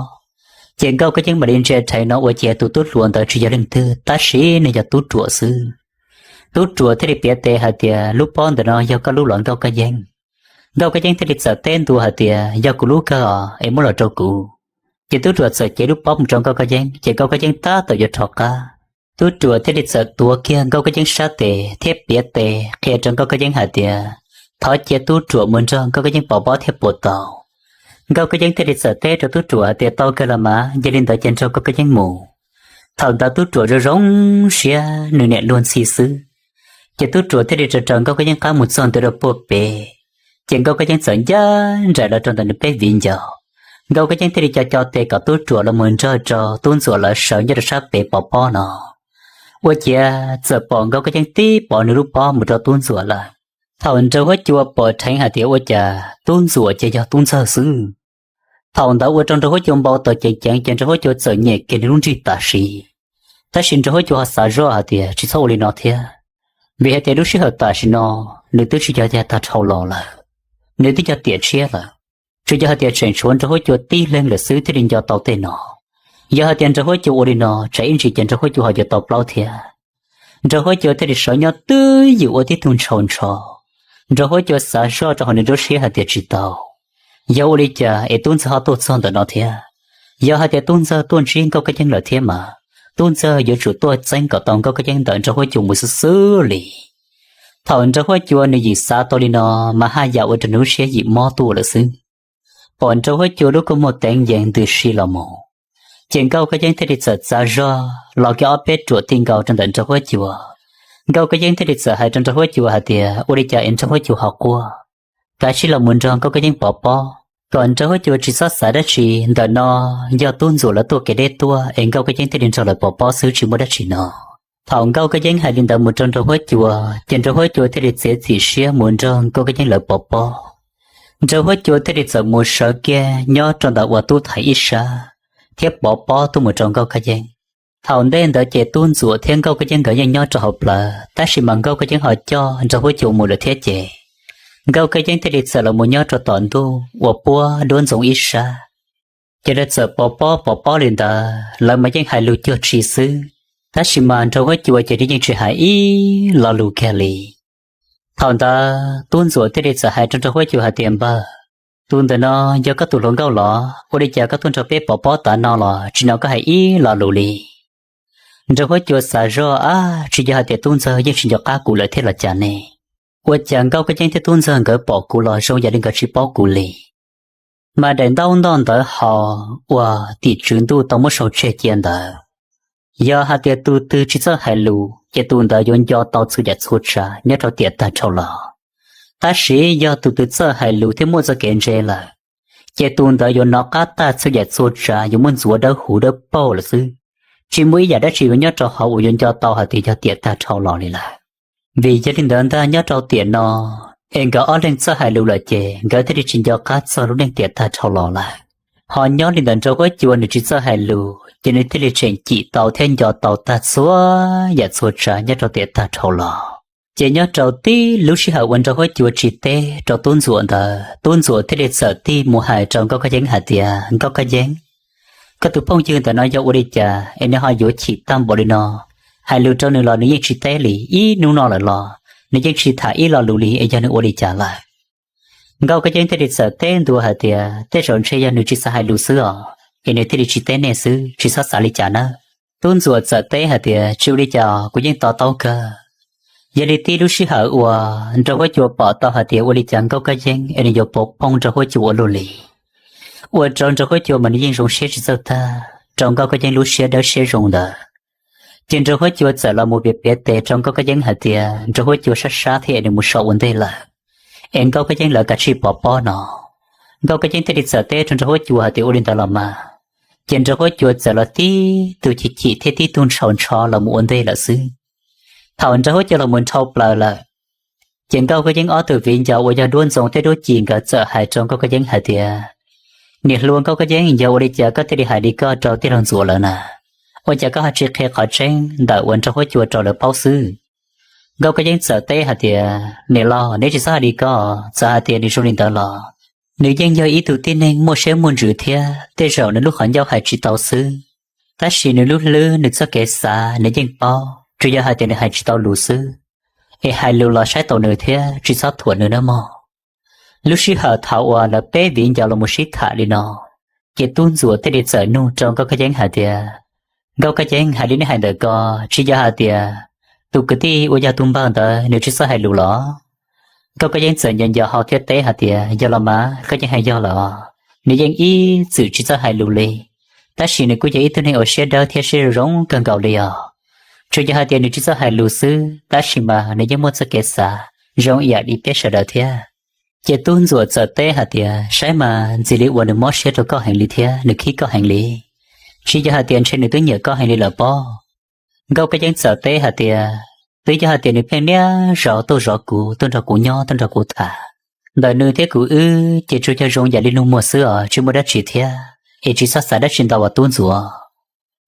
Ces Nkauj Kab Yeeb mam li ntsia rheev no ua ciav tus tub hluas ntawd tsis yog leej twg tab sis nws yog tub ruam xwb. Tub ruam thiaj li piav tes hais tias, Lub pob ntawm no yog koj lub los Nkauj Kab Yeeb? Nkauj Kab Yeeb thiaj li txawm teb ntua hais tias, Yog kuv lub kawg os, es muab los rau kuv. Ces tub ruam txawm cev lub pob mus rau Nkauj Kab Yeeb, ces Nkauj Kab Yeeb tab tom yuav rho qab. Tub ruam thiaj li txawm tuav kiag Nkauj Kab Yeeb sab tes thiab piav tes qhia rau Nkauj Kab Yeeb hais tias, Thov cia tub ruam mus nrog Nkauj Kab Yeeb pov pob thiab puas tau? Nkauj Kab Yeeb thiaj li txawm teb rau tub ruam hais tias, Tau kawg los mas. Yog li ntawd ces nrog Nkauj Kab Yeeb mus. Thaum ntawd tub ruam zoo zoo siab, nws niam luag ntxhi xwb. Ces tub ruam thiaj li raws raws Nkauj Kab Yeeb qab mus txog ntua rau puag pem, ces Nkauj Kab Yeeb txawm ncaj nraim los rau ntawm nws peb viv ncaus. Nkauj Kab Yeeb thiaj li co co tes kom tub ruam los mus nrog rau Tub Ntxuam lawv sawv nyob rau sab pem pov pob no. Ua ciav txawm pom Nkauj Kab Yeeb tib pov nws lub pob mus rau Tub Ntxuam lawm. Thaum Nraug Huab Cua pom dheev hais tias ua cas Tub Ntxuam ces yog Tub Ntxawg xwb, thaum ntawd ua rau Nraug Huab Cua npau taws ceev ceev ces Nraug Huab Cua txawm nyem kiag nws lub nrig tam sim. Tab sis Nraug Huab Cua ho xav zoj hais tias tsis txhob ua li no thiab, vim hais tias lub sij hawm tam sim no nws twb tsis yog tias tag dhau los lawm, nws twb yog tiam tshiab lawm. Tsuas yog hais tias tseem tshuav Nraug Huab Cua tib leeg lawm xwb thiaj li nco tau tej no. Yog hais tias Nraug Huab Cua ua li no tsam ib ntsis ces Nraug Huab Cua ho yuav tau plaub thiab. Nraug Huab Cua thiaj li sawv nyob twj ywm ua tib tug ntshaus ntsho. Nraug Huab Cua xav zoj rau hauv nws lub siab hais tias tsis tau, yog ua li cas es Tub Ntxawg ho tuaj txog ntawm no thiab? Yog hais tias Tub Ntxawg tuaj ntsib Nkauj Kab Yeeb lawm thiab mas, Tub Ntxawg yuav tsum tuaj txeeb kom tau Nkauj Kab Yeeb ntawm Nraug Huab Cua mus xwb xwb li. Thaum Nraug Huab Cua nws yim xav tau li no, mas haj yam ua rau nws lub siab yim mob tuaj lawm xwb. Pom Nraug Huab Cua lub kua muag teev yees ntws si los mus, ces Nkauj Kab Yeeb thiaj li txawm txav zog los kiag ob peb ruam ti nkaus rau ntawm Nraug Huab Cua. Nkauj Kab Yeeb thiaj li txawm hais rau Nraug Huab Cua hais tias, Ua li cas es Nraug Huab Cua ho quaj? Kav tsij los mus nrog Nkauj Kab Yeeb pov pob, kom Nraug Huab Cua tsis txhob xav dab tsi. Ntawm no yog Tub Ntxuam lawv tuaj kev deb tuaj es Nkauj Kab Yeeb thiaj li nrog lawv pov pob xwb, tsis muaj dab tsi no. Thaum Nkauj Kab Yeeb hais li ntawd mus rau Nraug Huab Cua, ces Nraug Huab Cua thiaj li txiav txim siab mus nrog Nkauj Kab Yeeb lawv pov pob. Nraug Huab Cua thiaj li txawm mus sawv kiag nyob rau ntawm uas tub thaiv ib sab thiab pov pob tuaj mus rau Nkauj Kab Yeeb. Thaum ntej ntawd ces Tub Ntxuam thiab Nkauj Kab Yeeb nkawd yeej nyob rau hauv plawv, tab sis mas Nkauj Kab Yeeb ho coj Nraug Huab Cua mus lawm thiab ces Nkauj Kab Yeeb thiaj li txawm los mus nyob rau tom ntuj uas puab duab ntxoov ib sab. Ces lawv txawm pov pob pov pob li ntawd, lawv mas yeej hais lus cuag tsi xwb, tab sis mas Nraug Huab Cua ces nws yeej tsis hais ib lo lus kiag li. Thaum ntawd Tub Ntxuam thiaj li txawm hais rau Nraug Huab Cua hais tias, Npawg, tus ntawm no yog koj tus hluas nkauj los? Ua li cas koj tuaj nrog peb pov pob tav no los tsis hnov koj hais ib lo lus li? Nraug Huab Cua xav zoj, Ab, tsis yog hais tias Tub Ntxawg yeej tsis nco qab kuv lawm thiab los cas ne? Ua cas Nkauj Kab Yeeb thiab Tub Ntxawg nkawd pom kuv los zoo yam li nkawd tsis paub kuv li? Mas daim ntaub ntoj ntawv hau uas tim tswv ntuj tau muab sau tseg cia ntawd, yog hais tias tus twg tsis txawj hais lus ces tus ntawd yuav nco tau txhua yam txhua tsav nyob rau tiam tag dhau los. Tab sis yog tus twg txawj hais lus thiab muaj txoj kev ntse lawm, ces tus ntawd yuav hnov qab tag txhua yam txhua tsav, yuav muaj ntxuav dawb huv dawb paug lawm xwb. Tsis muaj ib yam dab tsi yuav nyob rau hauv uas yuav nco tau hais tias yog tiam tag dhau los li lawm. Vim yog li ntawd ntag nyob rau tiam no, es nkawd ob leeg txawj hais lus lawm ces nkawd thiaj li tsis nco qab txog lub neej tiam tag dhau los lawm. Ho nyob li ntawm Nraug Huab Cua nws tsis txawj hais lus ces nws thiaj li tseem cim tau thiab nco tau tag txhua yam txhua tsav nyob rau tiam tag dhau los. Ces nyob rau tib lub sij hawm uas Nraug Huab Cua tsis teb rau Tub Ntxuam ntawd, Tub Ntxuam thiaj li txawm tig mus hais rau Nkauj Kab Yeeb hais tias, Nkauj Kab Yeeb, koj tus phooj ywg ntawm no yog ua li cas es nws ho yuav chim tag npaum li no? Hais lus rau nws los nws yeej tsis teb li, ib hnub no lawm los nws yeej tsis tham ib lo lus li, es yog nws ua li cas lawm? Nkauj Kab Yeeb thiaj li txawm teb ntua hais tias, Tej zaum ntshe yog nws tsis xav hais lus xwb os, es nws thiaj li tsis teb nej xwb, tsis txhob xav li cas nawb. Tub Ntxuam txawm teb hais tias, Tsis ua li cas, kuv yeej to taub kawg. Yog li tib lub sij hawm uas Nraug Huab Cua pom tau hais tias ua li cas Nkauj Kab Yeeb es nws yuav pov pob Nraug Huab Cua ua luaj li, ua rau Nraug Huab Cua mas nws yeej zoo siab tsis txawj tag rau Nkauj Kab Yeeb lub siab dawb siab zoo ntawd. Ces Nraug Huab Cua txawm los mus piav piav tes rau Nkauj Kab Yeeb hais tias Nraug Huab Cua sab sab thiab es nws mus so ua ntej lawm. es Nkauj Kab Yeeb lawv kav tsij pov pob no. Nkauj Kab Yeeb thiaj li txawm teb rau Nraug Huab Cua hais tias ua li ntawd los mas. Ces Nraug Huab Cua txawm los tib tug chim chim thiab tib tug ntshaus ntsho los mus ua ntej lawm xwb. Thaum Nraug Huab Cua los mus nrhau plaws lawm, ces Nkauj Kab Yeeb ob tug viv ncaus uas yog Duab Ntxoo thiab Duab Ci nkawd txawm hais rau Nkauj Kab Yeeb hais tias, Niam hluas Nkauj Kab Yeeb, yog ua li cas koj thiaj li hais li koj rau tij laug Ntxuam lawv na? Ua cas koj ho tsis qhia qhov tseeb ntawm uas Nraug Huab Cua rau lawv paub xwb? Nkauj Kab Yeeb txawm teb hais tias, Niam laus, neb tsis txhob hais li ko. Txawm hais tias nws zoo li ntawd los nws yeej yog ib tug tib neeg muaj siab muaj ntsws thiab tej zaum nws lub qhov ncauj hais tsis tau xwb, tab sis nws lub hlwb nws txoj kev xav nws yeej paub, tsuas yog hais tias nws hais tsis tau lus xwb. Es hais lus los saib taus nws thiab tsis txhob thuam nws nawb mog. Lub sij hawm thaum uas lawv peb viv ncaus los mus sib tham li no, ces Tub Ntxuam thiaj li txawm nug rau Nkauj Kab Yeeb hais tias, Nkauj Kab Yeeb, hais li nej hais ntawm ko, tsis yog hais tias tus kwv tij uas yog tus npawg ntawd nws tsis txawj hais lus los? Nkauj Kab Yeeb txawm nco nco hau thiab teb hais tias, Yog los mas, koj yeej hais yog lawm. Nws yeej ib txwm tsis txawj hais lus li, tab sis nws kuj yog ib tug neeg uas siab dawb thiab siab zoo kawg nkaus li os. Tsuas yog hais tias nws tsis txawj hais lus xwb, tab sis mas nws yeej muaj txoj kev xav zoo ib yam li peb sawv daws thiab. Ces Tub Ntxuam txawm teb hais tias, Saib mas ntxim li uas nws mob siab rau koj heev li thiab nws khib koj heev li. Tsis yog hais tias ntshe nws twb nyiam koj heev li lawm pob? Nkauj Kab Yeeb txawm teb hais tias, Twb yog hais tias nws pheej niaj zaus tuaj zov kuv, tuaj nrog kuv nyob, tuaj nrog kuv tham, ntawm nws thiab kuv wb ces tsuas yog zoo yam li nug muag xwb os, tsis muaj dab tsi thiab, es tsis txhob xav dab tsi ntau os Tub Ntxuam.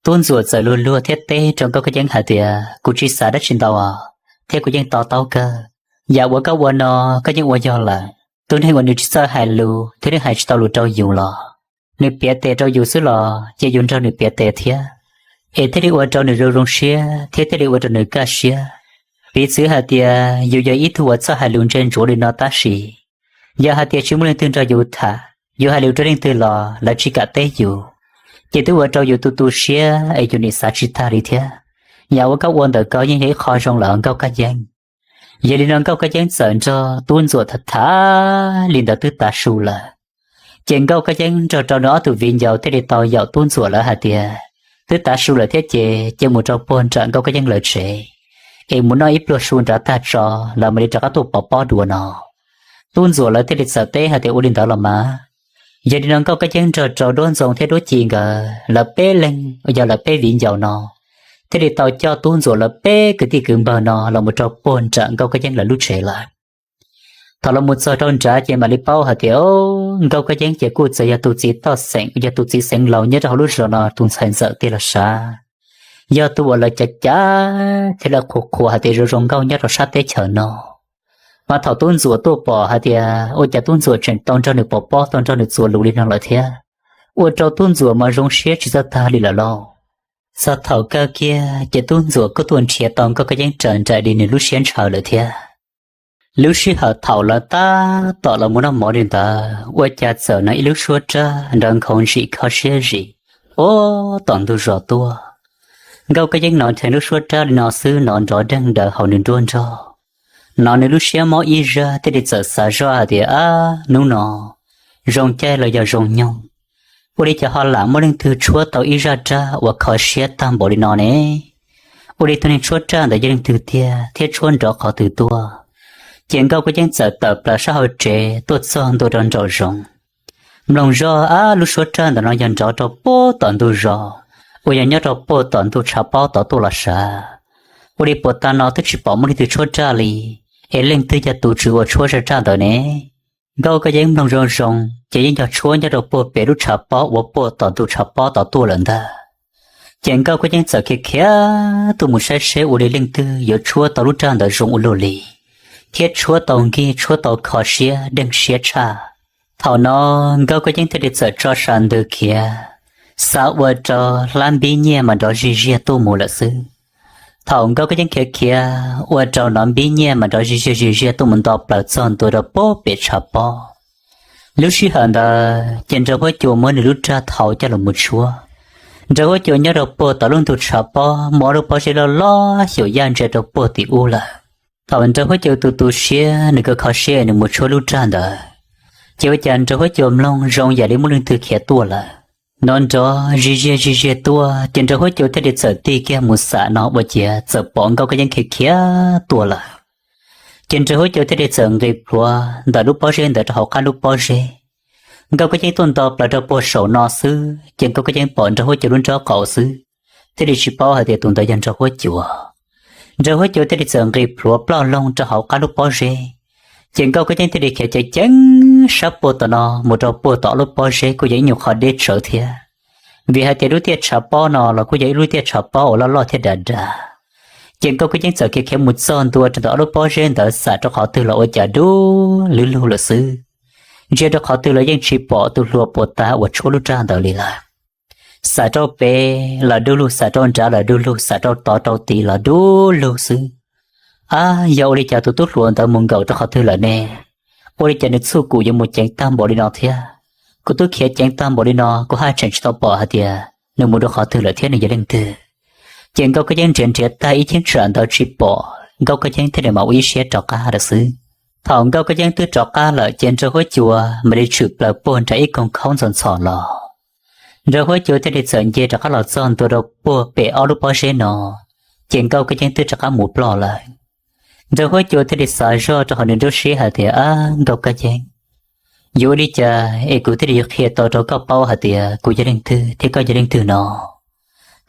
Tub Ntxuam txawm luag luag thiab teb rau Nkauj Kab Yeeb hais tias, Kuv tsis xav dab tsi ntau os, thiab kuv yeej to taub kawg. Yam uas koj ua no, koj yeej ua yog lawm. Tus neeg uas nws tsis txawj hais lus thiab nws hais tsis tau lus rau yus los, nws piav tes rau yus xwb los ces yus nrog nws piav tes thiab, es thiaj li ua rau nws zoo zoo siab thiab thiaj li ua rau nws kaj siab. Piv txwv hais tias yus yog ib tug uas txawj hais lus ntse ntsuav li no tab sis, yog hais tias tsis muaj leej twg nrog yus tham, yus hais lus rau leej twg los lawv tsis kam teb yus, ces twb ua rau yus tu tu siab es yus nim xav tsis tag li thiab. Yam uas koj ua ntawm ko yeej yog ib qho zoo lawm Nkauj Kab Yeeb. Yog li no Nkauj Kab Yeeb txawm nrog Tub Ntxuam tham tham li ntawd twb tav su lawm. Ces Nkauj Kab Yeeb nrog rau nws ob tug viv ncaus thiaj li tau yaum Tub Ntxuam lawv hais tias, Twb tav su lawm thiab ces cia mus rau puag nram Nkauj Kab Yeeb lawv tsev, es mus noj ib pluag su nrad tag tso lawv mam li rov qab tuaj pov pob dua no. Tub Ntxuam lawv thiaj li txawm teb hais tias, Ua li ntawd los mas. Yog li no Nkauj Kab Yeeb nrog rau Duab Ntxoo thiab Duab Ci nkawd lawv peb leeg, yog lawv peb viv ncaus no, thiaj li tau coj Tub Ntxuam lawv peb kwv tij kwv npawg no los mus rau puag nram Nkauj Kab Yeeb lawv lub tsev lawm. Thaum los mus txog rau nrad ces mam li paub hais tias, o, Nkauj Kab Yeeb ces kuj txawm yog tus txiv toj xeem, yog tus txiv xeev laus nyob rau hauv lub zos no tus ntxhais ntxawm tiag los sav, yog tus uas lawv cav cav thiab lawv qhuas qhuas hais tias zoo zoo nkauj nyob rau sab teb chaws no. Mas thaum Tub Ntxuam tuaj pom hais tias ua cas Tub Ntxuam tseem tau nrog nws pov pob, tau nrog nws txuas lus li no lawm thiab, ua rau Tub Ntxuam mas zoo siab tsis txawj tag li lawm lauj. Txog thaum kawg kiag ces Tub Ntxuam kuj tuaj nrhiav tau Nkauj Kab Yeeb raws nraim li nws lub siab ntshaw lawm thiab. Lub sij hawm thaum lawv tab tom los mus noj mov li ntawd, ua cas txawm hnov ib lub suab raj nrov nkhaus ntsim kho siab zim puag tom ntug zos tuaj. Nkauj Kab Yeeb hnov nrov lub suab raj li no xwb hnov nrov deeg daws hauv nws nruab nrog. Hnov nws lub siab mob ib zaj thiaj li txawm xav zoj hais tias, Ab, hnub no zoo caij los yog zoo nyoog, ua li cas ho lam muaj leej twg tshuab tau ib zaj raj uas kho siab tag npaum li no ne? Ua li tus neeg tshuab raj ntawd yog leej twg tiag thiab tshuab nrov qhov twg tuaj? Ces Nkauj Kab Yeeb txawm tawm plaws sab hauv tsev tuaj txog ntua rau nraum zoov. Mloog zoj, ab, lub suab raj ntawm no yog nrov rau puag tom ntug zos, uas yog nyob rau puag tom ntug tshav pob tod tuaj los sav. Ua li puag ta no twb tsis pom muaj leej twg tshuab raj li, es leej twg yog tus tswv uas tshuab zaj raj ntawd ne? Nkauj Kab Yeeb mloog zoo zoo ces yeej yog tshuab nyob rau puag pem lub tshav pob uas puag tom ntug tshav pob tod tuaj lawm ntag. Ces Nkauj Kab Yeeb txawm khiav khiav tuaj mus saib seb ua li leej twg yuav tshuab tau lub raj ntawd zoo ua luaj li, thiab tshuab tau nkig tshuab tau kho siab deeg siab tshaj. Thaum no Nkauj Kab Yeeb thiaj li txawm tso sa ntws khiav, xav ua rau hlab npib nyiaj mas nrov zij ziag tuaj mus lawm xwb. Thaum Nkauj Kab Yeeb khiav khiav ua rau hnov npib nyiaj mas nrov zij ziag zij ziag tuaj mus nto plaws txog ntua rau puag pem tshav pob. Lub sij hawm ntawd ces Nraug Huab Cua muab nws lub raj thau coj los mus tshuab. Nraug Huab Cua nyob rau puag tom lub ntug tshav pob muaj ob lub pob zeb loj loj xyaum yaj ntsia rau puag tim ub lawm. Thaum Nraug Huab Cua tu tu siab nws kho kho siab nws mus tshuab lub raj ntawd, ces ua cas Nraug Huab Cua mloog zoo yam li muaj leej twg khiav tuaj lawm. Hnov nrov zij ziag zij ziag tuaj ces Nraug Huab Cua thiaj li txawm tig kiag mus xam no ua ciav txawm pom Nkauj Kab Yeeb khiav khiav tuaj lawm. Ces Nraug Huab Cua thiaj li txawm nqis plhuav ntawm lub pob zeb ntawd rau hauv qab lub pob zeb. Nkauj Kab Yeeb tuaj nto plaws rau puag saum no xwb ces Nkauj Kab Yeeb pom Nraug Huab Cua lub nrob qaum xwb, thiaj li tsis paub hais tias tus ntawd yog Nraug Huab Cua. Nraug Huab Cua thiaj li txawm nqis plhuav ploj loog rau hauv qab lub pob zeb. Ces Nkauj Kab Yeeb thiaj li khiav ceev ceev sab puag tom no mus rau puag tom lub pob zeb kuj yog ib nyuag qhov deb tsawv thiab, vim hais tias lub tiaj tshav pob no los kuj yog ib lub tiaj tshav pob uas loj loj thiab dav dav. Ces Nkauj Kab Yeeb txawm khiav khiav mus txog ntua rau ntawm ob lub pob zeb ntawd xam rau qhov twg los ua cas dub lug lug lawm xwb. Ntsia rau qhov twg los yeej tsis pom tus hluas puag ta uas tshuab lub raj ntawd li lawm. Xam rau pem los dub lug, xam rau nrad los dub lug, xam rau tod rau tid los dub lug xwb. Ab, yog ua li cas tus tub hluas ntawd mus nkaum rau qhov twg lawm ne? Ua li cas nws txuj kum yuav mus ceev tag npaum li no thiab? Kuv twb khiav ceev tag npaum li no kuv haj tseem tsis tau pom hais tias nws mus rau qhov twg lawm thiab nws yog leej twg. Ces Nkauj Kab Yeeb nrhiav nrhiav tag ib cheeb tsam ntawd tsis pom, Nkauj Kab Yeeb thiaj li mam ua ib siab rov qab lawm xwb. Thaum Nkauj Kab Yeeb twb rov qab lawm ces Nraug Huab Cua mam li tshwm plaws puag nram ib koog khaub ntxhov ntxhov los. Nraug Huab Cua thiaj li txawm nce rov qab los txog ntua rau puag pem ob lub pob zeb no, ces Nkauj Kab Yeeb twb rov qab mus ploj lawm. Nraug Huab Cua thiaj li xav zoj rau hauv nws nruab siab hais tias, Ab, Nkauj Kab Yeeb, yuav ua li cas es kuv thiaj li yuav qhia tau rau koj paub hais tias kuv yog leej twg thiab koj yog leej twg no?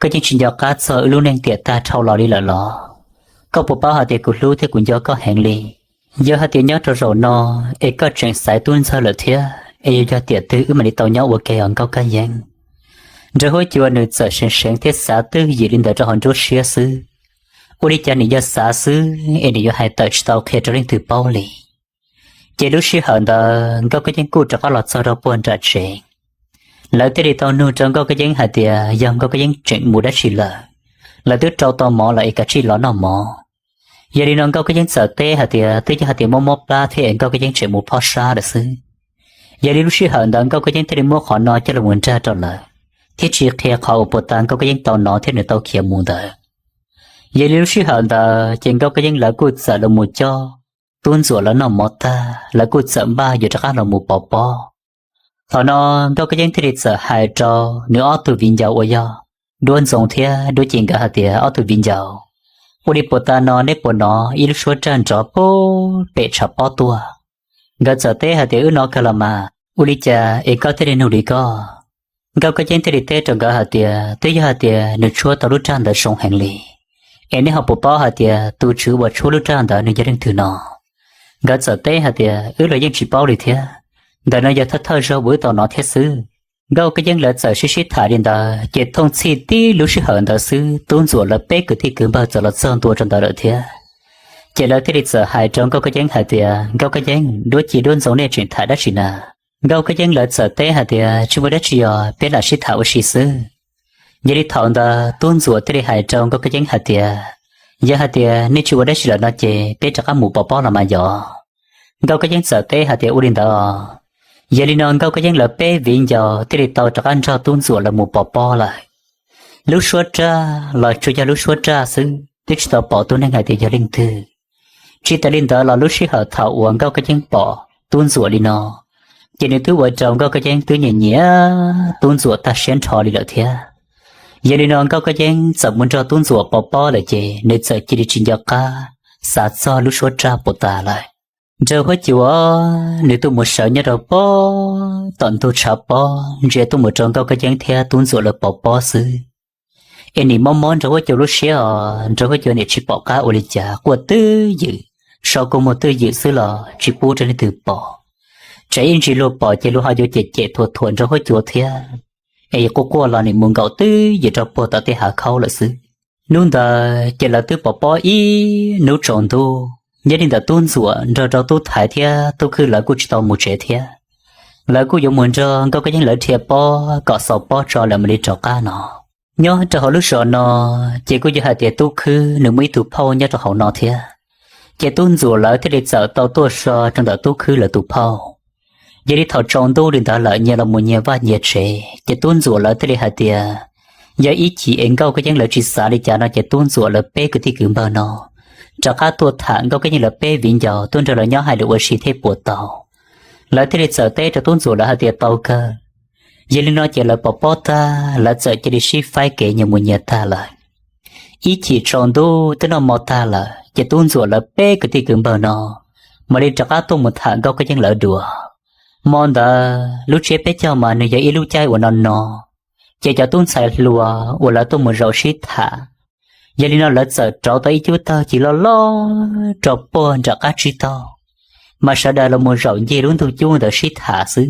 Koj yeej tsis nco qab txog wb lub neej tiam tag dhau los li lawm los? Koj puas paub hais tias kuv hlub thiab kuv nco koj heev li? Yog hais tias nyob rau zaum no es koj tseem xaiv tub ntxawg lawm thiab es yuav yog tiam twg wb mam li tau nyob ua ke os Nkauj Kab Yeeb? Nraug Huab Cua nws txawm seev seev thiab xav twj ywm li ntawd rau hauv nruab siab xwb. Ua li cas nws yog xav xwb es nws yuav hais tawm tsis tau qhia rau leej twg paub li. Ces lub sij hawm ntawd Nkauj Kab Yeeb kuj rov qab los txog rau puag nram tsev. Lawv thiaj li tau nug rau Nkauj Kab Yeeb hais tias yog Nkauj Kab Yeeb tseem mus dab tsi lawm, lawv twb rau tau mov lawm es kav tsij los noj mov. Yog li no Nkauj Kab Yeeb txawm teb hais tias twb yog hais tias mob mob plab thiab es Nkauj Kab Yeeb tseem mus phob sab lawm xwb. Yog li lub sij hawm ntawd Nkauj Kab Yeeb thiaj li muab qhov no coj los mus nrag rau lawv, thiab tsis qhia qhov uas puag ta Nkauj Kab Yeeb tau hnov thiab nws tau khiav mus ntawd. Yog li lub sij hawm ntawd ces Nkauj Kab Yeeb lawv kuj txawm los mus coj Tub Ntxuam lawv noj mov tag, lawv kuj txawm npaj yuav rov qab los mus pov pob. Thaum no Nkauj Kab Yeeb thiaj li txawm hais rau nws ob tug viv ncaus uas yog Duab Ntxoo thiab Duab Ci nkawd hais tias, Ob tug viv ncaus, ua li puag ta no neb puas hnov ib lub suab raj nrov puag pem tshav pob tuaj? Nkawd txawm teb hais tias, Wb hnov kawg los mas, ua li cas es koj thiaj li nug li koj? Nkauj Kab Yeeb thiaj li teb rau nkawd hais tias, Twb yog hais tias nws tshuab tau lub raj ntawd zoo heev li, es neb ho puas paub hais tias tus tswv uas tshuab lub raj ntawd nws yog leej twg no? Nkawd txawm teb hais tias, Wb los yeej tsis paub li thiab. Ntawm no yog thawj thawj zaug uas wb tau hnov thiab xwb. Nkauj Kab Yeeb lawv txawm sib sib tham li ntawd ces thooj txhij tib lub sij hawm ntawd xwb Tub Ntxuam lawv peb kwv tij kwv npawg txawm los txog ntua rau ntawd lawm thiab. Ces lawv thiaj li txawm hais rau Nkauj Kab Yeeb hais tias, Nkauj Kab Yeeb, Duab Ci Duab Ntxoo nej tseem tham dab tsi na? Nkauj Kab Yeeb lawv txawm teb hais tias, Tsis muaj dab tsi os, peb lam sib tham ua si xwb. Yog li thaum ntawd Tub Ntxuam thiaj li hais rau Nkauj Kab Yeeb hais tias, Yog hais tias nej tsis ua dab tsi lawm no ces peb rov qab mus pov pob los mas yog. Nkauj Kab Yeeb txawm teb hais tias, Ua li ntawd. Yog li no Nkauj Kab Yeeb lawv peb viv ncaus thiaj li tau rov qab nrog Tub Ntxuam lawv mus pov pob lawm. Lub suab raj los tsuas yog lub suab raj xwb, twb tsis tau pom tus neeg hais tias yog leej twg. Tsis tas li ntawd los lub sij hawm thaum uas Nkauj Kab Yeeb pom Tub Ntxuam li no, ces nws twb ua rau Nkauj Kab Yeeb twb nyiam nyiam Tub Ntxuam tag siab nrho li lawm thiab. Yog li no Nkauj Kab Yeeb txawm mus nrog Tub Ntxuam pov pob lawm ces nws txawm cia li tsis nco qab xav txog lub suab raj puag ta lawm. Nraug Huab Cua nws tuaj mus sawv nyob rau puag tom ntug tshav pob ntsia tuaj mus rau Nkauj Kab Yeeb thiab Tub Ntxuam lawv pov pob xwb. Es nim mob mob Nraug Huab Cua lub siab os, Nraug Huab Cua nim tsis pom qab ua li cas, quaj twj ywm, so kua muag twj ywm xwb los tsis pub rau leej twg pom. Tsam ib ntsis luag pom ces luag ho yuav cem cem thuam thuam Nraug Huab Cua thiab. Es quaj quaj los nim mus nkaum twj ywm rau puag tom tej hav khaub lawm xwb. Hnub ntawd ces lawv twb pov pob ib hnub tsaus ntuj, nyob li ntawm Tub Ntxuam nrog rau Tub Thaiv thiab Tub Khwb lawv kuj tsis tau mus tsev thiab. Lawv kuj yuav mus nrog Nkauj Kab Yeeb lawv dhia pob kom xaus pob tso lawv mam li rov qab no. Nyob rau hauv lub zos no, ces kuj yog hais tias Tub Khwb nws muaj ib tug phauj nyob rau hauv no thiab. Ces Tub Ntxuam lawv thiaj li txawm tau tuaj so rau ntawm Tub Khwb lawv tus phauj. Yog li thaum tsaus ntuj li ntawd lawm nyias los mus nyias vaj nyias tsev, ces Tub Ntxuam lawv thiaj li hais tias, yog ib chim es Nkauj Kab Yeeb lawv tsis xav li cas no ces Tub Ntxuam lawv peb kwv tij kwv npawg no rov qab tuaj tham Nkauj Kab Yeeb lawv peb viv ncaus tuaj nrog lawv nyob hais lus ua si thiaj puas tau. Lawv thiaj li txawm teb rau Tub Ntxuam lawv hais tias tau kawg. Yog li no ces lawv pov pob tag, lawv txawm cia li sib faib kev nyias mus nyias tag lawm. Ib chim tsaus ntuj twb noj mov tag lawm, ces Tub Ntxuam lawv peb kwv tij kwv npawg no mam li rov qab tuaj mus tham Nkauj Kab Yeeb lawv dua. Hmo ntawd lub tsiab peb caug mas nws yog ib lub caij uas no no, ces cov tub ntxhais hluas uas lawv tuaj mus zaum sib tham, yog li no lawv txawm rauv tau ib cub tawg ci loj loj rau puag nram qab tsib taug, mas sawv daws los mus zaum ncig lub ntug cub ntawd sib tham xwb.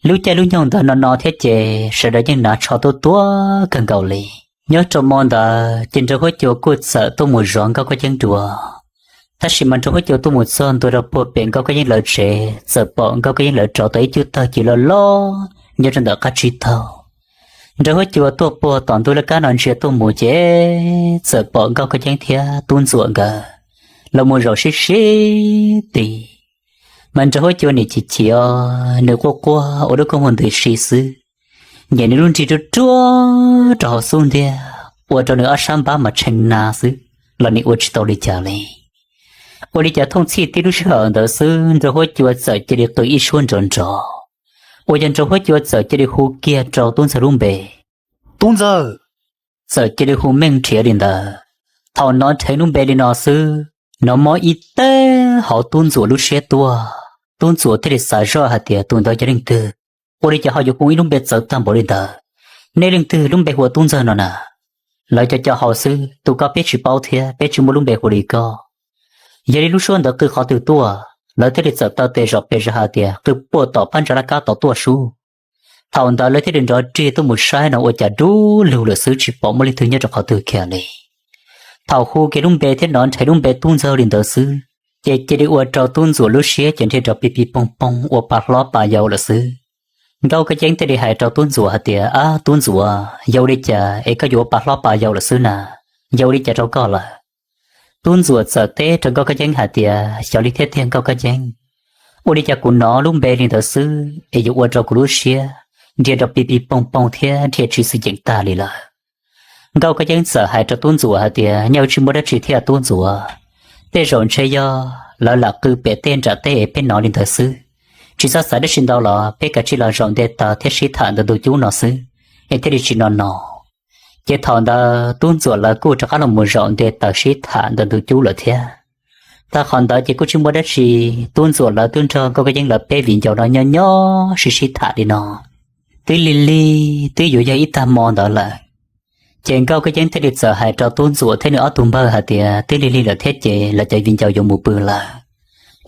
Lub caij lub nyoog ntawd no no thiab ces sawv daws yeej hnav tsho tuaj tuaj kawg nkaus li. Nyob rau hmo ntawd ces Nraug Huab Cua kuj txawm tuaj mus zov Nkauj Kab Yeeb dua. Tab sis mas Nraug Huab Cua tuaj mus txog ntua rau puag pem Nkauj Kab Yeeb lawv tsev, txawm pom Nkauj Kab Yeeb lawv rauv tau ib cub tawg ci loj loj nyob rau ntawm qab tsib taug. Nraug Huab Cua tuaj puag tom ntuj laj kab no ntsia tuaj mus ces txawm pom Nkauj Kab Yeeb thiab Tub Ntxuam nkawd los mus zaum sib sib ti. Mas Nraug Huab Cua nim chim chim os, nws quaj quaj ua lub koob muag ntws si xwb, nyem nws lub nrig ruaj ruaj rau hauv xub ntiag ua rau nws ob sab npab mas tshee na xwb los nws ua tsis tau li cas li. Ua li cas thooj txhij tib lub sij hawm ntawd xwb Nraug Huab Cua txawm cia li qw ib suab nrov nrov, uas yog Nraug Huab Cua txawm cia li hu kiag rau Tub Ntxawg lub npe. Tub Ntxawg! Txawm cia li hu meej nrhiav li ntawd. Thaum hnov nrhiav lub npe li no xwb, hnov mob ib teg hauv Tub Ntxuam lub siab tuaj. Tub Ntxuam thiaj li xav zoj hais tias tus ntawd yog leej twg, ua li cas ho yuav hu ib lub npe txawv tag npaum li ntawd. Nej leej twg lub npe hu ua Tub Ntxawg no na? Lawv co co hau xwb, tus ko peb tsis paub thiab peb tsis muaj lub npe hu li ko. Yog li lub suab ntawd qw qhov twg tuaj? Lawv thiaj li txawm taw tes zom pes zog hais tias qw puag tom phab ntsa laj kab tod tuaj sub. Thaum ntawd lawv thiaj li nrov rig tuaj mus saib no ua cas dub lug lawm xwb, tsis pom muaj leej twg nyob rau qhov twg kiag li. Thaum hu kiag lub npe thiab hnov nrhiav lub npe Tub Ntxawg li ntawd xwb, ces cia li ua rau Tub Ntxuam lub siab ces nrhiav rov pib pib pooj pooj ua pa hlob pa yau lawm xwb. Nkauj Kab Yeeb thiaj li hais rau Tub Ntxuam hais tias, Ab Tub Ntxuam, yog ua li cas es koj yuav ua pa hlob pa yau lawm xwb na? Yog ua li cas rau koj lawm? Tub Ntxuam txawm teb rau Nkauj Kab Yeeb hais tias, Xyov li thiab tiag Nkauj Kab Yeeb, ua li cas kuv hnov lub npe li ntawd xwb es yuav ua rau kuv lub siab nrhiav rov pib pib pooj pooj thiab nrhiav tsis xwm yeem tag li lawm. Nkauj Kab Yeeb txawm hais rau Tub Ntxuam hais tias, Nyaj tsis muaj dab tsi thiab Tub Ntxuam, tej zaum ntshe yog lawv lam qw pem tej nram tej es peb hnov li ntawd xwb. Tsis txhob xav dab tsi ntau los peb kav tsij los zaum nte taws thiab sib tham ntawm ntug cub no xwb, es thiaj li tsis no no. Ces thaum ntawd Tub Ntxuam lawv kuj rov qab los mus zaum nte taws sib tham ntawm ntug cub lawm thiab. Tag qhov ntawd ces kuj tsis muaj dab tsi, Tub Ntxuam lawv twb nrog Nkauj Kab Yeeb lawv peb viv ncaus no nyob nyob sib sib tham li no twb lig lig twb yuav yog ib tag hmo ntawd lawm. Ces Nkauj Kab Yeeb thiaj li txawm hais rau Tub Ntxuam thiab nws ob tug npawg hais tias, Twb lig lig lawm thiab ces lawv cov viv ncaus yuav mus pw lawm,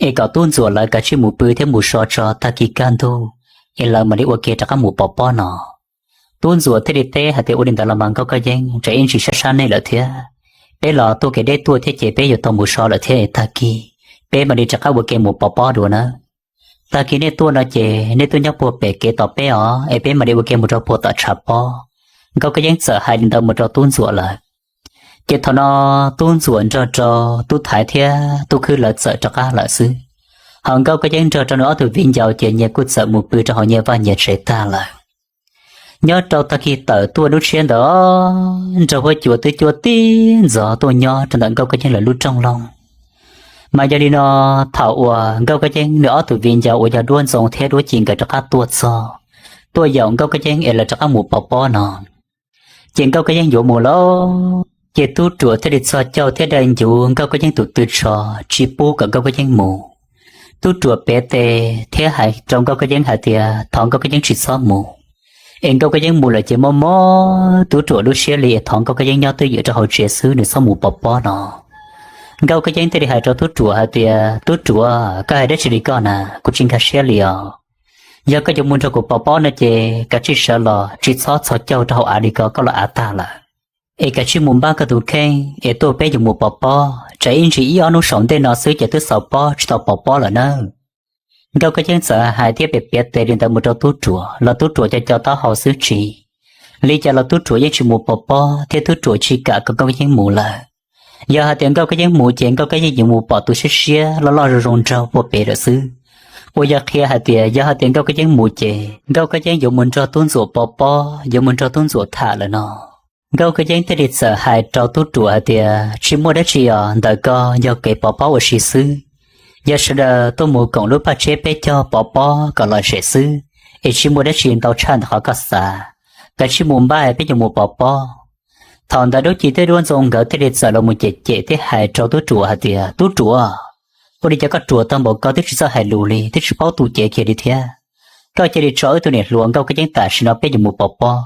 es kom Tub Ntxuam lawv kav tsij mus pw thiab mus so tso, tag kis kaj ntug es lawv mam li ua ke rov qab mus pov pob no. Tub Ntxuam thiaj li teb hais tias, Ua li ntawd los mas Nkauj Kab Yeeb, tsam ib ntsis sab sab nej lawm thiab, peb los tuaj kev deb tuaj thiab ces peb yuav tau mus so lawm thiab, tag kis peb mam li rov qab ua ke mus pov pob dua nawb. Tag kis nej tuaj no ces nej tuaj nyob puag pem kev tos peb os, es peb mam li ua ke mus rau puag tom tshav pob. Nkauj Kab Yeeb txawm hais li ntawd mus rau Tub Ntxuam lawm. Ces thaum no Tub Ntxuam nrog rau Tub Thaiv thiab Tub Khwb lawv txawm rov qab lawm xwb. Hos Nkauj Kab Yeeb nrog rau nws ob tug viv ncaus ces nyias kuj txawm mus pw rau hauv nyias vaj nyias tsev tag lawm. Nyob rau tag kis tawm tuaj lub tshiab ntawd, Nraug Huab Cua twb cuab tib ntxov tuaj nyob rau ntawm Nkauj Kab Yeeb lawv lub rooj loog. Mas yog li no, thaum uas Nkauj Kab Yeeb nws ob tug viv ncaus uas yog Duab Ntxoo thiab Duab Ci nkawd rov qab tuaj txog, tuaj yaum Nkauj Kab Yeeb es lawv rov qab mus pov pob no, ces Nkauj Kab Yeeb yuav mus lawm. Ces Tub Ruam thiaj li txhos caug thiab dai ncuv Nkauj Kab Yeeb tus tw tsho, tsis pub kom Nkauj Kab Yeeb mus. Tub Ruam piav tes thiab hais rau Nkauj Kab Yeeb hais tias thov Nkauj Kab Yeeb tsis txhob mus, es Nkauj Kab Yeeb mus lawm ces mob mob Tub Ruam lub siab li, es thov Nkauj Kab Yeeb nyob twj ywm rau hauv tsev xwb, nws txhob mus pov pob no. Nkauj Kab Yeeb thiaj li hais rau Tub Ruam hais tias, Tub Ruam, koj hais dab tsi li koj na? Kuv tsis nkag siab li os. Yog koj yuav mus nrog kuv pov pob no ces kav tsij sawv los, tsis txhob txhos caug rau hauv av li ko, koj los av tag lawm. Es kav tsij mus npaj koj tus kheej es tuaj peb yuav mus pov pob, tsam ib ntsis ib ob hnub saum ntej no xwb ces twb xaus pob tsis tau pov pob lawm nawb. Nkauj Kab Yeeb txawm hais thiab piav piav tes li ntawd mus rau Tub Ruam los Tub Ruam co co taub hau xwb tsis li cas los Tub Ruam yeej tsis mus pov pob thiab Tub Ruam tsis kam kom Nkauj Kab Yeeb mus lawm. Yog hais tias Nkauj Kab Yeeb mus ces Nkauj Kab Yeeb yuav mus pom tus siab siab loj loj zoo zoo nraug puag pem lawm xwb. Uas yog qhia hais tias yog hais tias Nkauj Kab Yeeb mus ces Nkauj Kab Yeeb yuav mus nrog Tub Ntxuam pov pob, yuav mus nrog Tub Ntxuam tham lawm no. Nkauj Kab Yeeb thiaj li txawm hais rau Tub Ruam hais tias, Tsis muaj dab tsi os, ntawm ko yog kev pov pob ua si xwb. Yog sawv daws tuaj mus koom lub paj tsiab peb caug pov pob kom lom zem xwb, es tsis muaj dab tsi ntau tshaj ntawm qhov koj xav. Kav tsij mus npaj peb yuav mus pov pob. Thaum ntawd Dub Ci thiab Duab Ntxoo nkawd thiaj li txawm los mus cem cem thiab hais rau tub ruam hais tias, Tub ruam, ua li cas koj ruam tag npaum ko twb tsis txawj hais lus li, twb tsis paub tu cev kiag li thiab. Koj cia li tso wb tus niam hluas Nkauj Kab Yeeb tam sim no peb yuav mus pov pob,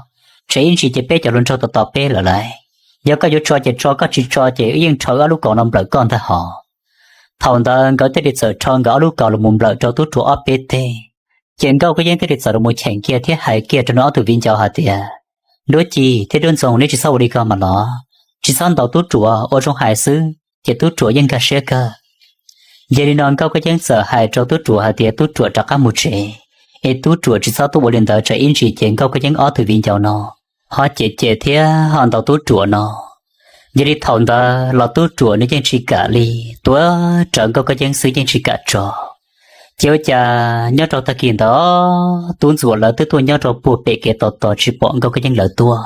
tsam ib ntsis ces peb cov hluas nraug tos tos peb lawm lauj. Yog koj yuav tso ces tso, koj tsis tso ces wb yeej rho wb ob lub kaus no nplawm koj ntag hos. Thaum ntawd nkawd thiaj li txawm rho nkawd ob lub kaus los mus nplawm rau tub ruam ob peb teg. Ces Nkauj Kab Yeeb thiaj li txawm los mus cheem kiag thiab hais kiag rau nws ob tug viv ncaus hais tias, Duab Ci thiab Duab Ntxoo, neb tsis txhob ua li ko mas los, tsis txhob ntaus tub ruam, ua zoo hais xwb ces tub ruam yeej nkag siab kawg. Yog li no Nkauj Kab Yeeb txawm hais rau tub ruam hais tias tub ruam rov qab mus tsev, es tub ruam tsis txhob tuaj ua li ntawd tsam ib ntsis ces Nkauj Kab Yeeb ob tug viv ncaus no ho cem cem thiab ho ntaus tub ruam no. Yog li thaum ntawd los tub ruam nws yeej tsis kam li, tuav rawv Nkauj Kab Yeeb xwb yeej tsis kam tso. Ces ua cas nyob rau tag kis ntawd tub ntxuam lawv twb tuaj nyob rau puag pem kev tos tos tsis pom Nkauj Kab Yeeb lawv tuaj.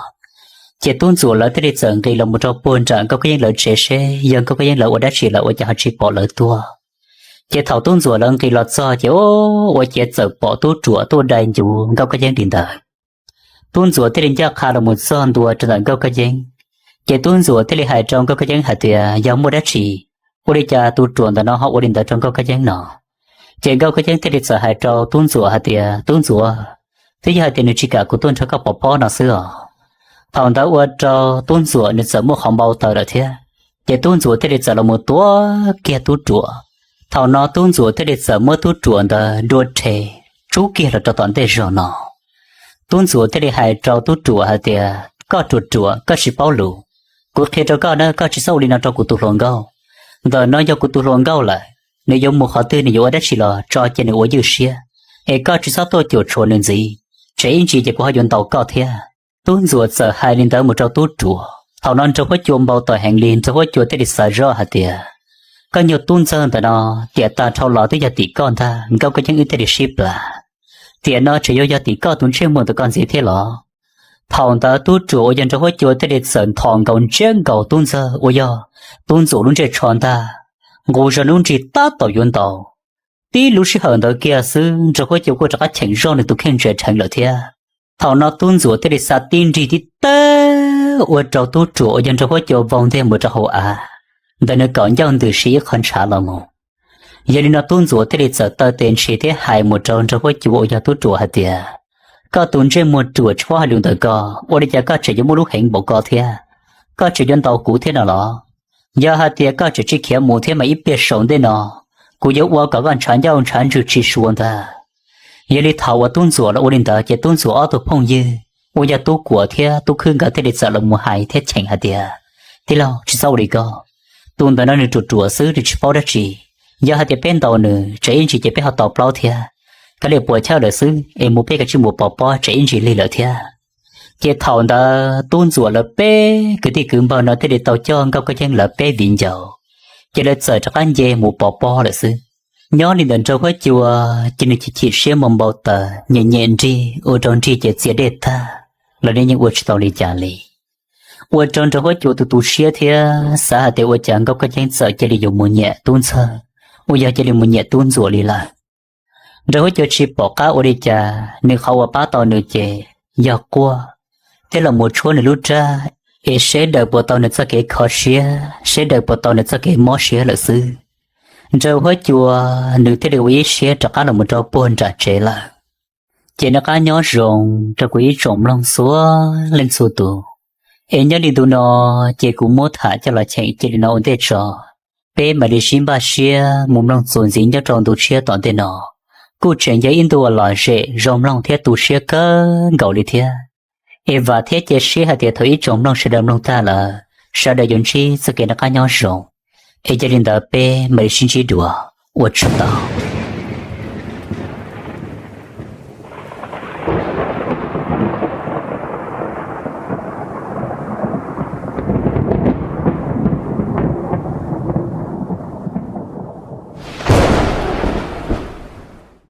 Ces tub ntxuam lawv thiaj li txawm nqis los mus rau puag nram Nkauj Kab Yeeb lawv tsev seb yog Nkauj Kab Yeeb lawv ua dab tsi lawv ua cas ho tsis pom lawv tuaj. Ces thaum tub ntxuam lawv nqis los txog ces ua ciav txawm pom tub ruam tuaj dai ncuv Nkauj Kab Yeeb li ntawd. Tub ntxuam thiaj li ncaj qha los mus txog ntua rau ntawm Nkauj Kab Yeeb. Ces tub ntxuam thiaj li hais rau Nkauj Kab Yeeb hais tias, Yog muaj dab tsi, ua li cas tus ruam ntawm no ho ua li ntawd rau Nkauj Kab Yeeb no? Ces Nkauj Kab Yeeb thiaj li txawm hais rau tub ntxuam hais tias, Tub ntxuam, twb yog hais tias nws tsis kam kuv tuaj nrog koj pov pob no xwb os. Thaum ntawd ua rau tub ntxuam nws txawm muaj qhov npau taws lawm thiab. Ces tub ntxuam thiaj li txawm los mus tuav kiag tub ruam. Thaum no tub ntxuam thiaj li txawm muab tub ruam ntawd dua rhe, tsub kiag los rau tom ntej zog no. Tub ntxuam thiaj li hais rau tub ruam hais tias, Koj ruam ruam, koj tsis paub lus. Kuv qhia rau koj na, koj tsis txhob ua li no rau kuv tus hluas nkauj. Ntawm no yog kuv tus hluas nkauj lawm, nws yuav mus qhov twg nws yuav ua dab tsi los tso cia nws ua ywj siab, es koj tsis txhob tuaj cuam tshuam nws ntxiv, tsam ib ntsis ces kuv ho yuav ntaus koj thiab. Tub ntxuam txawm hais li ntawd mus rau tub ruam. Thaum no Nraug Huab Cua npau taws heev li, Nraug Huab Cua thiaj li xav zoj hais tias, Koj nyuag tub ntxawg ntawm no, tiam tag dhau los twb yog tim koj ntag, Nkauj Kab Yeeb wb thiaj li sib plas. Tiam no tseem yuav yog tim koj tus ntsej muag ntawm koj ntxiv thiab los? Thaum ntawd tub ruam uas yog Nraug Huab Cua thiaj li txawm nthos nkaus ntsiab nkaus tub ntxawg uas yog tub ntxuam lub ntsej tsho ntag, nqus zog nws lub nrig tab tom yuav ntaus. Tib lub sij hawm ntawd kiag xwb Nraug Huab Cua kuj rov qab cheem zoj nws tus kheej ntsia dheev lawm thiab. Thaum no tub ntxuam thiaj li xa tib nrig tib teg ua rau tub ruam uas yog Nraug Huab Cua vau ntiag mus rau hauv av, ntawm nws kaum ncauj ntws si ib qho ntshav los mus. Yog li no tub ntxuam thiaj li txawm taw tes ntshiv thiab hais mus rau Nraug Huab Cua uas yog tub ruam hais tias, Koj tus ntsej muag ruam tsis paub hais lus ntawm ko, ua li cas koj tseem yuav muaj lub heev npaum ko thiab? Koj tseem yuav ntaus kuv thiab no los? Yog hais tias koj tseem tsis khiav mus thiab mas ib pliag saum ntej no kuv yuav ua kom koj ntshav ncauj ntshav ntswg tsis sua ntag. Yog li thaum uas tub ntxuam los ua li ntawd ces tub ntxuam ob tug phooj ywg uas yog tub kuam thiab tub khwb nkawd thiaj li txawm los mus hais thiab cheem hais tias, Tij laug, tsis txhob ua li ko. Tus ntawm no nws ruam ruam xwb, nws tsis paub dab tsi. Yog hais tias peb ntaus nws, tsam ib ntsis ces peb ho tau plaub thiab. Kav liam puas chawj lawm xwb, es mus peb kav tsij mus pov pob, tsam ib ntsis lig lawm thiab. Ces thaum ntawd tub ntxuam lawv peb kwv tij kwv npawg no thiaj li tau coj Nkauj Kab Yeeb lawv peb viv ncaus, ces lawv txawm rov qab nce mus pov pob lawm xwb. Nyob li ntawm Nraug Huab Cua ces nws chim chim siab mus npau taws, nyem nyem nrig, ua rau nrig ces txia dej tag los nws yeej ua tsis tau li cas li. Ua rau Nraug Huab Cua tu tu siab thiab xav hais tias ua cas Nkauj Kab Yeeb txawm cia li yuav mus nyiam tub ntxawg uas yog cia li mus nyiam tub ntxuam li lawm. Nraug Huab Cua tsis pom qab ua li cas, nws qhov uas pab tau nws ces yog quaj thiab los mus tshuab nws lub raj, es seb daws puas tau nws txoj kev kho siab, seb daws puas tau nws txoj kev mob siab lawm xwb. Nraug Huab Cua nws thiaj li ua ib siab rov qab los mus rau puag nram tsev lawm. Ces noj qab nyob zoo rau kuv ib tsoom mloog txhua leej txhua tus. Es nyob li ntu no ces kuv muab tham coj los cheem cia li no ua ntej tso. Peb mam li sib npaj siab mus mloog txuas ntxiv nyob rau ntu tshiab tom ntej no. Kuj tseem yog ib ntu uas lom zem zoo mloog thiab tu siab kawg nkaus li thiab. Es vam thiab cia siab hais tias thaum ib tsoom mloog sawv daws mloog tag lawm, sawv daws yuav ntsib txoj kev noj qab nyob zoo. Es yog li ntawd peb mam li sib ntsib dua, ua tsaug ntau.